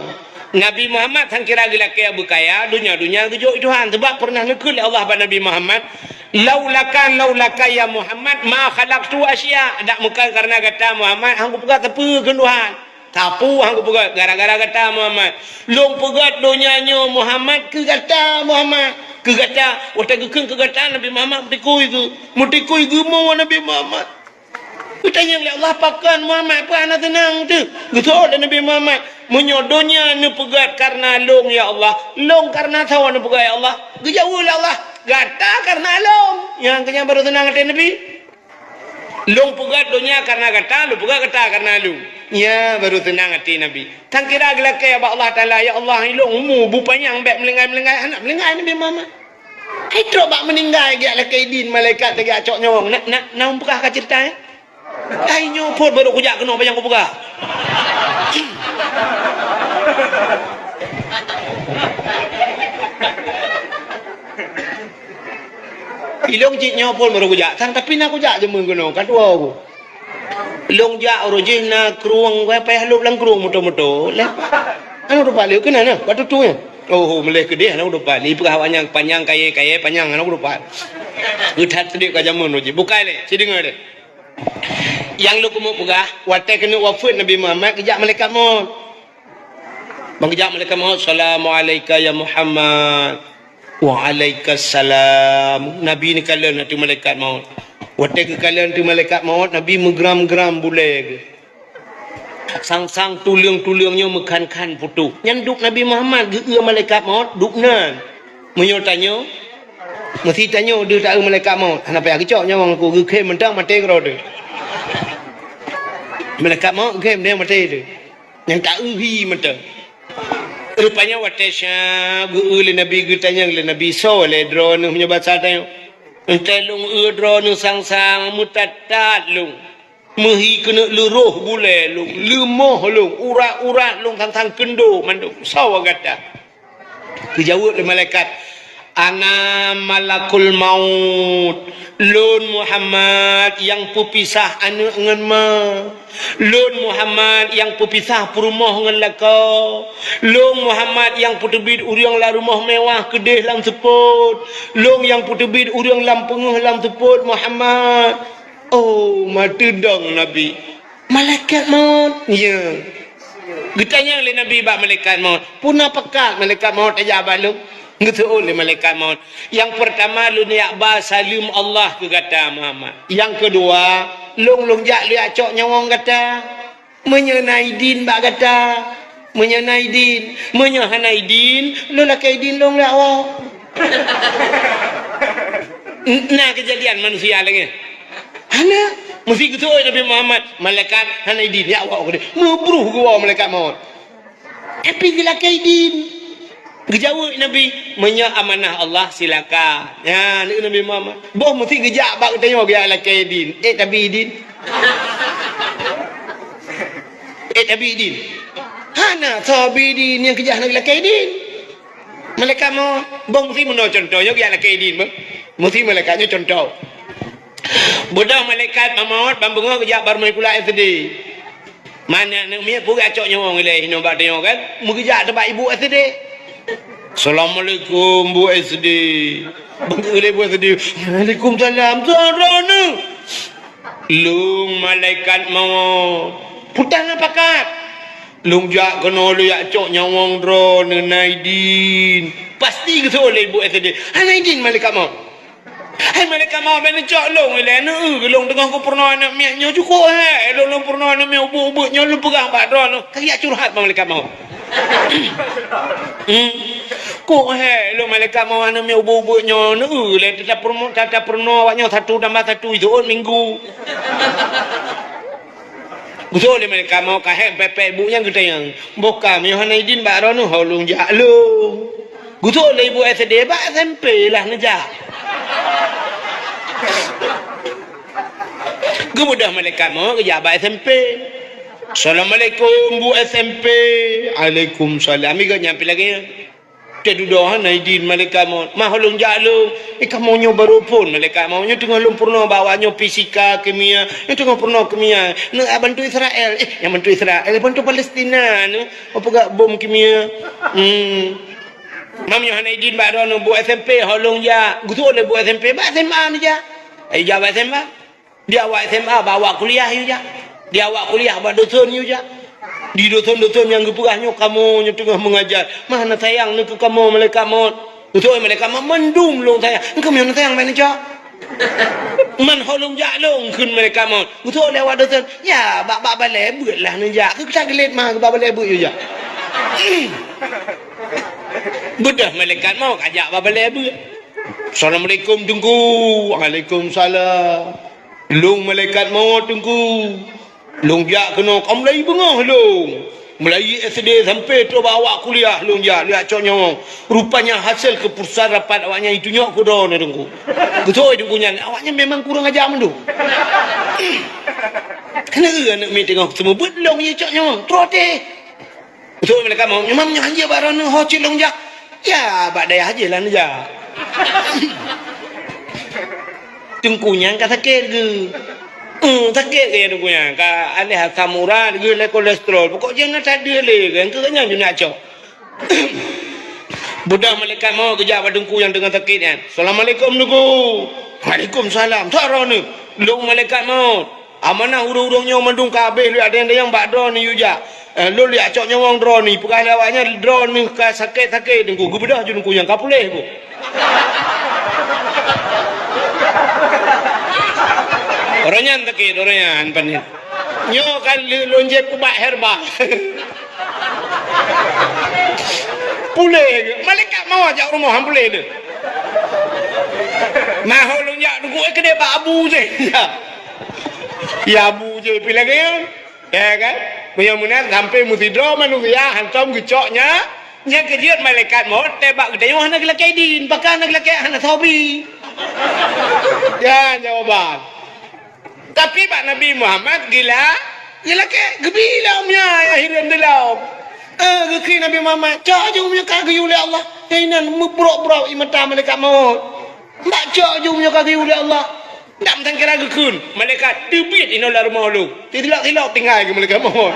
Nabi Muhammad sang kira geulakèe beukaya, donya-donya geujok Tuhan. Sebab pernah neukheun lé Allah bak Nabi Muhammad, "Laulaka, laulaka ya Muhammad, ma khalaqtu asya." Dak meukan karena gata Muhammad, han kupeugöt sapeue kheun Tuhan. Sapeue han kupeugöt gara-gara gata Muhammad. Lôn peugöt donya nyoe Muhammad keu gata Muhammad. Keu gata, watèe geukheun keu gata Nabi Muhammad meutikui geu. Meutikui geumo Nabi Muhammad. Geutanyong lé Allah, "Pakon Muhammad, peue hana seunang teuh?" Geuseuôt lé Nabi Muhammad, "Meunyoe donya neupeugét kareuna lôn, ya Allah, lôn kareuna soe neupeugét, ya Allah?" Geujaweueb lé Allah, "Gata kareuna lôn." Nyang keunyan barô seunang até Nabi. "Lôn peugét donya kareuna gata, lôn peugét gata kareuna lôn." Nyan barô seunang até Nabi. Tan kira geulakée bak Allah Taala, "Ya Allah, ilôn umu bu panyang bék meulinggai-meulinggai." Hana meulinggai Nabi Muhammad. Hai trok bak meuninggai geujak lakée idin malaikat geujak cok nyawöng. Na, na, na peugah ka ceurita, eh? Hai nyoe phon barô kujak keunoe, panyang kupeugah. Ilôn cit nyoe phon barô kujak, sang tapi na kujak jameun keunoe, ka tuwoe ku. Lôn jak uroe jih na krueng, wai payah lôb lam krueng moto-moto. Lé, anu rupa lé keunan na, bak tutu nyan. Oh, meuleh keudeh anu rupa. Lé peugah awak nyan panyang kayée-kayée panyang anu rupa. Geuthat seudeh ka jameun uroe jih. Bukai lé, sideungoe lé. Nyang lôn keumeung peugah, watée keuneuk wafeuet Nabi Muhammad, geujak malaikat maut. Ban geujak malaikat maut, "Salamu alaika ya Muhammad." "Wa alaikassalam." Nabi neukalon ateueh malaikat maut. Watée geukalon ateueh malaikat maut, Nabi meugram-gram bulée geuh. Sang-sang tuleueng-tuleueng nyoe meukhan-khan putôh. Nyan duek Nabi Muhammad geueu malaikat maut, duek nan. Meunyoe tanyoe, meusi tanyoe deuh taeu malaikat maut. Hana payah geucok nyawöng, ku geukhém mantong maté keudroe teuh. Malaikat maut geukhém deh maté teuh. Nyang taeu hi mantong. Rupanya watée syab geueu lé Nabi, geutanyong lé Nabi, "Soe lé droeneuh?" Meunyoe basa tanyoe, "Enteuk lôn eu droeneuh sang-sang, meutat-tat lôn. Meuhi keuneuk leuroh bulée lôn, leumoh lôn, urat-urat lôn sang-sang keundo mandum. Soe gata?" Geujaweueb lé malaikat, "Ana malakul maut. Lôn Muhammad nyang peupisah aneuëk ngon ma. Lôn Muhammad nyang peupisah peurumoh ngon lakoe. Lôn Muhammad nyang peuteubiet ureuëng lam rumoh mewah keudeh lam seupôt. Lôn nyang peuteubiet ureuëng lam peungéh lam seupôt, Muhammad." Oh, meuteudong Nabi. Malaikat maut, ya. Geutanyong lé Nabi bak malaikat maut, "Peue na pakat malaikat maut tajak bak lôn?" Geuseuôt lé malaikat maut, "Nyang peurtama lôn jak ba saleuem Allah keu gata Muhammad. Nyang keudua, lôn lôn jak lôn jak cok nyawöng gata. Meunyoe na idin bak gata, meunyoe na idin, meunyoe hana idin, lôn lakée idin lôn lé Allah." N-, na keujadian manusia lagée. Hana, meusi geuseuôt Nabi Muhammad, malaikat hana idin, ya Allah, meubruh geuwoe malaikat maut. Tapi geulakée idin. Geujaweueb Nabi, "Meunyoe amanah Allah, silakan." Nyan, Nabi Muhammad. Boh meusi geujak bak geutanyoe geujak lakée idin. Eh, tabi idin. Eh, tabi idin. Hana, tabi idin nyang keujak hana geulakée idin. Malaikat maut, boh meusi meunoe cuntoh, nyoe geujak lakée idin, boh. Meusi malaikat nyoe cuntoh. Beudôh malaikat maut, ban beungoh geujak bak rumoh sikula S D. Mana aneuk miet peue geucok nyawöng ilée hinoe bak tanyoe kan? Meugeujak teubak ibu S D. "Assalamualaikum, Bu S D." Bangke lé Bu S D. "Waalaikumsalam, soe droeneuh?" "Lôn malaikat maut." "Peue na pakat?" "Lôn jak keunoe lôn jak cok nyawöng droeneuh na idin." Pasti geuseuôt lé ibu S D. "Hana idin malaikat maut." "Hai malaikat maut, bèk neucok lôn ilèe, neueu lôn teungoh kupeurunoe aneuk miet nyoe, cukôp hék lôn, lôn peurunoe aneuk miet ubeuet-ubeuet nyoe, lôn peugah bak droeneuh." Ka geujak curhat bak malaikat maut. Hmm. "Cukôp hék lôn malaikat maut, aneuk miet ubeuet-ubeuet nyoe, neueu lé, tata peurunoe, tata peurunoe awak nyoe satu tambah satu, jeuet minggu." Geuseuôt lé malaikat maut, ka hék pèpè ibu nyan geutanyong, "Boh ka meunyoe hana idin bak droeneuh, ho lôn jak lôn." Geuseuôt lé ibu S D, bak S M P lah neujak. Geubeudôh malaikat maut geujak bak S M P. "Assalamualaikum, Bu S M P." "Waalaikumsalam." Iga nyan pi lagèe nyan. Teududoe hana idin malaikat maut. "Mah lôn jak lôn." "Eh, kamoe nyoe barô phôn malaikat maut. Nyoe teungoh lôn peurunoe bak awak nyoe fisika, kimia. Nyoe teungoh peurunoe kimia. Nyoe bantu Israel." "Eh, nyang bantu Israel, bantu Palestina nyoe. Peugah bom kimia." Hmm. "Mah nyoe hana idin bak droeneuh, Bu S M P, ho lôn jak." Geuseuôt lé Bu S M P, bak S M A neujak. Ai jak bak S M A. Di awak S M A, bak awak kuliah yue jak. Di awak kuliah, bak dosen yue jak. Di dosen-dosen nyang geupeugah nyoe, kamoe nyoe teungoh meungajar. Mah na sayang nyoe keu kamoe malaikat maut. Geuseuôt malaikat maut, "Mandum lôn sayang." "Engkau meunyoe na sayang, bèk neucok." Man ho lôn jak lôn kheun malaikat maut. Geutrok lé awak dosen, "Ya, bak, bak balée beuet lah neujak. Keu ka geulet ma bak balée beuet yue jak." Beudôh malaikat maut ka jak bak balée beuet. "Assalamualaikum, Teungku." "Waalaikumsalam." "Lôn malaikat maut, Teungku. Lôn jak keunoe ka mulai beungoh lôn. Mulai S D sampai trok bak awak kuliah lôn jak, jak cok nyawöng. Rupanya hasil keputusan rapat awaknyan itu nyoe keu droeneuh, Teungku." Beutôi, Teungku, nyan awaknyan memang kurang ajar mandum. Keuneuk aneuëk miet teungoh seumeubeuet lôn jicok nyawöng. Troh teh. Beutôi, malaikat maut, "Nyoe mam nyoe hanjeuet bak droeneuh, ho cit lôn jak." "Ya, bak dayah jih lah neujak." Teungku nyan ka sakét geuh. Hmm, sakét geuh ya teungku nyan. Ka aléh asam urat geuh, lé kolesterol. Pokok jih na that deuh lé geuh. Keu nyan ju nak cok. Beudôh malaikat maut geujak bak teungku nyang teungoh sakét nyan. "Assalamualaikum, Teungku." "Waalaikumsalam. Soe droeneuh?" "Lôn malaikat maut. Amanah ureuëng-ureuëng nyoe mandum ka habéh lé, ada nyang bak droeneuh yue jak. Eh, lôn jak cok nyawöng droeneuh." Peugah lé awaknyan, "Droeneuh ka sakét-sakét, Teungku." Geubeudôh ju teungku nyang ka puléh, Bu. Ureuëng nyan sakét, ureuëng nyan panéh. "Nyoe kan lé lôn jép ubak herba." Puléh geuh. Malaikat maut jak rumoh han puléh deuh. Mahô lôn jak teungku, eh, keudéh bak abu jih. Ya. Ya abu jih pi lagée nyan. Ya kan? Meunyoe meunan sampai meusidroe manusia hantom geucok nya, nyang keujeuet malaikat maut teuh bak geutanyoe hana geulakée idin, pakon hana geulakée, hana sobri. Ya jawaban. Tapi bak Nabi Muhammad gila, gila ke? Geubila umnya ya hireuen dilom. Eh, geukheun Nabi Muhammad, cok ju umnya ka geuyue lé Allah. Nyang inan meubrok-brok ie mata malaikat maut. Bak cok ju umnya ka geuyue lé Allah. Ndak meusangkira geukheun, malaikat teubiet inoe lam rumoh lôn. Tilok-tilok tinggai keu malaikat maut.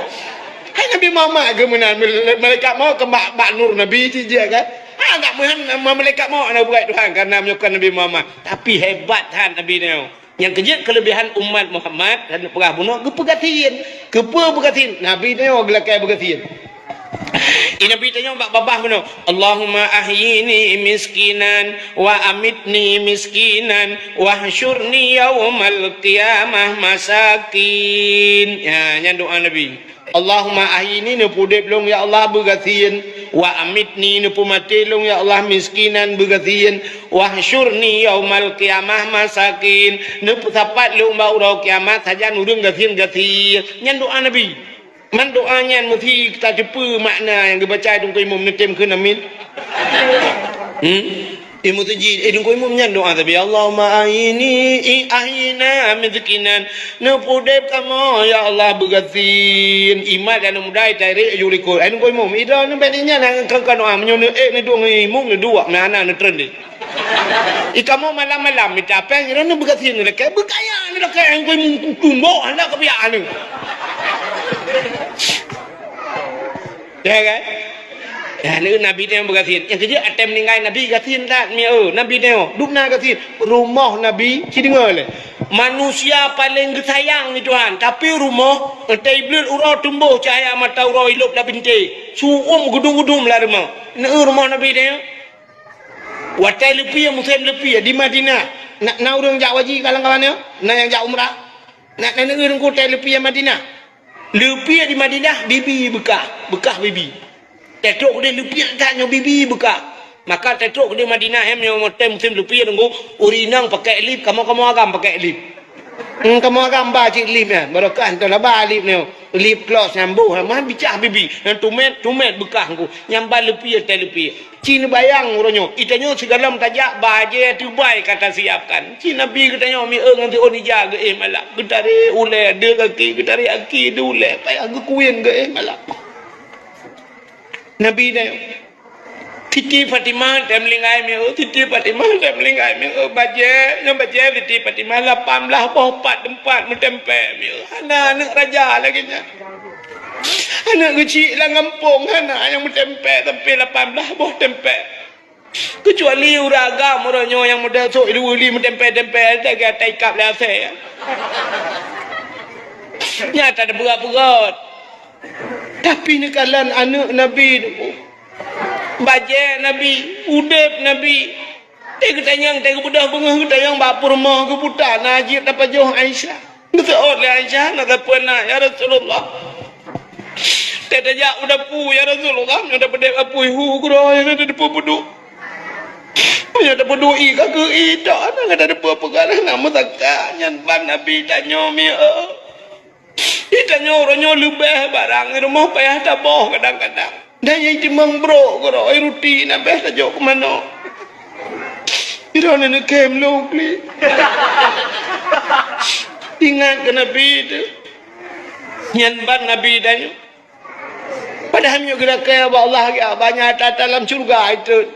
Hai Nabi Muhammad geumeunan malaikat maut keu bak, bak nur Nabi cit jih kan. Ha, ndak meuhan malaikat maut na buat Tuhan karena meunyoe kon Nabi Muhammad. Tapi hebat that Nabi nyoe. Nyang keujeuet keuleubehan umat Muhammad, dan peugah bunoe geupeugasien. Keupeue beugasien? Nabi nyoe geulakée beugasien. Di Nabi tanyoe bak babah bunoe, "Allahumma ahyini miskinan wa amitni miskinan wahsyurni yaumal qiyamah masakin." Ya, nyan doa Nabi. "Allahumma ahyini," neupeuudeb lôn ya Allah beugasien, "wa amitni," neupeumaté lôn ya Allah miskinan beugasien, "wahsyurni yaumal qiyamah masakin," neupeusapat lôn bak uroe kiamat sajan ureuëng gasien-gasien. Nyan doa Nabi. Man doa nyan meusi tateupeue makna nyang geubaca teungku imum neutem kheun amin. Hmm? Imum teujih, eh, teungku imum nyan doa tapi, "Allahumma ahyini, i-, ahyina miskinan." Neupudeb kamoe, ya Allah, beugasien. Imat dan muda itarek ju likot. Ai teungku imum, ida neubet nyan nyang keu doa. Meunyoe neuék neuduek ngon imum neuduek, meuhana neutreun deh. Ikamoe malam-malam mita péng, droeneuh beugasien neulakée, beukaya neulakée, nyang keu tumbok hana keubiak aneuk. Ya kan? Ya, ni Nabi teuh beugasien. Nyang keujeuet até meuninggai Nabi gasien that, mi eu, Nabi teuh dubna gasien. Rumoh Nabi, ci deungoe lé. Manusia paleng geusayang ni Tuhan, tapi rumoh, entah iblih uroe tumboh cahya mata uroe ilop lam bintéh. Su'um gudum-gudum lam rumoh. Ni eu rumoh Nabi teuh. Watée leupie, musém leupie di Madinah, na, na ureuëng jak haji kawan-kawan nyoe? Na nyang jak umrah? Na, na neueu teungku watée leupie Madinah? Leupie di Madinah, bibi beukah, beukah bibi. Teutrok keudeh leupie that nyoe bibi beukah. Maka teutrok keudeh Madinah, em, nyoe watée musém leupie teungku, ureuëng inong pakai lip, kamoe-kamoe agam pakai lip. Hmm, kamoe agam ba cit lip nyan, barokah entah laba lip nyoe. Lip gloss nyang boh, mah bicah bibi. Nyang tumet, tumet beukah teungku. Nyang ba leupie, teuh leupie. Ci neubayang uroe nyoe, geutanyoe sigohlom tajak bajée teubai ka tasiapkan. Ci Nabi geutanyoe mi eu ngon siôn ija geuéh malam. Geutarek ulée, deuh gaki, geutarek aki, deuh ulée, payah geukuen geuéh malam. Nabi nyoe, Siti Fatimah tem linggai mi eu, Siti Fatimah tem linggai mi eu, bajée, nyang bajée Siti Fatimah lapan blaih boh pat teumpat meutempé mi eu. Hana aneuk raja lagée nyan. Aneuk keuchik lam gampông hana nyang meutempé sampai lapan blaih boh tempé. Keucuali ureuëng agam uroe nyoe nyang model sok ilu-ili meutempé-tempé lagée ata ikab lé asée. Nyata teupeugah-peugah. Tapi neukalon aneuk Nabi, bajée Nabi, udeb Nabi. Teuh geutanyong, teuh geubeudôh beungoh geutanyong bak peurumoh geuh buta, na jeuet tapajoh Aisyah. Geuseuôt lé Aisyah, na sapeue na, "Ya Rasulullah, teuh tajak u dapu, ya Rasulullah, meunyoe tapeudép apui hu keudroe, na tadeupeu peuduek. Meunyoe tapeudui ka keu i tok, na ka tadeupeu peugah na meusaka." Nyan ban Nabi tanyoe mieu. Di tanyoe uroe nyoe leubeh barang di rumoh payah taboh kadang-kadang. Dan nyang timang brok keudroe ruti na beh tajok keu manok. Di droeneuh neukem lôn klik. Ingat keu Nabi teuh. Nyan ban Nabi tanyoe. Padahai meunyoe geulakée bak Allah, banyak ata-ata lam syeuruga itu.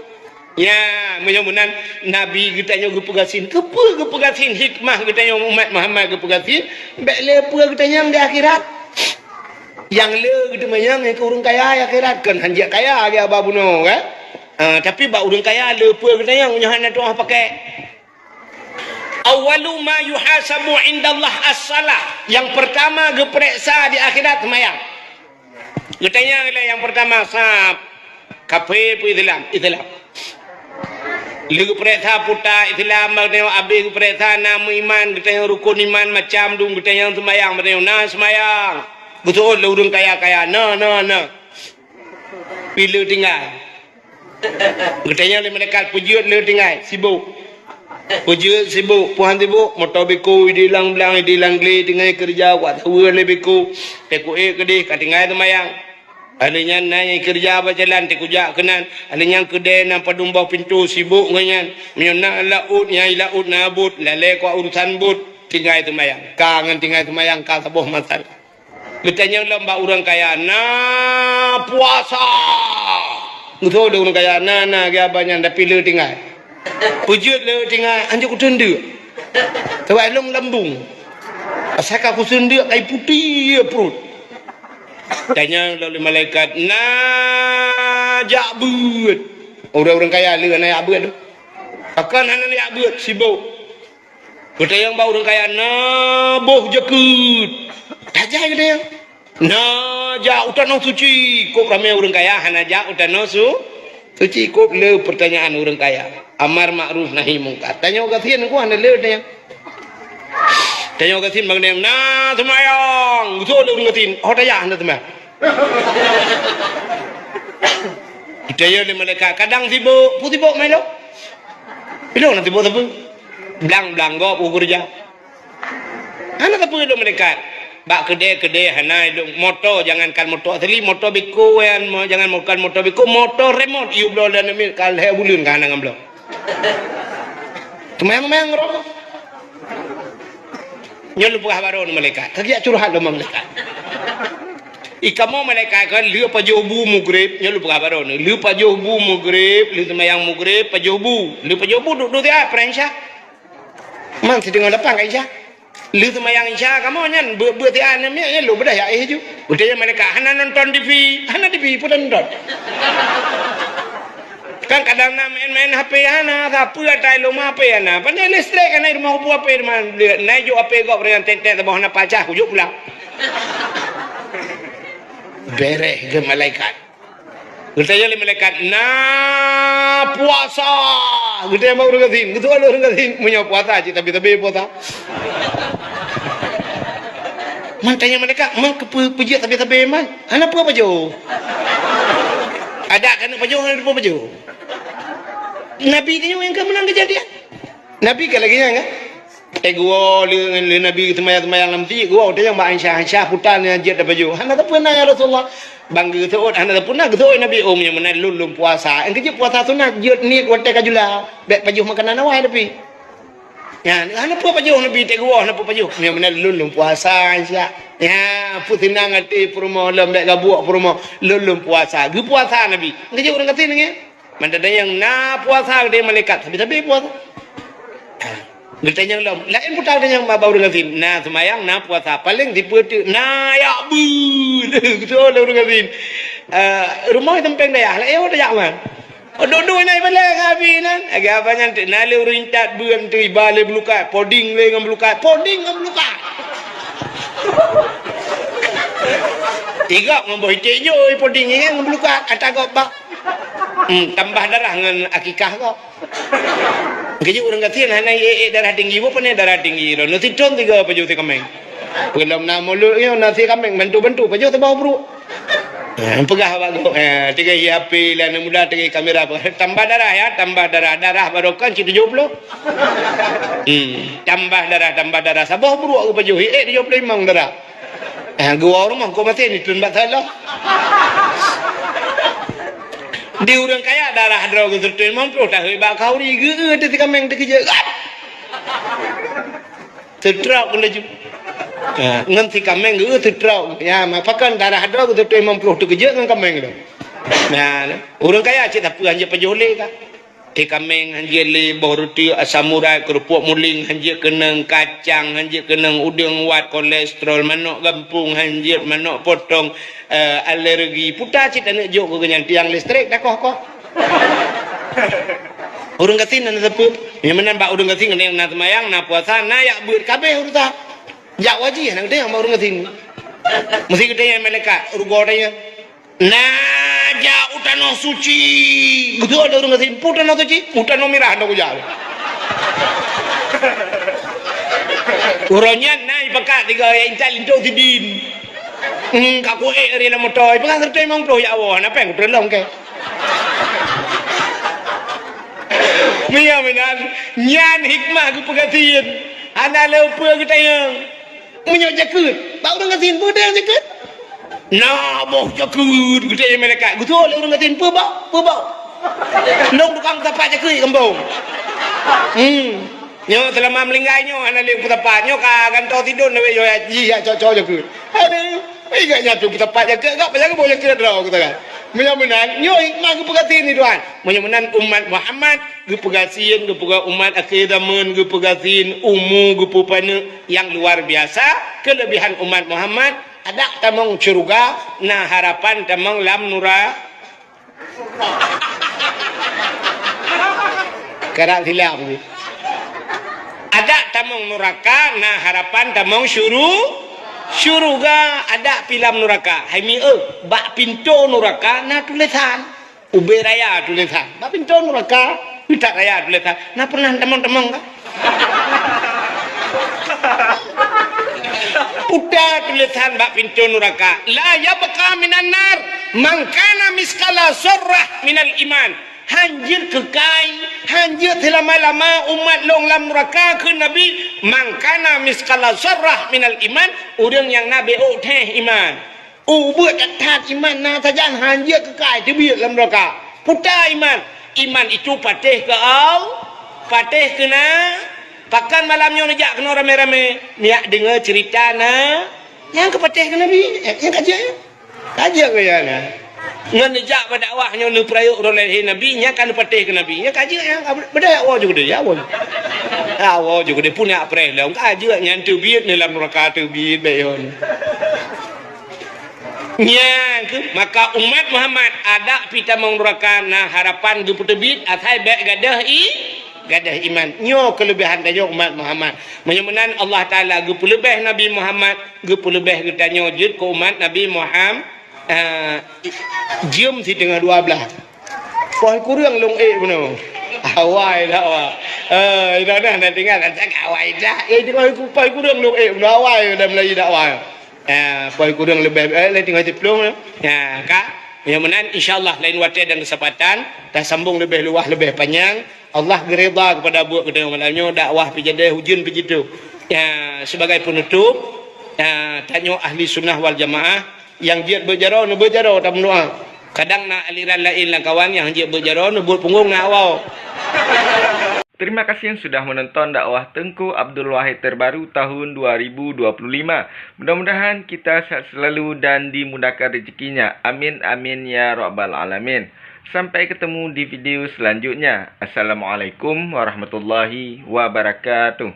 Nya, meunyoe meunan Nabi geutanyoe geupeugasien. Keupeue geupeugasien? Hikmah geutanyoe umat Muhammad geupeugasien, bék le peue geutanyong di akhirat. Nyang le geuteumanyong nyan keu ureuëng kaya di akhirat, kon hanjeuet kaya lagée haba bunoe, kan? Ah, tapi bak ureuëng kaya le peue geutanyong, nyoe hana tuah pakai. Awwalu ma yuhasabu indallah as-salah. Nyang peurtama geupeuriksa di akhirat seumayang. Geutanyong lé nyang peurtama, sab, kafé peue Islam? Islam. Lheueh geupeuriksa puta Islam, geutanyong abéh geupeuriksa na meuiman, geutanyong rukon iman macam dum, geutanyong seumayang, geutanyong na seumayang. Geuseuôt lé ureuëng kaya-kaya, na, na, na. Pih le tinggai. Geutanyong lé malaikat, "Peujeuet le tinggai, sibok." "Peujeuet sibok, peue han sibok?" "Moto beko ideh lam blang, ideh lam glé, tinggai keureuja, kuat saweue lé beko. Teukuék keudeh, ka tinggai seumayang. Alheuh nyan na nyang keureuja bak jalan, teukujak keunan. Alheuh nyan keudè na padum boh pintoe, sibok ngon nyan. Meunyoe na laôt, nyang i laôt na bot, lalée kuat urusan bot, tinggai seumayang." Ka ngon tinggai seumayang, ka saboh masalah. Geutanyong lom bak ureuëng kaya, "Na puasa?" Geutanyong lé ureuëng kaya, "Na, na, lagée haba nyan, tapi le tinggai." "Peujeuet le tinggai?" "Hanjeuet kuteundeuk. Sabab lôn lambung. Asai ka kuseundeuk, ka putéh pruet." Tanyong lom lé malaikat, "Na jak beuet?" Ureuëng-ureuëng kaya le hana jak beuet tu. "Pakon hana jak beuet?" "Sibok." Geutanyong bak ureuëng kaya, "Na boh jakeuet?" Tajak geutanyong. "Na jak u tanoh suci?" Kok ramé ureuëng kaya hana jak u tanoh su-, suci. Kok le peurtanyaan ureuëng kaya. Amar makruf nahi mungkar. Tanyoe gasien ku hana le tanyong. Tanyoe gasien bak geutanyoe, "Na seumayang?" Geuseuôt lé ureuëng gasien, "Oh, tajak hana seumayang." Geutanyong lé malaikat, "Kadang sibok, peue sibok meulom?" "Ilôn na sibok sapeue? Blang-blang gob u keureuja." "Hana sapeue ilôn malaikat." "Bak keudè-keudè hana ilôn. Moto, jangankan moto asli, moto beko nyan, mo-, jangankan moto beko, moto remot, yue bloe lam miet ka lhée buleuen ka hana ngon bloe." Teumayang-mayang roh. Nyoe lôn peugah bak droeneuh malaikat. Ka geujak curhat lom malaikat. "I kamoe malaikat kan lheueh pajoh bu mugreb," nyoe lôn peugah bak droeneuh. "Lheueh pajoh bu mugreb, lheueh seumayang mugreb, pajoh bu. Lheueh pajoh bu duek-duek siat, peurang Isya. Man siteungoh lapan ka Isya. Lheueh seumayang Isya kamoe nyan beuet-beuet siat aneuk miet nyan lôn beudah jak éh ju." Geutanyong malaikat, "Hana nonton T V?" "Hana T V, peue nonton?" Kan kadang na main-main H P hana, sapeue ata i lôn H P hana. Pandai listrik hana i rumoh kubu H P teuma. Na jok H P gob ringan tet-tet saboh hana pacah, kujok pulang. Bereh keu malaikat. Geutanyong lé malaikat, "Na puasa?" Geutanyong bak ureuëng gasien. Geutanyong lé ureuëng gasien, "Meunyoe puasa, cit sabe-sabe puasa." Man tanyong malaikat, "Man keupeue peujeuet sabe-sabe man? Hana peue pajoh." Adak keuneuk pajoh, hana peue pajoh. Nabi tanyoe nyang ka meunan keujadian. Nabi ka lagée nyan kan? Eh, geuwoe lé, lé Nabi seumayang-seumayang lam meuseujid, geuwoe tanyong bak Aisyah, "Aisyah, peue tan nyang jeuet tapajoh?" "Hana sapeue na, ya Rasulullah." Bang geuseuôt, "Hana sapeue na," geuseuôt Nabi, "Oh, meunyoe meunan lôn, lôn puasa." Nyang keujeuet puasa sunat, jeuet niet watée ka jula, bék pajoh makanan awai tapi. Nyan, "Hana peue pajoh Nabi, teuh geuwoe hana peue pajoh." "Meunyoe meunan lôn, lôn puasa, Aisyah. Nyan, peue seunang até peurumoh lom, bék gabuek peurumoh, lôn, lôn puasa." Geupuasa Nabi. Nyang keujeuet ureuëng gasien nyan. Man tatanyong na puasa geutanyong malaikat, sabe-sabe puasa. Geutanyong lom, laén peue geutanyong bak ureuëng gasien, "Na seumayang, na puasa, paleng sipeue teuk na jak beuet?" Geutanyong lé ureuëng gasien. Eh, rumoh i sampéng dayah, laén peue tajak man? Oh, duek-duek na ibalée ngon Abi nyan. Lagée haba nyan teuk na lé ureuëng intat beuet teuk iba lé beulukat, poding lé ngon beulukat, poding ngon beulukat. Igab ngon boh iték jôi poding nyan ngon beulukat, ata gob bak. Hmm, tambah darah ngon akikah kok. Keujeuet ureuëng gasien hana ék-ék darah tinggi, boh pane darah tinggi. Lôn sithon tiga pajoh si kaméng. Peulom na mulod nyoe na si kaméng bantu-bantu pajoh saboh bruek. Ha, peugah bak gop. Ha, tiga hi H P lah aneuk muda, tiga hi kamera. Tambah darah ya, tambah darah. Darah baroe kan cit tujoh ploh. Hmm, tambah darah, tambah darah. Saboh bruek geupajoh hi ék tujoh ploh limong darah. Ha, geuwoe rumoh kok maté ni tun bak salah. Di ureuëng kaya darah droe geuseutôt limong ploh tahôi bak khauri geu-eu teuh si kaméng teukeujeuet. Seutrok laju. Ha, ngon si kaméng geu-eu seutrok. Ya, ma pakon darah droe geuseutôt limong ploh teukeujeuet ngon kaméng droe. Nah, ureuëng kaya cit sapeue hanjeuet pajoh lé ka. Teuh kaméng hanjeuet lé, boh ruti asam urat, keurupuk muling hanjeuet keunong, kacang hanjeuet keunong, udeueng wat, kolesterol, manok gampông hanjeuet, manok potong, eh, alergi. Puta cit aneuk jok keu nyan tiang listrik takoh-koh. Ureuëng gasien na sapeue? Nyang meunan bak ureuëng gasien keuneuk na seumayang, na puasa, na jak beuet kabeh urusan. Jak wajih na geude bak ureuëng gasien. Meusi geude malaikat rugoe tanya. Na jak u tanoh suci. Beutôi ada ureuëng gasien, "Peue tanoh suci?" "U tanoh mirah na kujak." Uroe nyan na ipakat tiga ya intat linto sidin. Hmm, ka kuék ri lam moto, ipeugah seureutôh limong ploh ya Allah, na péng kuteulong ke. Meunyoe meunan, nyan hikmah geupeugah gasien. Hana lé upeue geutanyong. Meunyoe jakeuet, bak ureuëng gasien peue teuh jakeuet? Na boh jakeuet, geutanyong malaikat. Geutanyong lé ureuëng gasien, "Peue bak? Peue bak?" Lôn tukang tapak jakeuet gampông. Hmm. Nyoe seulama meuninggai nyoe hana lé peutapat. Nyoe ka gantoe sidon lawét nyoe jih jak cok-cok jakeuet. Aduh, ingat nyan tu peutapat jakeuet, gak pajan boh jakeuet droe kata kan. Meunyoe meunan, nyoe hikmah geupeugah gasien ni Tuhan. Meunyoe meunan umat Muhammad geupeugasien, geupeugah umat akhé zaman, geupeugasien umu, geupeupaneuk nyang luar biasa, keulebihan umat Muhammad, adak tamong syeuruga, na harapan tamong lam nura-, Karab silap. Adak tamong nuraka, na harapan tamong syuru-, syuruga, adak pi lam nuraka. Hai mi eu, bak pintoe nuraka na tulésan. Ubé raya tulésan. Bak pintoe nuraka, utak raya tulésan. Na pernah tamong-tamong ka? Puta tulésan bak pintoe nuraka, "La yabqa minan nar man kana miskala zarrah minal iman." Hanjeuet keukai, hanjeuet seulama-lama umat lôn lam nuraka, kheun Nabi, "Man kana miskala zarrah minal iman," ureuëng nyang na béok théh iman. Ubeuet that-that iman na sajan hanjeuet keukai teubiet lam nuraka. Puta iman. Iman itu patéh keu Al-, patéh keu na-, Pakon malam nyoe neujak keunoe ramé-ramé, neujak deungoe ceurita na nyang geupatéh keu Nabi, nyang ka jeuet. Ka jeuet keu nyan. Ngon neujak bak dakwah nyoe neupeurayeuk uroe lahé Nabi, nyang ka neupatéh keu Nabi. Nyang ka jeuet nyan, beudôh jak woe ju keudéh, jak woe. Jak woe ju keudéh, pun jak preh lom. Ka jeuet nyan teubiet neuh lam nuraka teubiet bèk yon. Nyan keuh, maka umat Muhammad adak pi tamong nuraka na harapan geupeuteubiet asai bèk gadôh i-, gadôh iman. Nyoe keuleubehan tanyoe umat Muhammad. Meunyoe meunan Allah Taala geupeuleubeh Nabi Muhammad, geupeuleubeh geutanyoe jeuet keu umat Nabi Muham-, eh, jeuem siteungoh dua blaih. Poh kureueng lôn ék bunoe. Awai dakwah. Eh, inoe na tinggai, awai dah. Eh, poh kureueng lôn ék bunoe, awai dah meulayeue dakwah. Eh, poh kureueng leubeh, eh, lé tinggai siplôh. Ya, ka. Nyang meunan, insya Allah, lain watèe dan keusempatan, tasambong leubeh luwah, leubeh panyang. Allah geuridha keupada buet geutanyoe malam nyoe, dakwah pih jadi, ujeuen pih jitu. Ya, sebagai penutup, ya, tanyoe ahli sunnah wal jamaah, nyang jeuet beuet jaroe, neubeuet jaroe, tameudoa. Kadang na aliran laén lam kawan nyang jeuet beuet jaroe, neubeuet punggong, na awai. Terima kasih sudah menonton dakwah Teungku Abdul Wahid terbaru tahun dua ribu dua puluh lima. Mudah-mudahan kita sehat selalu dan dimudahkan rezekinya. Amin, amin, ya rabbal alamin. Sampai ketemu di video selanjutnya. Assalamualaikum warahmatullahi wabarakatuh.